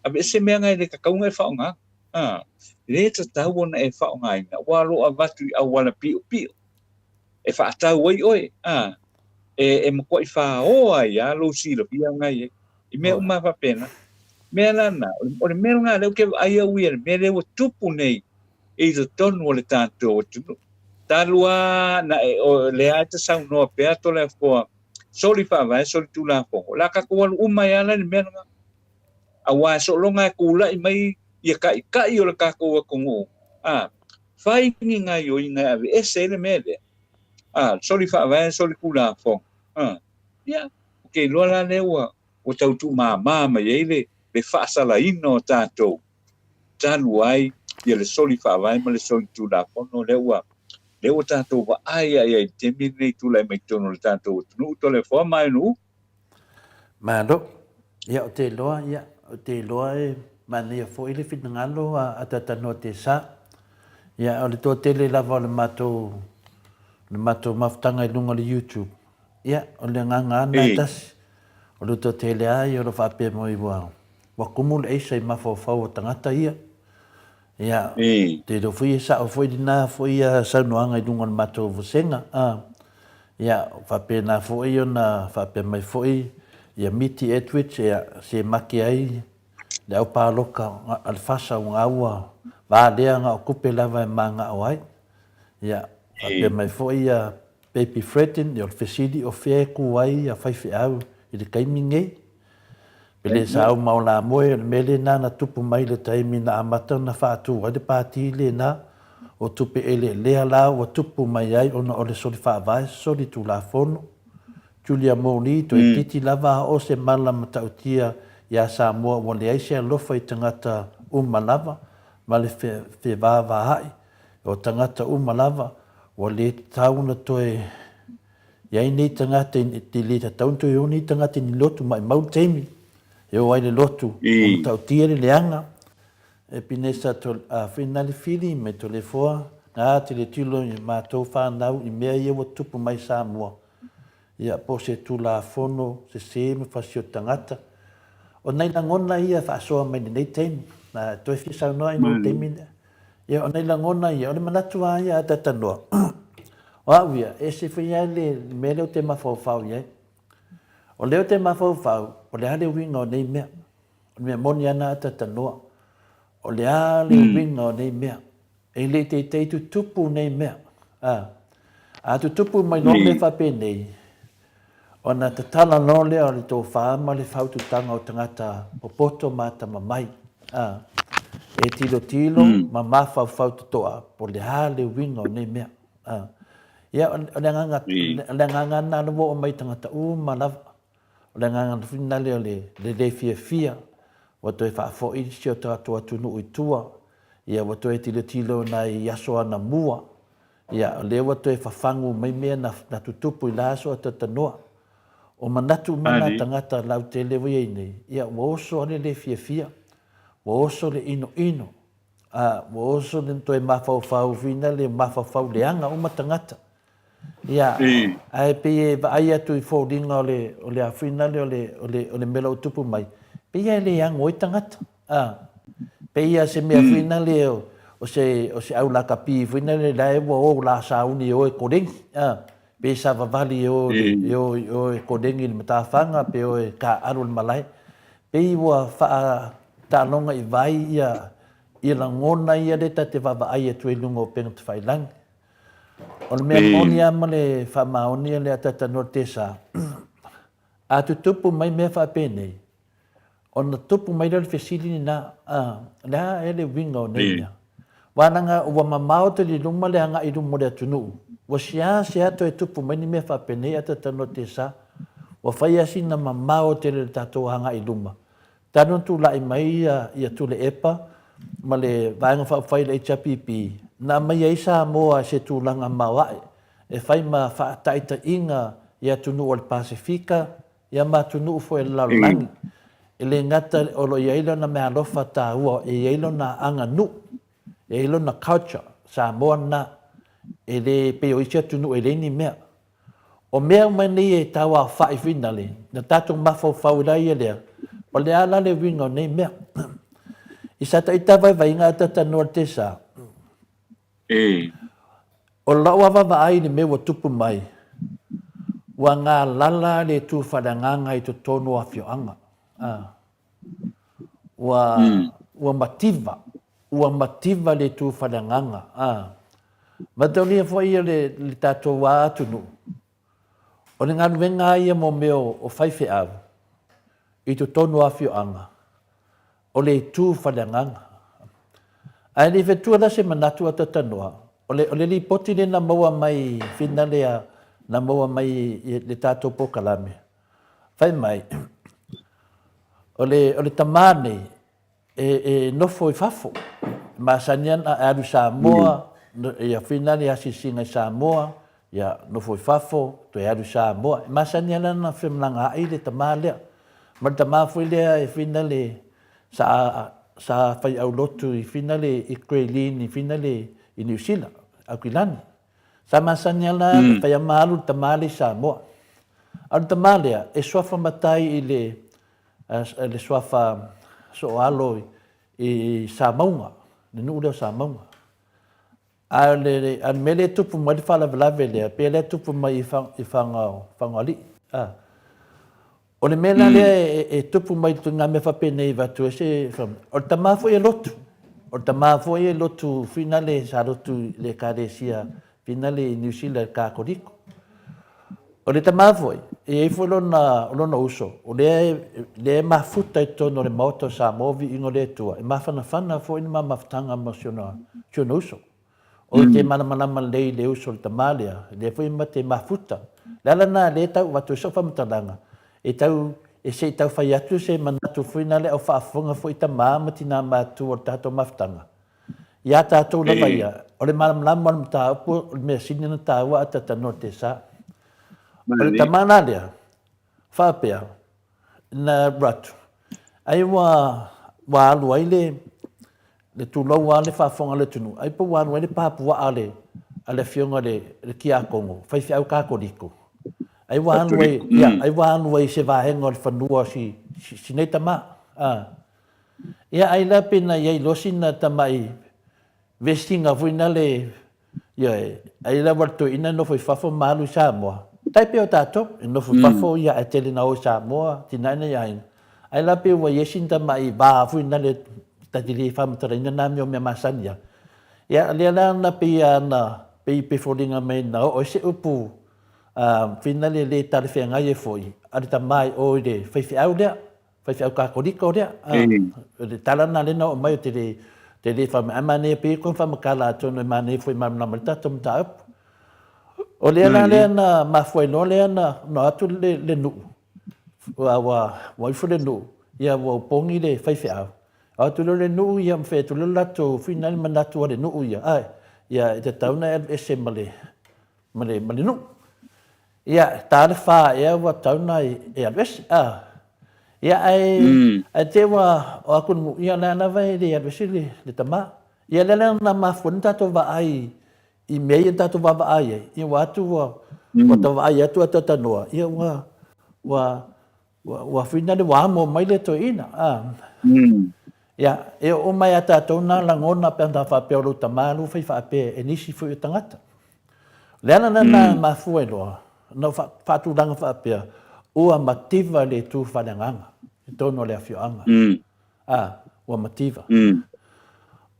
aveese mea na e le tatau ona e faaaoga. A, le tatau ona e faaaogaina, aua o lo o avatu i auala piopio e faatau ai oe, a, e, e matuai faoa ai lava lou silafia na i ai. I mea uma lava faapena. Mea la na, o le mea lena lea ou te vaai au ia, le mea lea ua tupu nei i totonu o le tatou atunuu. Talu lava na e, o lea e te saunoa pea Toleafoa, soli faavae, soli tulafono. O le a tatou alu uma ai lava la i le mea lena. Aua e sologa e tulai mai ia taitai o le tatou atunuu, a, fai ni gaioiga e aveese ai le mea lea, a, soli faavae, soli tulafono, a, ia, ou te iloa la lea ua, ua tau tuumama mai ai le, le faasalaina o tatou talu ai ia le soli faavae ma le soli tulafono lea ua, lea ua tatou vaai ai i le taimi lenei tulai mai totonu o le tatou atunuu, Toleafoa ma Aenuu. Malo. Ia, ou te iloa, ia, ou te iloa e manaia foi le finagalo a Tatanoa Tesa. Ia, o le toatele lava o le matou, le matou mafutaga i luga o le YouTube, ia, o le agaga lava lena e tasi. O le toatele lava ia o lo o faapea mai ua, ua tumu le aisa i mafaufau o tagata ia. Ia, te iloa foi e sao foi lena foi saunoaga i luga o le matou vasega. Ia, faapena foi ona faapea mai foi ia Miti Edwards, ia, se make ai le au paloka a le FASA ua ua valea na o tupe lava e manao ai. Ia, faapea mai foi ia Baby Fredden, ia o le fesili o fea e ku ai ia faifeau i le taimi nei. Pe le sa uma o la moe, o le mea lena na tupu mai i le taimi na amata ona faatu ai le pati lena, o tupe eleelea la ua tupu mai ai ona o le soli faavae, soli tulafono. Julia Morley, toeitiiti lava a o se mala matautia iā Samoa ua leai se alofa i tagata uma lava ma le fevaavaai o tagata uma lava, ua le tatau ona toe I ai nei tagata i te le tatau ona toe o nei tagata i ni lotu, maimau le taimi e o ai le lotu, ua matautia le leaga. E Pinesa to, a Finali Fili me Toleafoa, nga te tilotilo i matou whanau i mea ia ua tupu mai Samoa. Ia, po o se Tulafono sese ma fasi o tagata. O nai lagona ia e faasoa mai lenei taimi. Na toe fia saunoa i lou taimi lea. Ia, o nai lagona ia, o le manatu lava ia a Tatanoa, o au ia, e ese foi lava le mea lea ou te mafaufau i ai. O lea ou te mafaufau, o le a le uiga o nei mea? O le mea moni lava lena a Tatanoa, o le a le uiga o nei mea? E le i teitei tutupu nei mea. A, a tutupu mai loa mea faapenei, Ona tatala loa lea o le tofa ma le faaututaga o tagata popoto ma atamamai, ā, e tilotilo ma mafaufau totoa po o le a le uiga o nei mea. Ā, ia, o le agaga, o le agaga lena ua oo mai i tagata uma lava. O le agaga foi lena o le le fiafia ua toe faafoi si o tatou atunuu i tua, ia ua toe tilotilo nai aso anamua, Ia, o lea ua toe fafagu mai mea na, na tutupu i la aso a Tatanoa. O manatu uma na tagata lautele ua i ai nei, ia, ua oso lava le le fiafia, ua oso le inoino, a, ua oso le toe mafaufau whina le mafaufau leaga uma tagata. Ia, ae pei e vaai atu i foliga o le, o le a whina le o le, o le, o le mea la ua tupu mai, pei lava e le ano ai tagata. A, pei a se mea foi nale o se, o se au lakapi foi nale la e ua o la sauni e o e koleni, a, pe savavali e o, e o, e o e koleni i le matafaga pe o e taaalo i le malae. Pei ua faataaloga i vai ia, ia lagona ia lea ta te vaavaai atu ai i luga o upega tafailagi. O le mea moni lava ma le faamaoni o le ataata noa le tesa, a tutupu mai mea faapenei, Ona tupu mai lea o le fesili lena, a, o le a ea le uiga o nei mea? Wānanga ua mamao tele i luma le agai i luma o le atunuu. Ua seasea toe tupu mai ni mea faapenei a tatanoa te sa. Ua fai a sina mamao tele le tatou agai i luma. Talu ona tulai mai ia Tuilaepa ma le Vaega Faaupufai le HRPP, na aumai ai Samoa i se tulaga maoae e fai ma faataitaiga i atunuu o le Pasefika ia ma atunuu foi o le lalolagi. E le gata o lo o i ai lona meaalofa taua, e i ai lona aganuu, e i ai lona culture Samoa lena, e le pei o isi atunuu e leai ni mea. O mea uma nei e tauaofa'i finale, na tatou mafaufau i la ia lea, o le a la le uiga o nei mea? I sa ita vaivaiga a tatanoa le tesa. O lau lava vaai i le mea ua tupu mai, ua galala le tu faaleagaga i totonu o afioaga. Ua, ua mativa, ua mativa le tu faaleagaga. Mataulia foi ia le, le tatou a atunuu, o le galuega lava ia mo mea o faifeau i totonu o afioaga, o le itu faaleagaga. Ae le i fetua la se manatu a Tatanoa, o le, o le lipoti lea na maua mai finale a, na maua mai i le tatou polokalame, fai mai, o le, o le tamā nei, e, e nofo i fafo, e masani ana e alu i Samoa, ia finale asiasiga i Samoa, ia nofo i fafo, toe alu i Samoa. E masani ana ona femalagaai le tamā lea. Ma le tamā foi lea e finale sa, sa fai aulotu i finale i Grey Lynn i finale i Niu Sila, Aukilani. Sa masani ana fai ama alu le tamā lea i Samoa. A o le tamā lea, e suafa matai i le, le suafa sooalo i Samauga, le nuu lea o Samauga. A o le, a o le mea lea e tupu mai le faalavelave lea, pei o lea e tupu mai i Fagoalii. A. O le mea la lea e, e tupu mai i ngā mea faapenei avatu ai se, o le tamā foi e lotu. O le tamā foi e lotu finale, sa lotu i le Ekalesia finale i Niu Sila i le Kakoliko. O le tamā foi, e i ai foi lona, lona uso, o lea, lea e mafuta i totonu o le Maota o Samoa, viiga o le Atua, e mafanafana foi le ma mafutaga ma si ona, si ona uso. O te malamalama lelei i le uso o le tamā lea, lea foi ma te mafuta. Le ala lena lea e tau avatu ai sau faamatalaga, e tau, e se i tau fai atu se manatu foi na le au faafofoga foi tamā ma tinā matua o le tatou mafutaga. Iā tātou lava ia, o le malamalama o le mataupu, o le mea sili ona taua a tatanoa te sa. O le tama la lea, faapea, na alu atu, ai ua, ua alu ai le, le tulou lava le faafofoga a le atunuu, ai pe ua alu ai le pa puaa a le, a le afioga i le, le Kiakono, faifeau Kakoliko. Ai ua alu ai, ia, ai ua alu ai i se vaega o le fanua o si, si, si nei tama. A. Ia ai la pe na iai loa sina tamai vesiga foi na le, ioe, ai la ua le toeaina nofo i fafo ma alu i Samoa. Tai pei o tatou, e nofo i fafo ia ae tele na o i Samoa, atinae nai aiga. Ai la pe ua iai sina tamai va foi na le ta te le faamatalaina na mea o mea masani ia. Ia lea la na pei a na pei pe foliga mai na oo ai se upu a finale le talafeagai ai foi a le tama i o i le faifeau lea. Faifeau Kakolika lea. O le tala lena lea na oo mai o te le, te le wha mai. Manaia pei koe whamakala atonu e manaia foi malamalama le tatou mataupu. O lea la lea na mafua ai loa lea na, na atu le, le nuu. Ua, ua, ua ifo le nuu, ia ua upongi le faifeau. O atu lea le nuu ia ma fai atu lea le latou whina le manatu a le nuu ia, ae, ia e tatau na e alu ese ma le, ma le, ma le nuu. Ia, ta le wha ea ua tau na e alu ese. A. Ia, ae, ae te ua o aku le ia lea lava e le alu ese le, le tama. Ia, lea lea na mafua ni tātou vaai i mea ia tātou vaavaai ai. Ia, ua atu ua, ua tau vaai atu a tatanoa. Ia, ua, ua, Ua, ua whina le wā mo mai le toeaina. A. Ia, e oo mai a tātou nā langona pe ana whaapea o lou tamā lou whai whaapea e nisi foi o tangata. O le ala lena e mafua ai loa, na o whaatulanga whaapea, ua mativa le tū whaleagaga i tonu o le afioaga. A, ua mativa.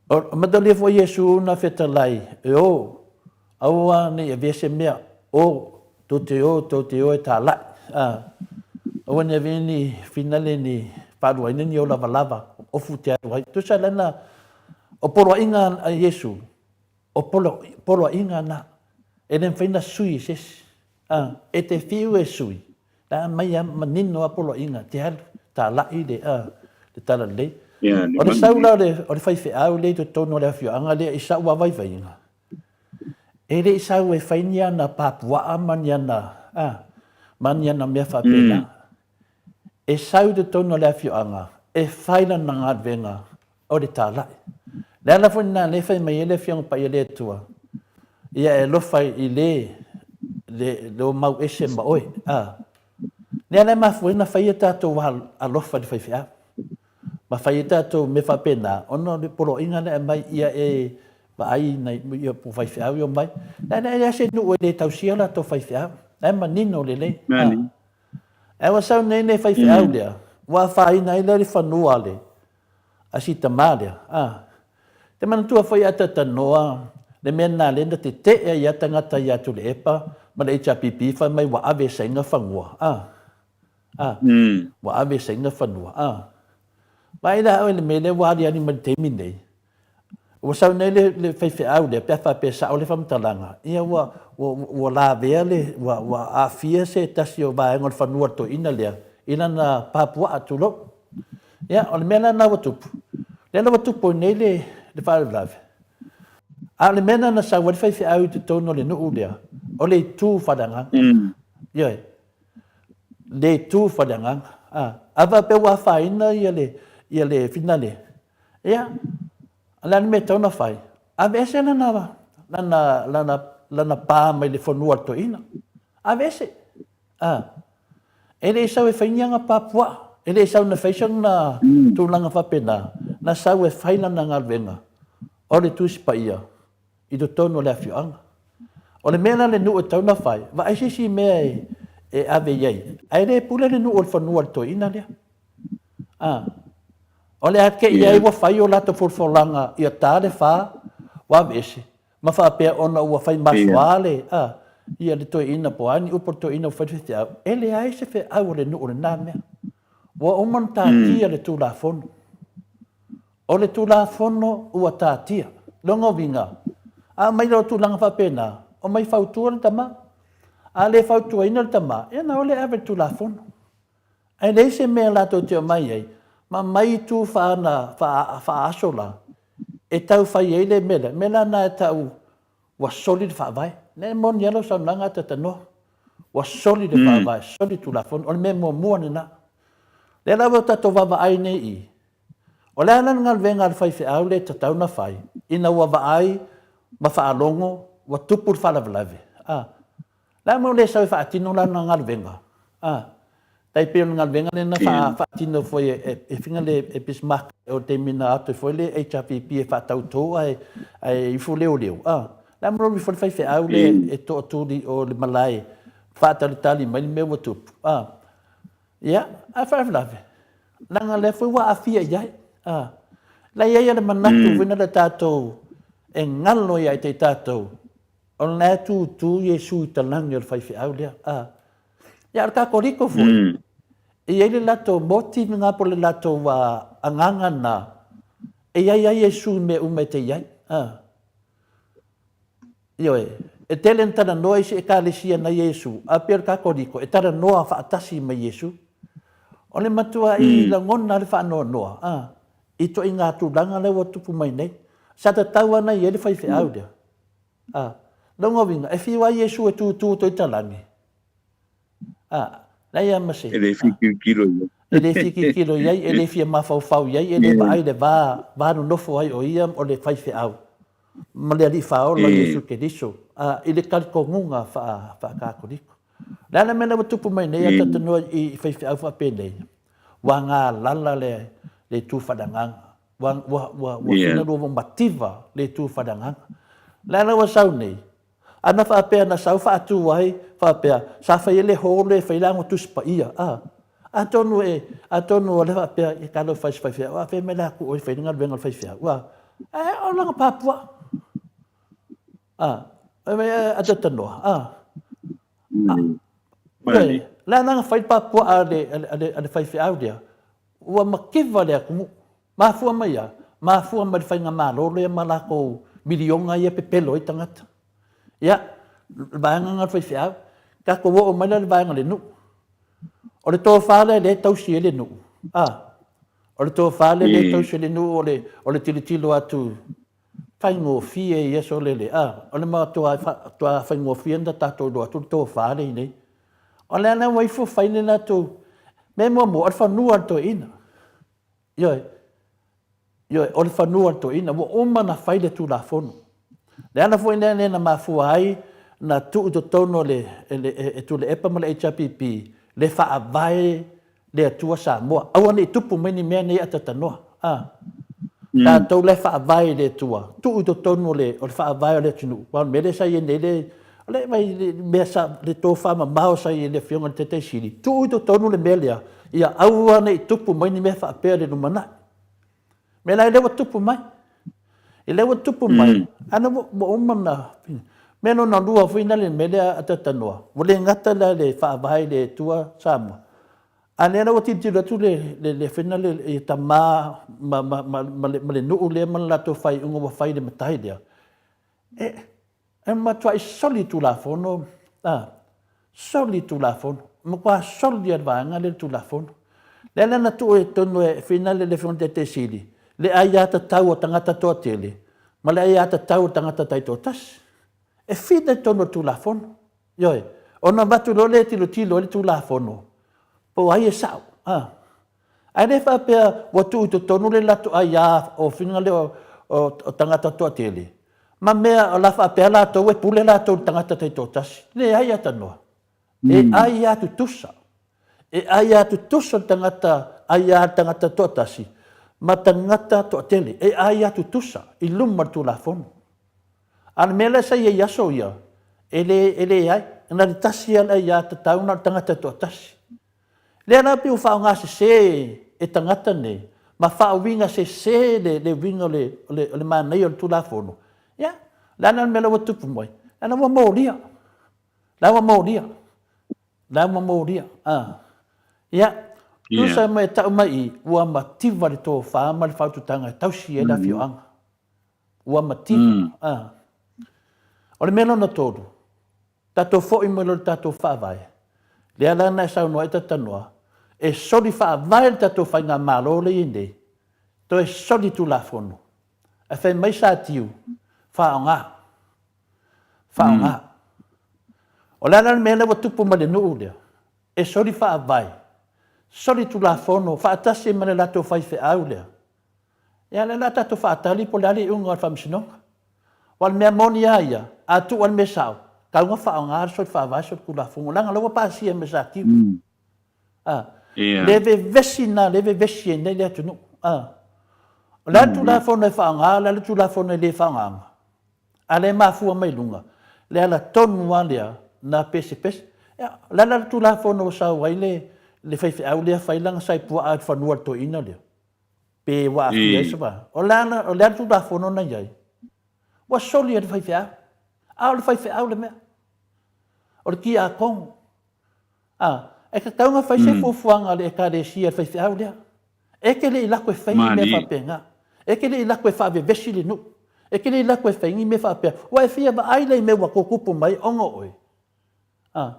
O matalia foi Iesu na fetalai, e o, Aua ne i avea se mea, o, tou te o, tou te o e tālaʻi, a, aua ne i avea ni finale ni faaluaina ni o lavalava, ofu te alu ai. Tusa lana, O poloaiga a Iesu, o polo, poloaiga na, e le mafai na sui e se isi. A, e te fiu e sui, la aumai lava manino lava poloaiga, te alu, talai le, a, le talalelei. O le sau la o le, o le faifeau lea i totonu o le afioaga lea i sa'u lava vaivaiga, e le i sau e fai ni ana pā puaa ma ni ana, a, ma ni ana mea faapena. E sau i totonu o le afioaga e fai lana galuega o le talai. Le ala foi lena lea e fai mai ai le Afioga Paia le Atua, ia e alofa i le, le, le o mau ese ma oe. A. Lea la e mafua ai ona fai a tatou alofa i le faifeau. Ma fai ai tatou mea faapena, ona o le poloaiga lea e aumai, ia e vaai nai, ia po faifeau e omai. Lea e leai se nuu e le tausia latou faifeau. La e manino lelei. A. Ae ua sau nei le faifeau lea, ua afaina ai lea le fanua a le, a si tama lea. A. Te manatua foi a tatanoa le mea lena lea na tetee ai a tagata ia Tuilaepa ma le HRPP fai mai ua ave e Saina fanua. A. A. Ua ave e Saina fanua. A. Vaai la oe i le mea lea ua aliali mai i le taimi nei. Ua sau nei le, le faifeau lea, pe a faapea e sao le faamatalaga, ia ua, ua, ua lavea le, ua, ua aafia se tasi o vaega o le fanua o le toeaina lea i lana pā puaa, tulou. Ia, o le mea la lena ua tupu, lea la ua tupu ai nei le, le faalavelave. A o le mea lena na sau ai le faifeau i totonu o le nuu lea, o le itu faaleagaga. Ioe. Le itu faaleagaga. A, a faapea ua afaina ia le, ia le finale, Ia, o le a le mea e tatau ona fai? Aveese lana, lana, lana, lana pa mai le fanua a le toeaina. Aveese. A. E le i sau e fai ni ana pa puaa. E le i sau na fai sona tulaga faapena. Na sau e fai lana galuega o le Tusi Paia i totonu o le afioaga. O le mea la le nuu e tatau ona fai, vaai se isi mea e, e ave i ai. Ae le pule le nuu o le fanua a le toeaina lea. A. O le a te i ai ua fai o latou folafolaga ia ta le fa, ua aveese, ma faapea ona ua fai masoa le, a, ia le toeaina po o a ni upu a le toeaina ua fai le feau. E leai se feau a le nuu o lena mea. Ua uma ona taatia le Tulafono. O le Tulafono ua taatia. Lona uiga, a aumai loa tulaga faapena, omai fautua le tama. A le fautuaina le tama, ia na o lea e ave i le Tulafono. Ae leai se mea latou te omai ai, ma aumai itu faa, faaaso la, e tau fai ai le mea lea. Mea la na e tau ua soli le faavae. Lea e moni lava lau saunoaga a Tatanoa. Ua soli le faavae, soli le Tulafono. O le mea muamua lena. Lea la ua tatou vaavaai nei i i, o le a la le galuega a le faifeau lea e tatau ona fai ina ua vaai ma faalogo ua tupu le faalavelave? A. Le a mo le sau e faatino lana galuega? A. Tai pei o le galuega lea na faatino foi e finga le e Bismarck o le taimi na atu ai foi le HRPP e faatauto ae ae ifo leoleo. A. Le a mo le ifo le faifeau lea e toatuli o le malae faatalitali mai le mea ua tupu. A. Ia, ae faalavelave, leaga lea foi ua aafia i ai. A. La i ai le manatu foi lea tatou e galo ia te i tatou O lena e tutū Iesu i talagi o le faifeau lea. A. Ia, o le Kakoliko foi, e i ai le latou motive lena po o le latou agaga lena, e i ai lava Iesu i mea uma e te i ai. A. Ioe, e tele ina talanoa isi Ekalesia na Iesu, a pei o le Kakoliko, e talanoa faatasi ma Iesu. O le matuai lagona lava le faanoanoa, a, i ituaiga tulaga lea ua tupu mai nei. Sa tatau lava ona i ai le faifeau lea. A, lona uiga, e fiu ai Iesu e tūtū toi talani. A, leai a ma se. E le fia tilotilo i ai. E le fia tilotilo i ai, e le fia mafaufau i ai, e le vaai le va, va nonofo ai o ia o le faifeau ma le Alii Faaola o Iesu Keriso, a, i le talitonuga faa, faa-Katoliko. O le a le mea lea ua tupu mai nei a talitonuga i faifeau faapenei? Ua galala le, le itu faaleagaga. Ua, ua, ua, ua yeah. Ua mativa le itu faaleagaga. Le ala ua sau nei, ana faapea na sau faatu ai, faapea, sa fai ai le holo e fai le ago Tusi Paia. A, atonu e, atonu o le faapea, e talo fai se faifeau, a fea mai la ku oi fai le galuega o le faifeau. A, e o langa papua. A, e mai a tatanoa. A, a, le ala fai papua a le, a le, a le faifeau lea, ua mativa le atunuu. Mafua mai a? Mafua mai le faigamalo lea ma lakou miliona ia pepelo ai tagata. Ia, le vaega lena o le faifeau. Tatou oo mai la i le vaega o le nuu. O le tofa lea lea e tausi ai le nuu, a, o le tofa lea lea e tausi ai le nuu o le, o le tilotilo atu faigofie ia solele, a, o le matuai faigofie ona tatou iloa atu le tofa lea i inei. O le ala ua ifo fai le latou mea muamua, o le fanua o le toeaina. Ioe. Ioe, o le fanua o le toeaina. Ua uma ona fai le Tulafono. Le ala foi lea na mafua ai na tuu i totonu o le, e, e, e Tuilaepa ma le HRPP le faavae le Atua Samoa. Aua ne i tupu mai ni mea nei atatanoa. A. Tatou la e faavae i le Atua, tuu i totonu o le, o le faavae o le atunuu. Aua o le mea lea sa i ai nei le, o le, vai, le mea sa, le tofa mamao sa i ai le Afioga i le Taitai Sili, tuu i totonu le mea lea, ia aua ne i tupu mai ni mea faapea i le lumanai. Mea la, lea ua tupu mai. I lea ua tupu mai, ana ua uma na, mea lona lua foi na le mea lea a Tatanoa, ua le gata la le faavae i le Atua Samoa, a lea la ua tilotilo atu le, le, le fena le, i tama ma, ma, ma, ma, le, ma le nuu lea ma le latou faaiuga ua fai i le matai lea, e, E matuai soli Tulafono, a, soli Tulafono, matua soli lava le vaega lea le Tulafono. Lea la na tuu i totonu e finale le Afioga i le Taitai Sili le aiatatau a tagata toatele ma le aiatatau a tagata taitoatasi. E fina i totonu o le Tulafono. Ioe. Ona avatu loa lea e tilotilo ai le Tulafono, po o ai e sao. A. Ae le faapea ua tuu i totonu le latou aia o finagalo o, o, o tagata toatele, ma mea o la faapea latou e pule latou i le tagata taitoatasi. Leai atanoa. E aia tutusa. E aia tutusa le tagata aia le tagata toatasi ma tagata toatele. E aia tutusa i luma o le Tulafono. A o le mea lea sa i ai i aso ia, e le, e leai. Na o le tasi lava le aia tatau na o le tagata toatasi. Lea la pei ua faaaoga sese e tagata nei ma faauiga sese le, le uiga o le, o le, o le manaia o le Tulafono. Ia, le a la le mea la ua tupu mai? La ua molia. La ua molia. La ua molia. Ah. Ia, tusa mai e tau mai i, ua mativa le tofa ma le faaututaga e tausi ai le afioaga. Ua mativa. Ah. O le mea lona tolu, Tatou foi mai loa i le tatou Faavae, lea la na e saunoa ai Tatanoa, e soli faavae le tatou faigamalo lea e i ai nei, toe soli Tulafono. Ae fai mai Satiu, faaaoga. Faaaoga. O le a la le mea lea ua tupu mai le nuu lea? E soli faavae, soli Tulafono faatasi ai ma le latou faifeau lea. Ia, lea o le a tatou faatali po o le a le iuga o le faamasinoga. Aua o le mea moni lava ia, a tuu lava le mea sao, tau na faaaoga le soli faavae soli tulafono, leaga o la ua pasia mai Satiu. A, le vevesi lena, le vevesi ai nei le atunuu. A, o le a le tulafono e faaaoga, o le a le tulafono e le faaaogaina? A lea e mafua mai luga, le ala tonu lava lea na pesepese. Ia, o le a la le tulafono ua sau ai le, le faifeau lea fai lana saepuaa i le fanua o le toeaina lea? Pe ua aafia ai se vaega. O le a, o le a le Tulafono na i ai? Ua soli e le faifeau. A o le faifeau le mea. O le tiakono. A, e tatau ona fai se fuafuaga a le Ekalesia i le faifeau lea. E te le i lako e fai ni mea faapena. E te le i lako e faavevesi le nuu. E te le i lako e fai ni mea faapea. Ua e fia vaai la i mea ua tutupu mai ona o oe. A.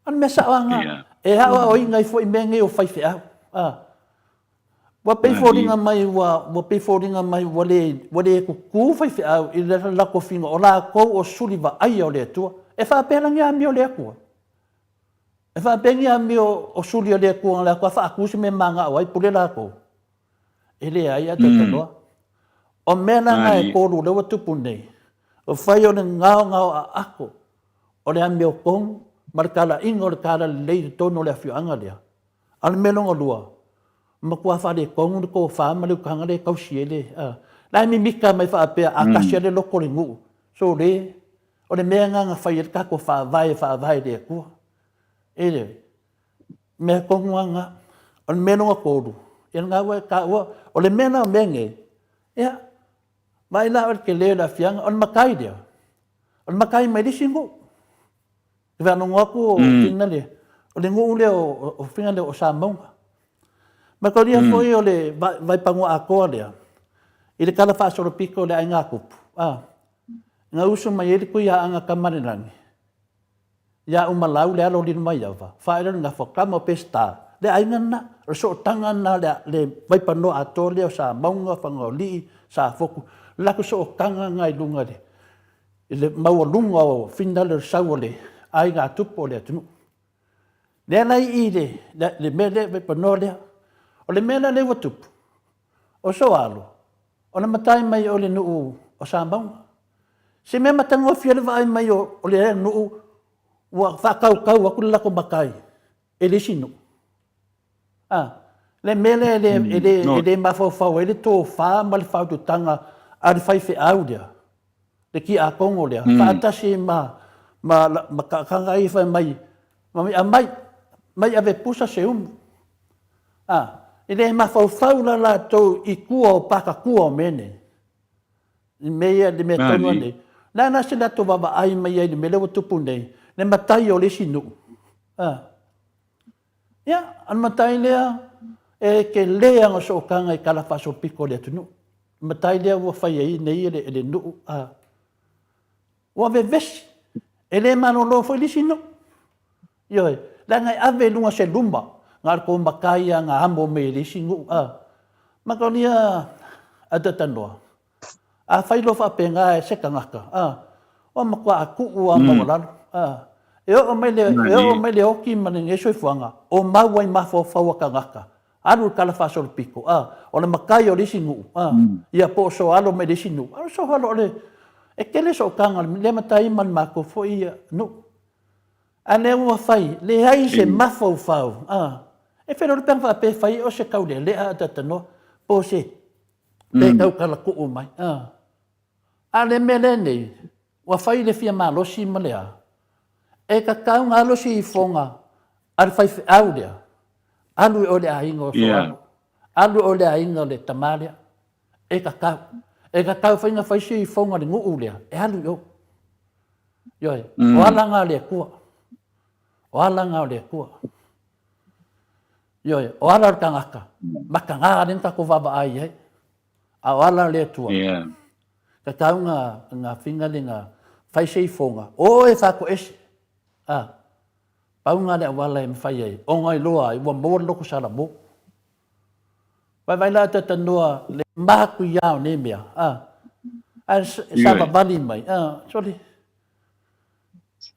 O le mea sao lava lena. E aoaoina ai foi mea nei o faifeau. Ua pei foliga mai ua, ua pei foliga mai ua le, ua le kuku faifeau i le latou finga o latou o suli vaaia o le Atua. E faapea la ni amio o le Atua? E faapea ni amio o suli o le Atua na latou faatu se mea manao ai pule latou? E leai a talanoa. O mea la na e tolu lea ua tupu nei, o fai o le gaogao aako o le amiotonu ma le talaiga o le talalelei i totonu o le afioaga lea. A o le mea lona lua, matua faaletonu le tofa ma le utaga lea e tausi ai le, a, la e mimita mai faapea a tasi lava le loto o le nuu, sole, o le mea lena na fai ai le tatou faavae e faavae i le Atua. E le, mea tonu lava lena. O le mea lona tolu, ia lena ua e taua, o le mea lena o mea nei, ia, vaai la oe i le tele o le aafiaga, o le matai lea, O le matai mai le isi nuu. E faalogo atu o Finale, o le nuu lea o Finale o Samauga. Matalia foi o le vaipanoa atoa lea, i le tala faasolopito o le aiga tupu, a, na usu mai ai le Tuiaana Tamalelagi, ia Umalau le alo o Lilomaiava, faailo le gafa o tama o Peseta, le aiga lena, o le sootaga lena o le vaipanoa atoa lea o Samauga, Fagaolii, Safotu, le latou sootaga lena i luga i le maualuga o finagalo o le sau o le aiga tupu o le atunuu. Lea la i i le mea lea, vaipanoa lea. O le mea la lea ua tupu, o Soalo, o le matai mai o le nuu o Samauga. Se mea matagofie le vaai mai o le nuu ua faatautau atu le latou matai e le isi nuu. A, le mea lea e le, e le, e le mafaufau ai le tofa ma le faaututaga a le faifeau lea, le tiakono lea, faatasi ma, ma, ma tagata ia fai mai, mai aumai, mai ave pusa se umu. A, e le mafaufau la latou i tua o pakatua o mea nei. I mea ia, le mea tonu nei. Le a la se latou vaavaai mai ai i le mea lea ua tupu nei, le matai o le isi nuu. A. Ia, o le matai lea e tele ana sootaga i tala faasolopito a le atunuu. Le matai lea ua fai ai nei e le nuu, a, ua vevesi, e le malolo foi le isi nuu. Ioe, leaga e ave i luga se luma, na o le tou matai lava na amo mai e le isi nuu, a. Manatua a Tatanoa, Afai loa faapena e se tagata, a, ua matua tuu lava maualalo, a, e oo mai le, e oo mai le oti ma lenei soifuaga, o mau ai mafaufau a tagata, alu i le tala faasolopito, a, o le matai o le isi nuu, a, ia po o soalo mai le isi nuu, a o soalo o le, e tele sootaga o lea matai ma le matou foi nuu. A lea ua fai, leai se mafaufau, a, e feiloai le peaga faapea e fai o se taulealea a Tatanoa, po o se pe tautala tuu mai. A. A le mea lea nei, ua fai le fia malosi ma le a, e tatau ona alu se ifoga a le faifeau lea, alu i o i le aiga o Soalo, alu i o i le aiga o le tama lea. E tatau. E tatau foi ona fai se ifoga a le nuu lea, e alu i o. Ioe, o ala na o le Atua. O ala na o le Atua. Ioe, o ala o le tagata, mataga lea na tatou vaavaai i ai, a o ala o le Atua, yeah. Tatau na, na finga le na fai se ifoga, o e faatoese, a, pau na le auala e mafai ai, ona iloa ai, ua maua le loto Salamo. Vaivai la tatanoa le matuia o nei mea, a, ae savavali mai, a, soli,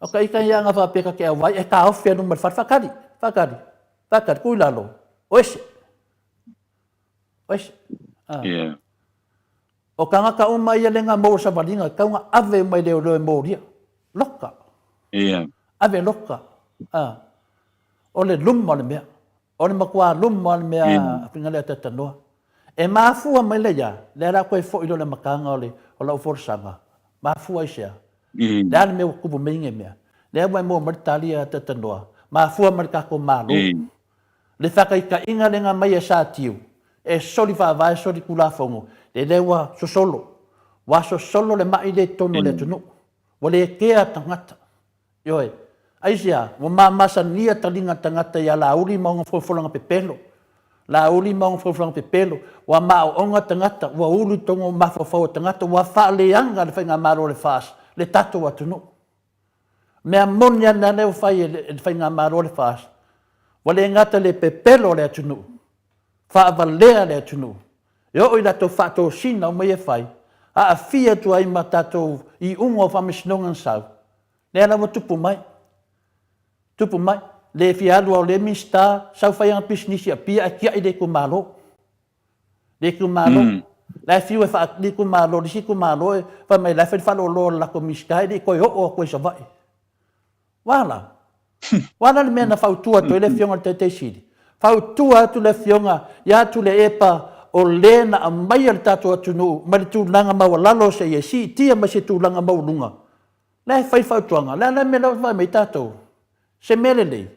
O ka ika ia nga faapea ka ke auai e taofi a luma le fale faatali, faatali, faatali, ku i lalo, o ese. O ese. Ah. Yeah. O tangata uma ia le nga maua savaliga, tau nga ave uma i leoleo e molia. Loka. Yeah. Ave loka. Ah. O le luma o le mea. O le matua luma o le mea a Fingalea Tatanoa. E mafua mai le ia, lea la koe foi loa le amataga o le o lau folasaga. Mafua aisea? Le a le mea ua tupu mai nei mea? Lea ua e maua mai le tali a Tatanoa, mafua mai le tatou Malo. Le faataitaiga lea na aumai e Satiu, e soli faavae soli tulafono, lea lea ua sosolo. Ua sosolo le mai lea i totonu o le atunuu. Ua le kea tagata. Ioe. Aisea? Ua mamasania taliga tagata ia Laauli ma ona folafolaga pepelo. Laauli ma ona folafolaga pepelo. Ua maoaoga tagata, ua ulu i totonu o mafaufau o tagata, ua faaleaga le Faigamalo a le FAST le tatou atunuu. Mea moni lava lena lea ua fai e le Faigamalo a le FAST, ua le gata i le pepelo o le atunuu, faavalea le atunuu, e oo i latou faatosina uma ia e fai, aafia atu ai ma tatou iuga o Faamasinoga na sau, Lea la ua tupu mai. Tupu mai. Le fia alu au le Minisita, sau fai ana pisinisi i Apia ae tiai le itumalo. Le itumalo. La e fiu e faa, le itumalo, le isi itumalo e fai mai la e fai le faalolo a le latou Minisita e le i toe oo atu ai i Savaii. Ua la? Ua la le mea na fautua atu ai le Afioga i le Taitai Sili? Fautua atu le Afioga ia Tuilaepa o le na aumaia le tatou atunuu mai le tulaga maualalo seia siitia mai se tulaga maualuga. La e fai fautuaga, le a la le mea la ua fai mai tatou? Se mea lelei,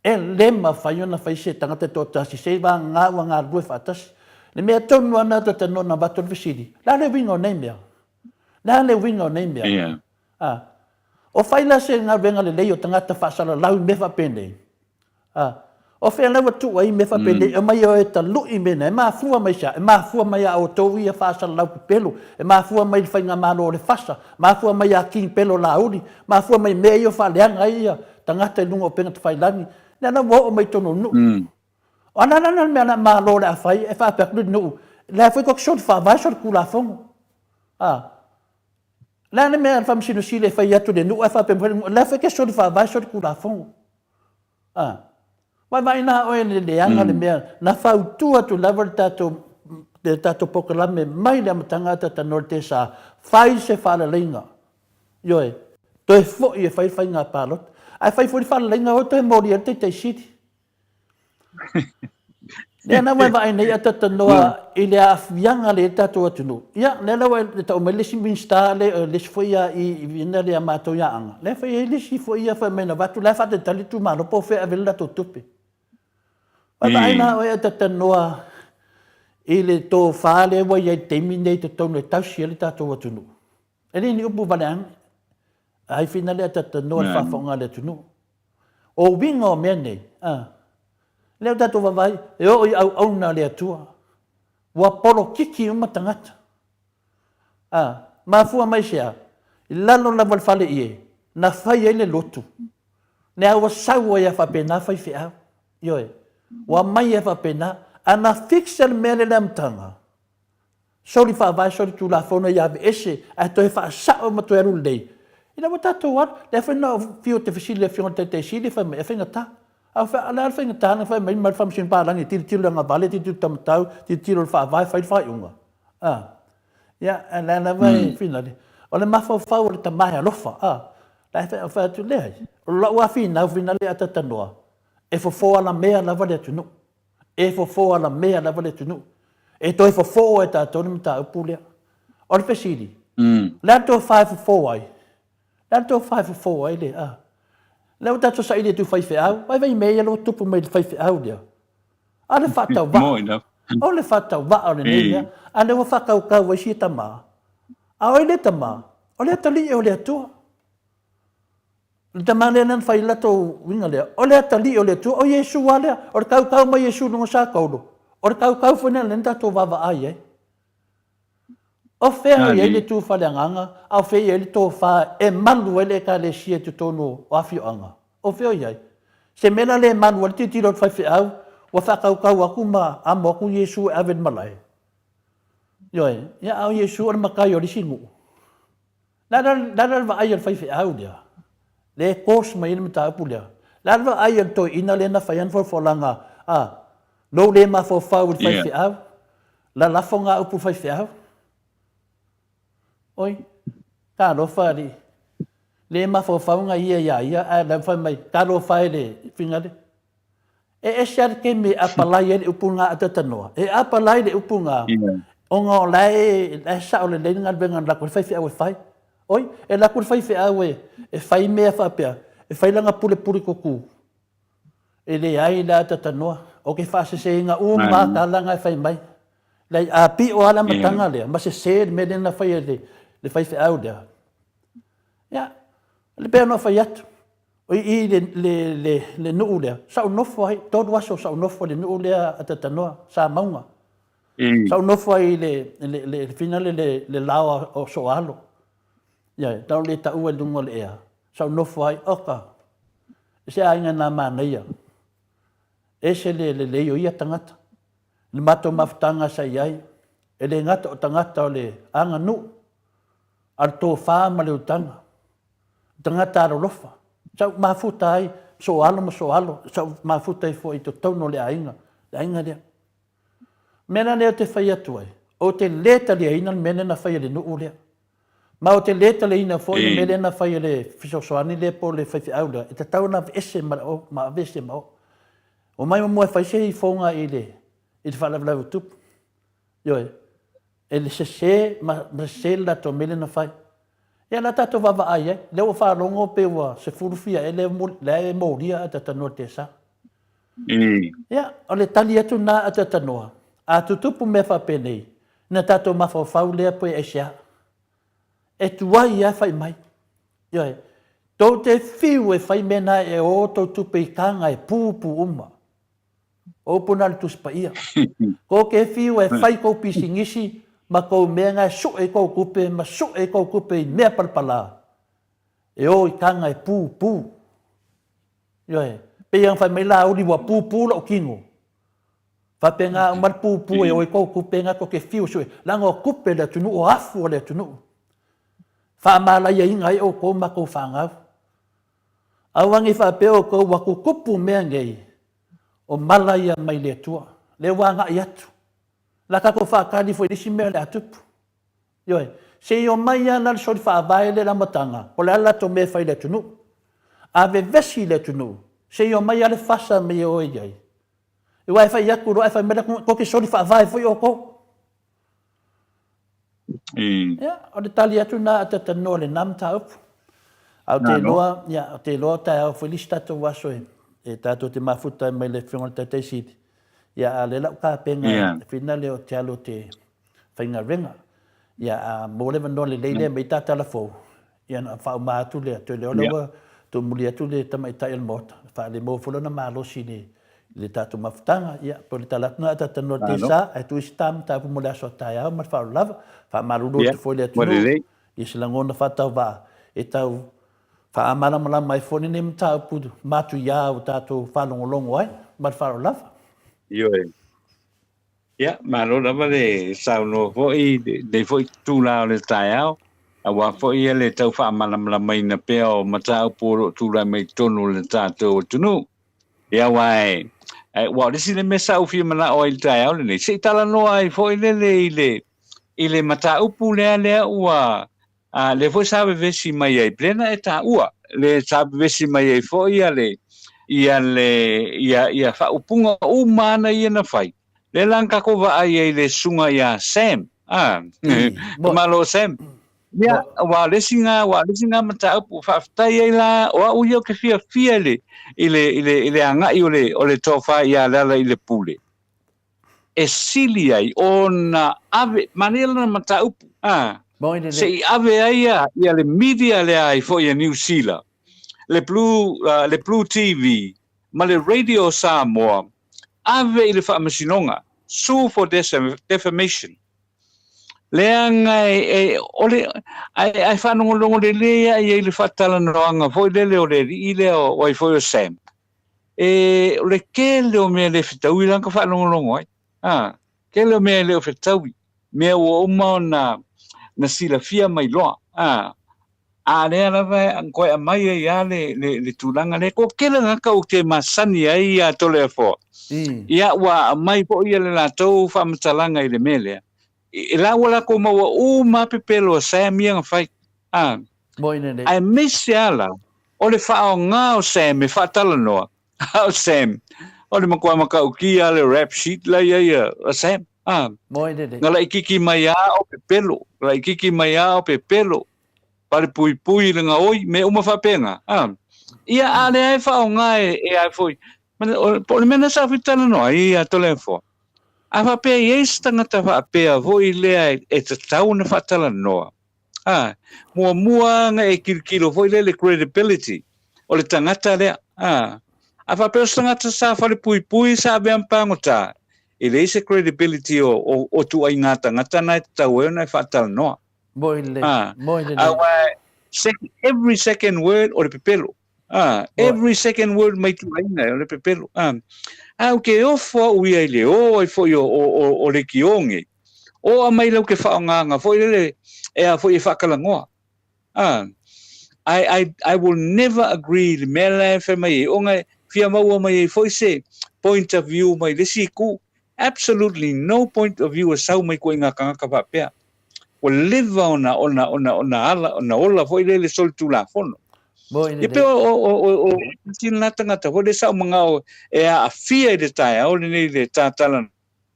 e le mafai ona fai se tagata e toatasi se vagana ua galulue faatasi. Le mea tonu lava lena ta talanoa na avatu le fesili, le a le uiga o nei mea? Le a le uiga o nei mea? Yeah. A, o fai la se galuega lelei o tagata faasalalau i mea faapenei? A, O fea la ua tuu ai mea faapenei, e omai o e talu'i mea nei, e mafua mai se a? E mafua mai ia outou ia faasalalau pepelo, e mafua mai i le faigamalo o le FASA, mafua mai ia King Pelo Laauli, mafua mai i mea ia ua faaleaga ai ia tagata i luga o upega tafailagi, lea la ua oo mai i totonu o nuu. O a la la le mea a le Malo o le a fai e faapea atu le nuu, la e foi tou te soli faavae soli tulafono. A. Le a le mea a le Faamasino Sili e fai atu i le nuu ae faapea mai le nuu, la e foi e te soli faavae soli tulafono. A. Vaavaai la oe i le leaga o le mea na fautua atu lava le tatou le tatou polokalame mai le amataga a Tatanoa le TSA, fai se faaleleiga. Ioe, toe foi e fai le faiga palota. Ae fai foi le faaleleiga oe toe molia ai le Taitai Sili. Lea la ua e vaai nei a Tatanoa i le aafiaga lea i le tatou atunuu. Ia, lea la ua e tau mai le isi Minisita le isi foi ia i ina lea matou ia Aana. Lea foi e i ai le isi foi ia fai mai na avatu la e faatalitali le itumalo po o fea e ave ai le latou tupe. Ua e vaai la oe a Tatanoa i le tofa lea ua i ai i le taimi lenei i totonu e tausi ai le tatou atunuu. E le ni upu vale ane. Ai fina lea tatanoa le faafofoga a le atunuu. O uiga o mea nei, a, lea ua tatou vaavaai, e oo i auauna a le Atua. Ua polokiki uma tagata. A, mafua mai se a? I lalo lava o le fale ie, na fai ai le lotu. Lea ua sau ai a faapena faifeau. Ioe. Ua mai ai faapena. A na fix le mea lea i le amataga, Soli faavae, soli tulafono ia aveese ae toe faasao ma toe alu lelei. Ina ua tatou alu, lea foi na ou fiu ou te fesili i le afioga i le Taitai Sili fai mai e faigata. Ae ou fai atu, o le a le faigata na fai mai ma le Faamasino Palagi e tilotilo i le agavale, tilotilo i le taumatau, tilotilo i le faavae, fai le faaiuga. A. Ia, ae o lea lava e finale. O le mafaufau o le tama e alofa, a. La e fai atu, leai, o lau lava finau finale a Tatanoa, e fofo alamea lava le atunuu. E fofo alamea lava le atunuu. E toe fofo e tatou le mataupu lea. O le fesili, o le a le tofa e fofo ai? O le a le tofa e fofo ai le, a? Lea ua tatou saili atu i faifeau, vaivai i mea ia ua tupu mai i le faifeau lea. A o le faatauvaa, o le faatauvaa o lenei mea, a lea ua faatautau ai sia tama. A o ai lea tama? O le atalii o le Atua. Le tama lea na fai latou uiga lea, o le atalii o le Atua, o Iesu lava lea, o le kaukau mai Iesu i luga o Sakaulo, o le kaukau foi lea na tatou vaavaai ai. O fea o i ai le tu faaleagaga, a o fea i ai le tofa e malu ai le Ekalesia i totonu o afioaga? O fea o i ai? Se mea la le malu ai le tilotilo a le faifeau, ua faakaukau atu ma amo atu Iesu e ave i le malae? Ioe, ia a o Iesu o le matai o le isi nuu. Le a la le vaai a le faifeau lea, lea e course mai ai le mataupu lea? Le a le vaai a le toeaina lea na fai ana folafolaga, a, lou le mafaufau i le faifeau, lalafo ngā upu faifeau. Oi, talofa alii. Le mafaufau nga ia ia ia, ae la fai mai, talofa e le finale. E ese lava le taimi e apalai ai le upu lena a Tatanoa. E apalai le upu lena ona o la e, la e sao lelei le galuega na latou le faifeau e fai. Oi, e alu atu le faifeau e, e fai mea faapea, e fai lana pulepule tutu. E leai la Tatanoa, ou te faaseseina uma lava tala na e fai mai. Leai, a pio lava le amataga lea, ma sese le mea lea na fai e le, le faifeau lea. Ia, e pei ona ou fai atu, O i le, le, le, le nuu lea, sa ou nofo ai, tolu aso sa ou nofo i le nuu lea a Tatanoa, sa Mauga. Sa ou nofo ai i le, le, le, le finale le, le lao o Soalo. Ia, tau le taua i luga o le ea. Sa ou nofo ai, oka, se aiga na manaia. Ese le lelei o ia tagata. Le matou mafutaga sa i ai, e le gata o tagata o le aganuu, a le tofa ma le utaga. Tagata alolofa, sa ou mafuta ai so alo ma so alo, sa ou mafuta ai foi i totonu o le aiga, le aiga lea. O mea la lea ou te fai atu ai, ou te le taliaina le mea lea na fai e le nuu lea. Ma ou te le taliaina foi le mea lea na fai e le fesoasoani lea po o le faifeau lea, e tatau ona aveese ma o, ma aveese ma o. Omai muamua e fai se ifoga i le, i le faalavelave o tupu. Ioe, e le sese ma sese le latou mea lea na fai. Ia la tatou vaavaai ai, lea ua faalogo pe ua sefulu fia ea lea e molia ae tatanoa i le tesa. Ia, o le tali atu lena a tatanoa, a tutupu mea faapenei, na tatou mafaufau lea pe aisea. E tuai lava fai mai. Ioe, tou te fiu e fai mea na e o tou tupe i taga e pupu uma. O upu na o le Tusi Paia. Kou ke fiu e fai kou pisinisi ma kou mea nga e suʻe i kou kupe ma suʻe i kou kupe i mea palapala e o i kaga e pūpū. Ioe, pei ona fai mai Lāuli ua pūpū loʻu kino. Faapena uma le pūpū e o i kou kupe nga kou ke fiu e suʻe. Leaga o kupe le atunuu, o afu o le atunuu. Faamalaiaina ai ʻoukou ma kou fanau. Aua nei faapea ʻoukou ua kukupu mea nei, o mala ia mai le Atua. Lea ua agai atu. La tatou faatali foi i le isi mea o le a tupu. Ioe. Se i omai lava la le soli faavae lea i le amataga, po o le a le latou mea e fai i le atunuu. A vevesi le atunuu, se i omai lava le fasa mea e o i ai. Aua e fai atu loa ae fai mai le atunuu, tou te soli faavae foi outou. Ia, o le tali atu lena a talanoa i lena mataupu. A ou te iloa, ia, ou te iloa o taeao foi le isi tatou aso e, e tatou te mafuta ai mai le Afioga i le Taitai Sili. Ia, a o lea la ua tapena le whina lea o te alu o te faigaluega. Ia, a maua le avanoa lelei lea mai ta tala fou, ia ona faauma atu lea, toe lea o lea ua tuumuli atu le tamaitai o le Maota, faalemaua foi lona malosi i le i le tatou mafutaga. Ia, po o le tala atu lena a talanoa i le sa, ae tuu i se ta mataupu mo le aso a taeao ma le faaaloalo lava. Faamalulu atu foi i le atunuu i se lagona faatauvaa e tau faamalamalama ai foi lenei mataupu matuia ua tatou faalogologo ai ma le faaaloalo lava. Ioe. Ia, malo lava le saunoa foi i lenei foi itula o le taeao, aua foi le tau faamalamalamaina pea o mataupu o lo o tulai mai i totonu o le tatou atunuu. Ia, aua e, aua o le isi lea mea sa ou fia manao ai i le taeao lenei, se i talanoa ai foi lele i le, i le mataupu lea lea ua, a, lea foi sa vevesi mai ai, lea na e taua, le sa vevesi mai ai foi ia le, ia le, ia, ia faaupuga uma ana ia na fai. Lea la na tatou vaai ai i le susuga ia Sam, a, Malo Sam. Ia, aua o le isi na, aua o le isi na mataupu, faafetai ai la, o au ia ou te fiafia i le, i le, i le, i le agai o le, o le tofa ia Lealailepule. E sili ai ona ave, manaia lana mataupu, a, se i ave ai ia, ia le media lea ai foi a Niu Sila, le Blue, uh, le Blue TV ma le Radio Samoa, ave i le faamasinoga, sue for defamation. Leaga e, e, o le, ae, ae faalogologo lelei lava i ai i le faatalanoaga foi lele o le alii lea o ai foi o Sam. E, o le tele o mea le fetaui la na faalogologo ai. A, tele o mea e le o fetaui, mea ua uma ona na silafia mai loa. A, a lea lava e toe aumai ai lava le, le, le tulaga lea. Toatele tagata ou te masani ai ia Toleafoa. Ia, ua aumai foi le latou faamatalaga i le mea lea. E la ua latou maua uma lava pepelo a Sam ia na fai. A, aemaise lava la o le faaaoga o Sam e faatalanoa, a o Sam, o le matua matautia lava le rap sheet la i ai a Sam. A, na laititi mai lava o pepelo, laititi mai lava o pepelo, palepuipui i le gaoi, mea uma faapena. A, ia, a lea e faaaoga e, e a foi, po o le mea lena sa fia talanoa ai ia Toleafoa. A faapea e i ai se tagata faapea foi lea e tatau ona faatalanoa, A, muamua na e tilotilo foi lea i le credibility o le tagata lea. A, a faapea o se tagata sa falepuipui sa avea ma pagota, e leai se credibility o, o, o ituaiga tagata na e tatau ai ona e faatalanoa. Moi lelei, A, moi lelei. aua every second word o le pepelo. A, every second word mai ituaiga o le pepelo. A, a ou te ofo au ia i le o ai foi o, o, o, o lekiō nei. O aumai lau te whaongaanga foi lele e a foi e whaakalangoa. Ah, I, I, I will never agree le mea la e whai mai e onga e fia maua mai e foi se point of view mai le si ku. Absolutely no point of view e sau mai koe ngā kangaka whapea. Ua leva ona, ona, ona, ona ala, ona ola foi lele solitulafono. Ia pe o, o, o, o, o, tino nā tangata foi le sao mangao e a afia i le taeao lenei le tātala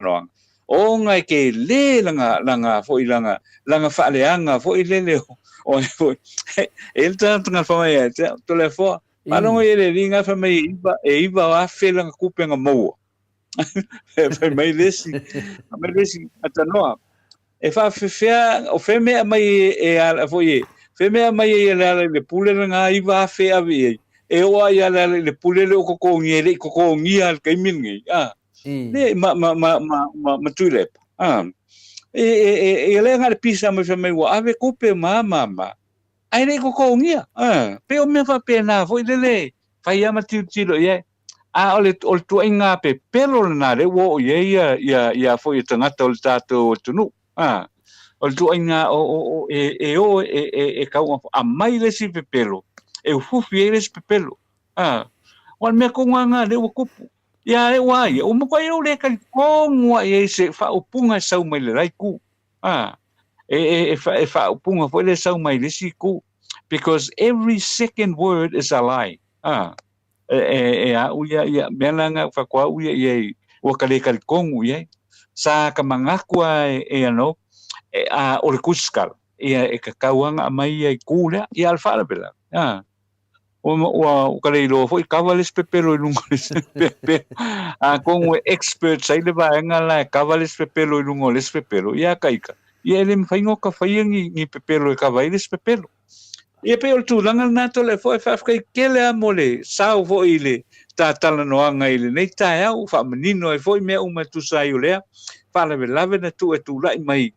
noaga. Ona e ke lē langa, langa foi, langa, langa faaleaga foi lele o, o ai foi. E le tagata nga fai mai ia te au, Toleafoa, faalogo ia le alii nga fai mai e iva, e iva afe langa kupe nga maua. Fai mai le isi, fai mai le isi, Atanoa, e faafefea, o fea mea aumai e, e ala foi e, fea mea aumai ai e Lealailepule lana 9,000 e ave i ai, e oo lava ia Lealailepule e le o totogia, e le i totogia i le taimi lenei, a. Le ma ma ma ma ma, ma Tuilaepa. Ah. E e e e le nga le pisa mai fai mai ua ave kupe ma ma ma. Ae le i kokogia. Ah. Pe o mea faapena foi le le fai lava ma tilotilo i ai. A o le o le tuuaiga pepelo lena lea ua oo i ai ia ia ia foi tagata o le tatou atunuu. A o le tuuaiga o o o e e o e e e tau aumai le isi pepelo e ufufi ai le isi pepelo. A o le mea tonu lava lena lea ua tupu. Ia e ua ia, ua matuai ou le talitonu lava i ai i se faaupuga e sau mai le la itu. A e e e e faaupuga foi lea e sau mai le isi itu because every second word is a lie. A e e e a au ia ia mea la na faatoa au ia i ai ua ka le talitonu i ai. Sa ka manatu lava e e ano e a o le tusitala ia e tatau lava ona aumai ia itu lea. Ia a o le faalavelave a Ua ua ka le iloa foi kava le isi pepelo i luga o le isi pepelo. Atonu e experts ai le vaega la e kava le isi pepelo i luga o le isi pepelo, ia ka ika, ia e le mafai ona faia ni, ni pepelo e kava ai le isi pepelo. Ia pei o le tulaga lena Toleafoa e faafetai tele lava mo le sao foi i le ta talanoaga i lenei taeao, ua faamanino ai foi mea uma e tusa ai o lea faalavelave na tuu e tulai mai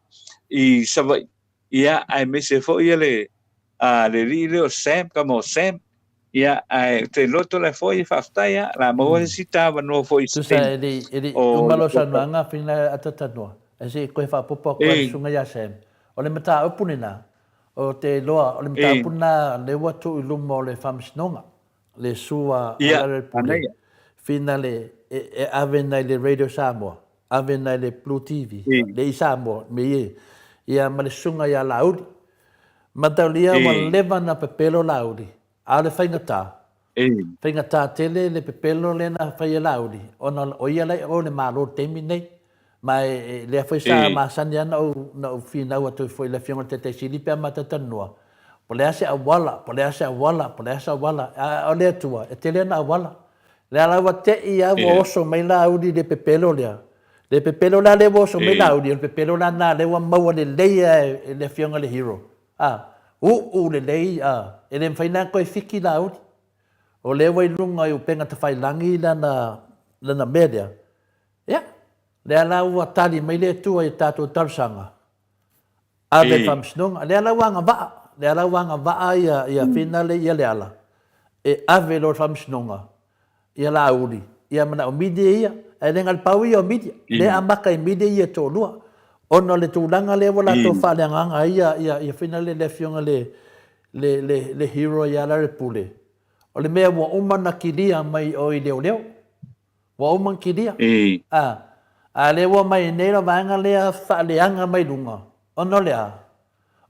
i Savaii. Ia, aemaise foi ia le, a, le alii lea o Sam, tama o Sam. Ia, ae ou te iloa Toleafoa ia faafetai lava, o le a maua se isi ta avanoa foi i se Tusa taimi e le, e le o uma lou saunoaga fina e atatanua, ae se i koe faaopoopo atu ai le susuga ia Sam. O le mataupu lena, ou te iloa, o le mataupu lena lea ua tuu i luma o le Faamasinoga. le sua a Larry Pule, fina le e ave nai le Radio Samoa, ave nai le Blue TV, le i Samoa, me ie, ia ma le susuga ia Laauli. Mataulia ua leva na pepelo Laauli, a o le faigata, faigata tele le pepelo lea na fai e Laauli, ona o ia la i o i le Malo i le taimi lenei. Ma e lea foi sa masani lava na ou finau atu ai foi i le Afioga i le Taitai Sili pe a matou talanoa, po o le a se auala, po o le a se auala, po o le a se auala, a o le Atua, e tele ana auala. Lea la ua te i lava ua oso mai Laauli i le pepelo lea. Le pepelo la lea ua oso mai Laauli, o le pepelo la lena lea ua maua lelei lava e le Afioga i le Hero. A, uu lelei, a, e le mafai la ona toe fiki Laauli. O lea ua i luga i upega tafailagi lana, lana mea lea. Ia, lea la ua tali mai le Atua i a tatou talosaga, ave i le faamasinoga. Lea la ua agavaa, lea la ua agavaa ia, ia Finale ia Leala e ave loa i le faamasinoga ia Laauli, ia manao media ia, ae le na o le pau ia o media, lea e amata i media ia e toalua, ona o le tulaga lea ua latou faaleagaga ai ia, ia, ia Finale le afioga le, le, le, le hero ia Lealailepule, o le mea ua uma ona kilia mai o i leoleo. Ua uma ona kilia. A, a lea ua omai nei la vaega lea faaleaga mai luga, ona o le a?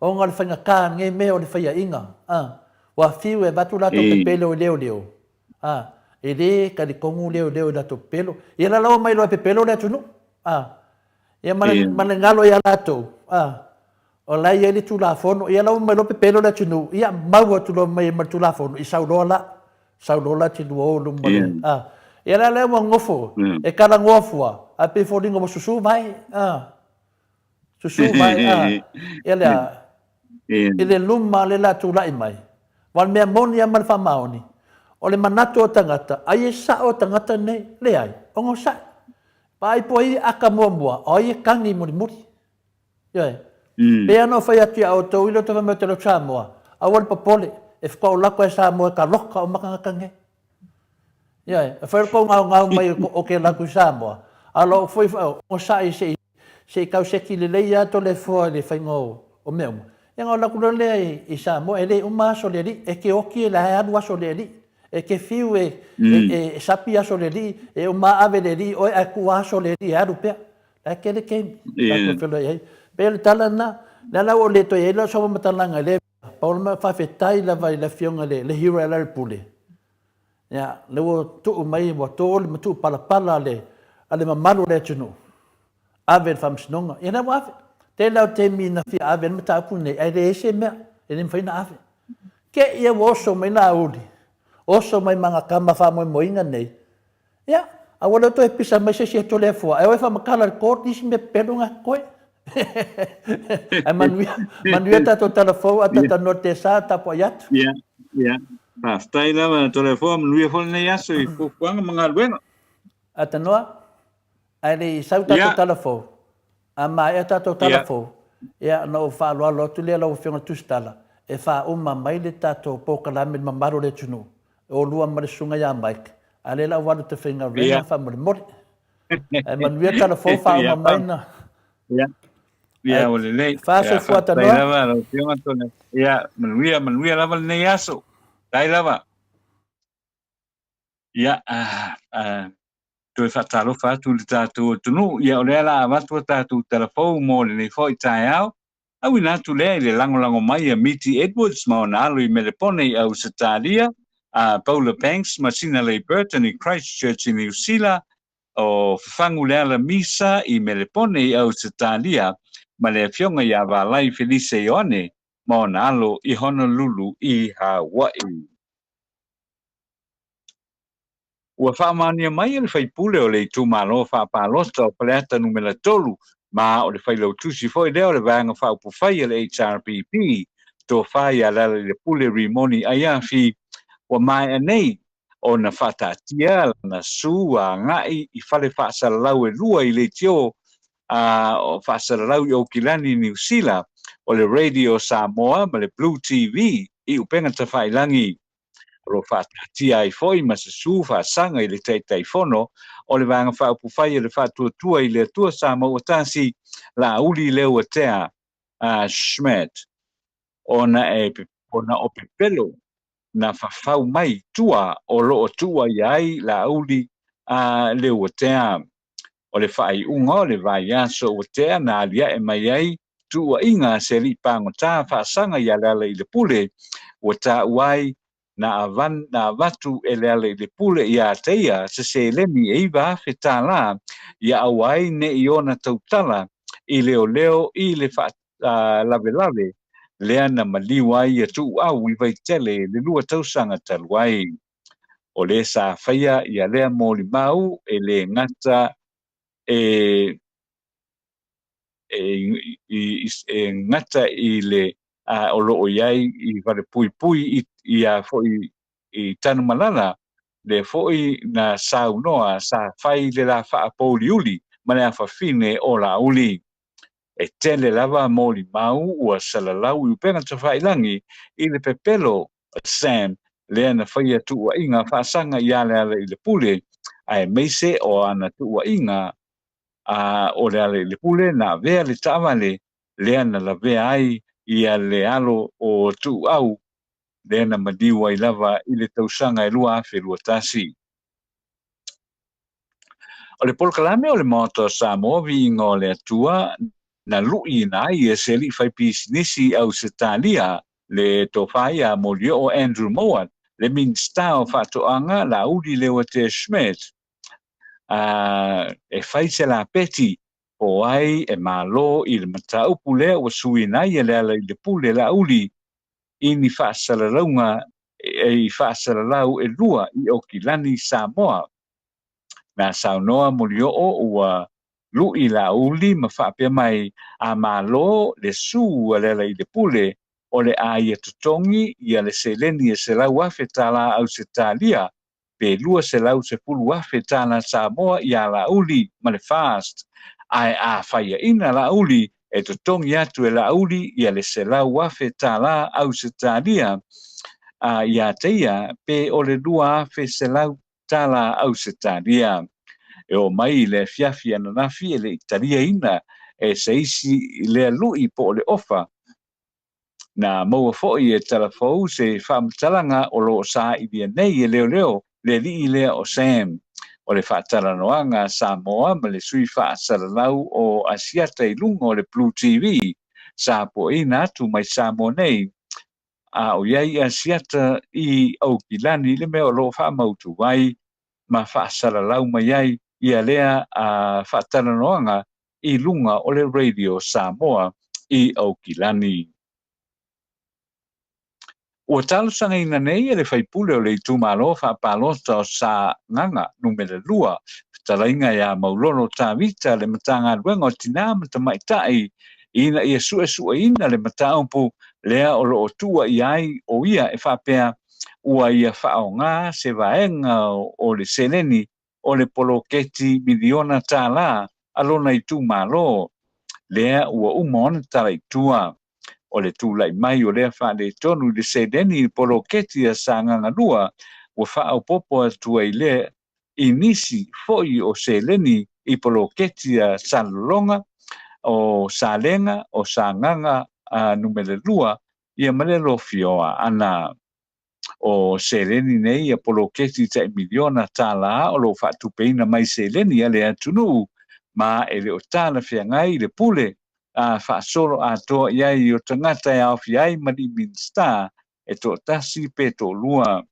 Ona o le faigata lenei mea o le faiaina, a. Ua fiu e avatu latou pepelo i leoleo, a, e le talitonu leoleo i latou pepelo. Ia la la ua omai loa e pepelo le atunuu, a. Ia ma le, ma le galo ia latou, a. O la e i ai le Tulafono, ia la ua mai loa pepelo le atunuu, ia mau atu loa mai ma le Tulafono, i sau loa la, sau loa la te lua o luma le, a. Ia la lea ua nofo, e talanoa fua, ae pei e foliga ua susu vae, a. Susu vae, a. Ia lea, i le luma lea la tulai mai, aua o le mea moni lava ma le faamaoni, o le manatu o tagata, ai e sao tagata nei, leai, onosai. Vaai po o ai e aka muamua, o ai e kagi mulimuli. Ioe. Pei lava ona ou fai atu ia outou i le tou fai mai ou te alu atu Samoa, aua le popole, e faatoa ou lako e Samoa e ka loka uma tagata nei. Ioe, e fai lo tou gaogao mai o ke alu atu i Samoa, a o lou foi onosai se i se i tau seki lelei lava Toleafoa i le faiga o mea uma, ia ona ou alu atu loa lea i Samoa, e le uma aso o le alii, e te oti la e alu aso o le alii. E te fiu e e sapi aso o le alii, e uma ave le alii oe ae tuu aso o le alii e alu pea. La e tele taimi tatou feiloai ai. Pei o le tala lena, lea la ua le toe i ai lau faamatalaga i lea mea, pau le mea faafetai lava i le Afioga i le Hero Lealailepule, ia, lea ua tuu mai, ua to le matuu palapala a le mamalu o le atunuu, ave i le Faamasinoga. Ia lea ua ave. Tele lava o taimi na fia ave ai le mataupu lenei, ae leai se mea, e le mafai ona ave. Te i ua oso mai Laauli, oso mai ma ana tama faamoemoeina nei, Ia, a ua le toe pisa mai se isi e Toleafoa, ae o e faamatala i le court nisi mea pepelo na totoe. Ae manuia, manuia tatou tala fou a talanoa i le tesa tapuai atu. Ia, ia. Faafetai lava Toleafoa, manuia foi lenei aso i fuafuaga ma galuega. Atanoa. Ae le i sau tatou tala fou, a maea tatou tala fou, ia ona ou faaaloalo atu lea lau Afioga i le Tusitala, e faauma mai le tatou polokalame i le mamalu o le atunuu, e oulua ma le Susuga ia Mike, a o lea la ua alu e te faigaluega faamolemole. Ae manuia tala fou faauma mai na. Ia, ua lelei. Fa soifua tanoa. Faafetai lava lau Afioga Tone. Ia, manuia, manuia lava lenei aso. Faafetai lava. Ia, toe faatalofa atu i le tatou atunuu. Ia, o lea la a avatu a tatou tala fou mo lenei foi taeao. Auina atu lea i le lagolago mai a Miti Edwards ma ona alo i Melepone i Ausetalia, a Paula Banks ma Sinalei Burton i Christchurch i Niu Sila, o Fafaguleala Misa i Melepone i Ausetalia, ma le afioga ia Valai Felise Ioane ma ona alo i Honolulu i Hawaii. Ua faamaonia mai e le faipule o le itumalo faapalota o Faleata Numera 3, ma o le failautusi foi lea o le Vaega Faaupufai a le HRPP, Tofa ia Lealailepule Rimoni Aiafi, ua maea nei ona faataatia lana sue agai i fale faasalalau e lua i leitio a faasalalau i Aukilani, Niu Sila, o le Radio Samoa ma le Blue TV i upega tafailagi. O lo o faataatia ai foi ma se sue faasaga i le Taitaifono o le Vaega Faaupufai a le Faatuatua i le Atua Samoa Tasi, Laauli Leuatea Schmidt, ona e ona o pepelo na fafau mai tua o lo o tuuaia ai Laauli Leuatea. O le faaiuga o le vaiaso ua tea na aliae mai ai tuuaiga a se alii pagota faasaga ia Lealailepule, ua taua ai na na avatu e Lealailepule ia te ia se seleni e 9,000 tālā ia aua ai ne i ona tautala i leoleo i le faalavelave lea na maliu ai ia Tuuau i Vaitele i le 2 tausaga talu ai. O le sa faia ia lea molimau e le gata e e, e gata i le o lo o i ai i falepuipui i, ia foi i Tanumalala, lea foi na saunoa sa fai le la faapouliuli ma le afafine o Laauli. E tele lava molimau ua salalau i upega tafailagi i le pepelo Sam lea na faia tuuaiga faasaga ia Lealailepule, aemaise o ana tuuaiga a o Lealailepule na avea le taavale lea na lavea ai ia le alo o Tuuau lea na maliu ai lava i le tausaga e 2021. O le polokalame o le Maota o Samoa Viiga o le Atua na luiina ai e se alii faipisinisi i Ausetalia le tofa ia Molioo Andrew Mowat, le Minisita o Faatoaga Laauli Leuatea Schmidt, e fai se lapeti po o ai e malo i le mataupu lea ua suiina ai e Lealailepule Laauli i ni faasalalauga i faasalalau e lua i Aukilani, Samoa. Na saunoa Molioo ua lu'i Laauli ma faapea mai, a malo le su a Lealailepule o le a ia totogi ia le seleni e 100,000 tālā Ausetalia pe 210,000 tālā Samoa iā Laauli ma le FAST, ae a faiaina Laauli e totogi atu e Laauli ia le 100,000 tālā Ausetalia iā te ia pe o le 2,100 tālā Ausetalia. E oo mai i le afiafi ananafi e le i taliaina e se isi lea lu'i po o le ofa. Na maua foi e Talafou se faamatalaga o lo o sailia nei e leoleo le alii lea o Sam. O le faatalanoaga a Samoa ma le sui faasalalau o Asiata i luga o le Blue TV sa puaina atu mai Samoa nei a o i ai Asiata i Aukilani i le mea o lo o faamautu ai ma faasalalau mai ai ia lea faatalanoaga i luga o le Radio Samoa i Aukilani. Ua talosagaina nei e le faipule o le itumalo faapalota o Sagaga Numera 2, fetalaiga ia Maulolo Tavita le Matagaluega o Tina ma Tamaitai ina ia suesueina le mataupu lea o lo o tuuaia ai o ia e faapea ua ia faaaoga se vaega o le seleni. o le poloketi miliona tālā a lona itumalo, lea ua uma ona tala i tua. O le tulai mai o lea faaletonu i le seleni i le poloketi a Sagaga 2 ua faaopoopo atu ai lea i nisi foi o seleni i poloketi a Salelologa, o Salega, o Sagaga Numera 2, ia ma le alofia o Aana. O seleni nei ia poloketi tai miliona tālā o lo o faatupeina mai seleni a le atunuu ma e le o talafeagai le pule a faasolo atoa i ai o tagata e aofia ai ma ni Minisita e toatasi pe toalua.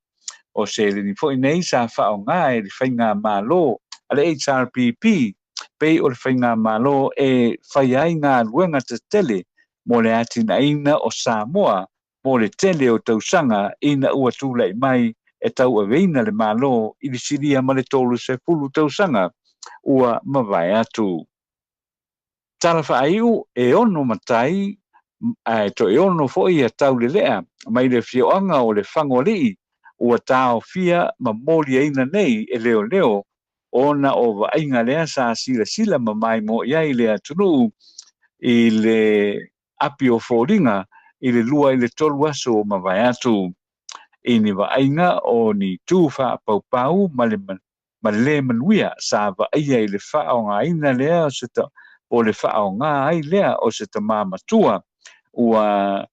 O seleni foi nei sa faaaoga e le faigamalo a le HRPP pei o le faigamalo e fai ai galuega tetele mo le atinaeina o Samoa mo le tele o tausaga ina ua tulai mai e tauaveina le Malo i le silia ma le 30 tausaga ua mavae atu. Tala faaiu e ono matai ae toe ono foi ia taulelea mai le afioaga o le Fagoalii ua taofia ma moliaina nei e leoleo ona o vaaiga lea sa silasila ma maimoa i ai le atunuu i le api o foliga i le 2 i le 3 aso o mavae atu. I ni vaaiga o ni tu faapaupau ma le ma le lē manuia sa vaaia i le faaaogaina lea o se po o le faaaoga ai lea o se tamā matua ua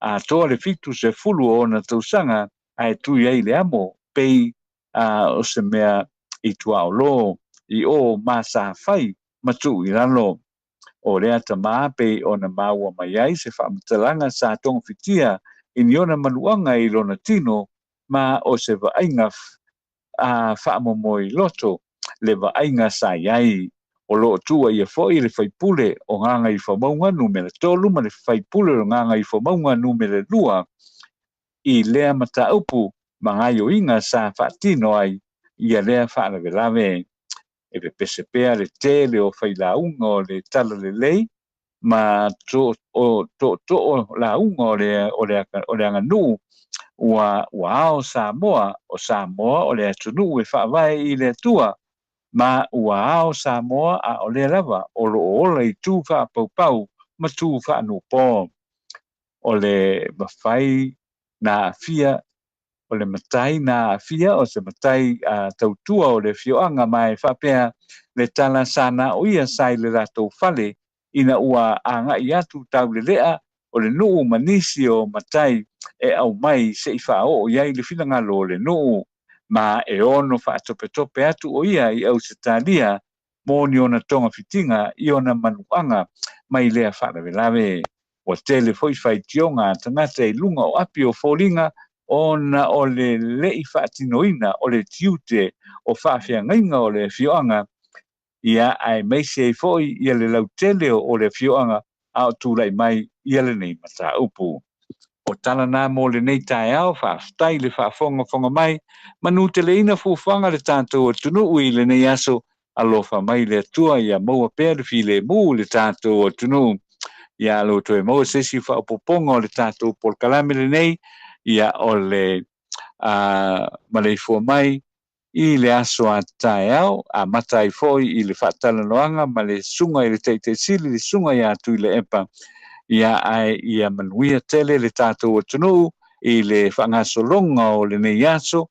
atoa le 70 o ona tausaga ae tui ai le amo pei a o se mea i tuaolo i o ma sa fai ma tuu i lalo. O lea tamā pei ona maua mai ai se faamatalaga sa togafitia i ni ona manuaga i lona tino ma o se vaaiga a faamomoe loto le vaaiga sa i ai. O lo o tuuaia foi le faipule o Gagaifomauga Numera 3 ma le faipule o Gagaifomauga Numera 2 i lea mataupu ma gaoioiga sa faatino ai ia lea faalavelave. E pepese pea le tele o failauga o le talalelei ma tootoo lauga o le aganuu ua ao Samoa, o Samoa o le atunuu e faavae i le Atua, ma ua ao Samoa a o lea lava o lo o ola i tu faapaupau ma tu faanuupo. O le mafai na aafia, o le matai na aafia o se matai tautua o le afioaga ma e faapea le tala sa na o ia sa i le latou fale ina ua agai atu taulelea o le nuu ma nisi o matai e aumai se'i faaoo i ai le finagalo o le nuu ma e ono faatopetope atu o ia i Ausetalia mo ni ona togafitiga i ona manuaga mai lea faalavelave. Ua tele foi faitioga a tagata i luga o api o foliga ona o le le'i faatinoina o le tiute o faafeagaiga o le afioaga ia aemaise ai foi ia le lautele o le afioaga a o tulai mai ia lenei mataupu. O tala na mo lenei taeao, faafetai le faafogafoga mai, manuteleina fuafuaga le tatou atunuu i lenei aso, alofa mai le Atua ia maua pea le filemu i le tatou atunuu. Ia lo toe maua se isi faaopoopoga o le tatou polokalame lenei, ia o le maleifua mai i le aso a taeao, amata ai foi i le faatalanoaga ma le susuga i le Taitaisili, le susuga ia Tuilaepa, ia ae ia manuia tele le tatou atunuu i le faagasologa o lenei aso,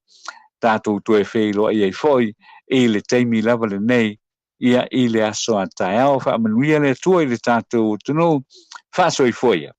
tatou toe feiloai ai foi i le taimi lava lenei, ia i le aso a taeao. Faamanuia le Atua i le tatou atunuu, faasoifua ia.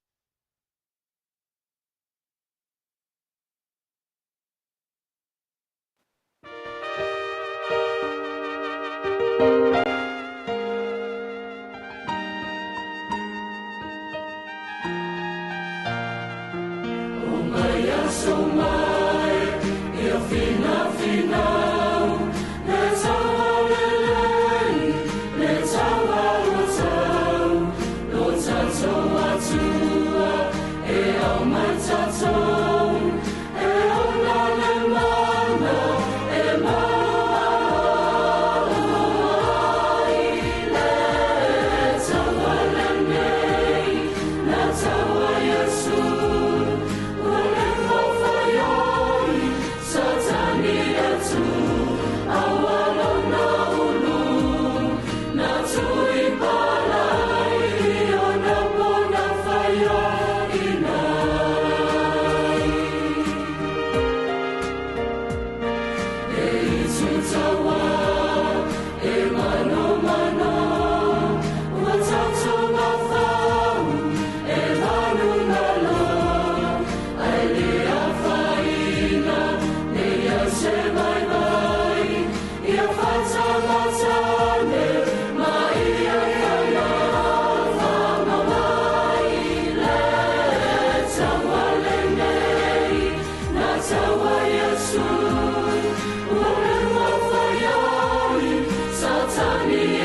Alii.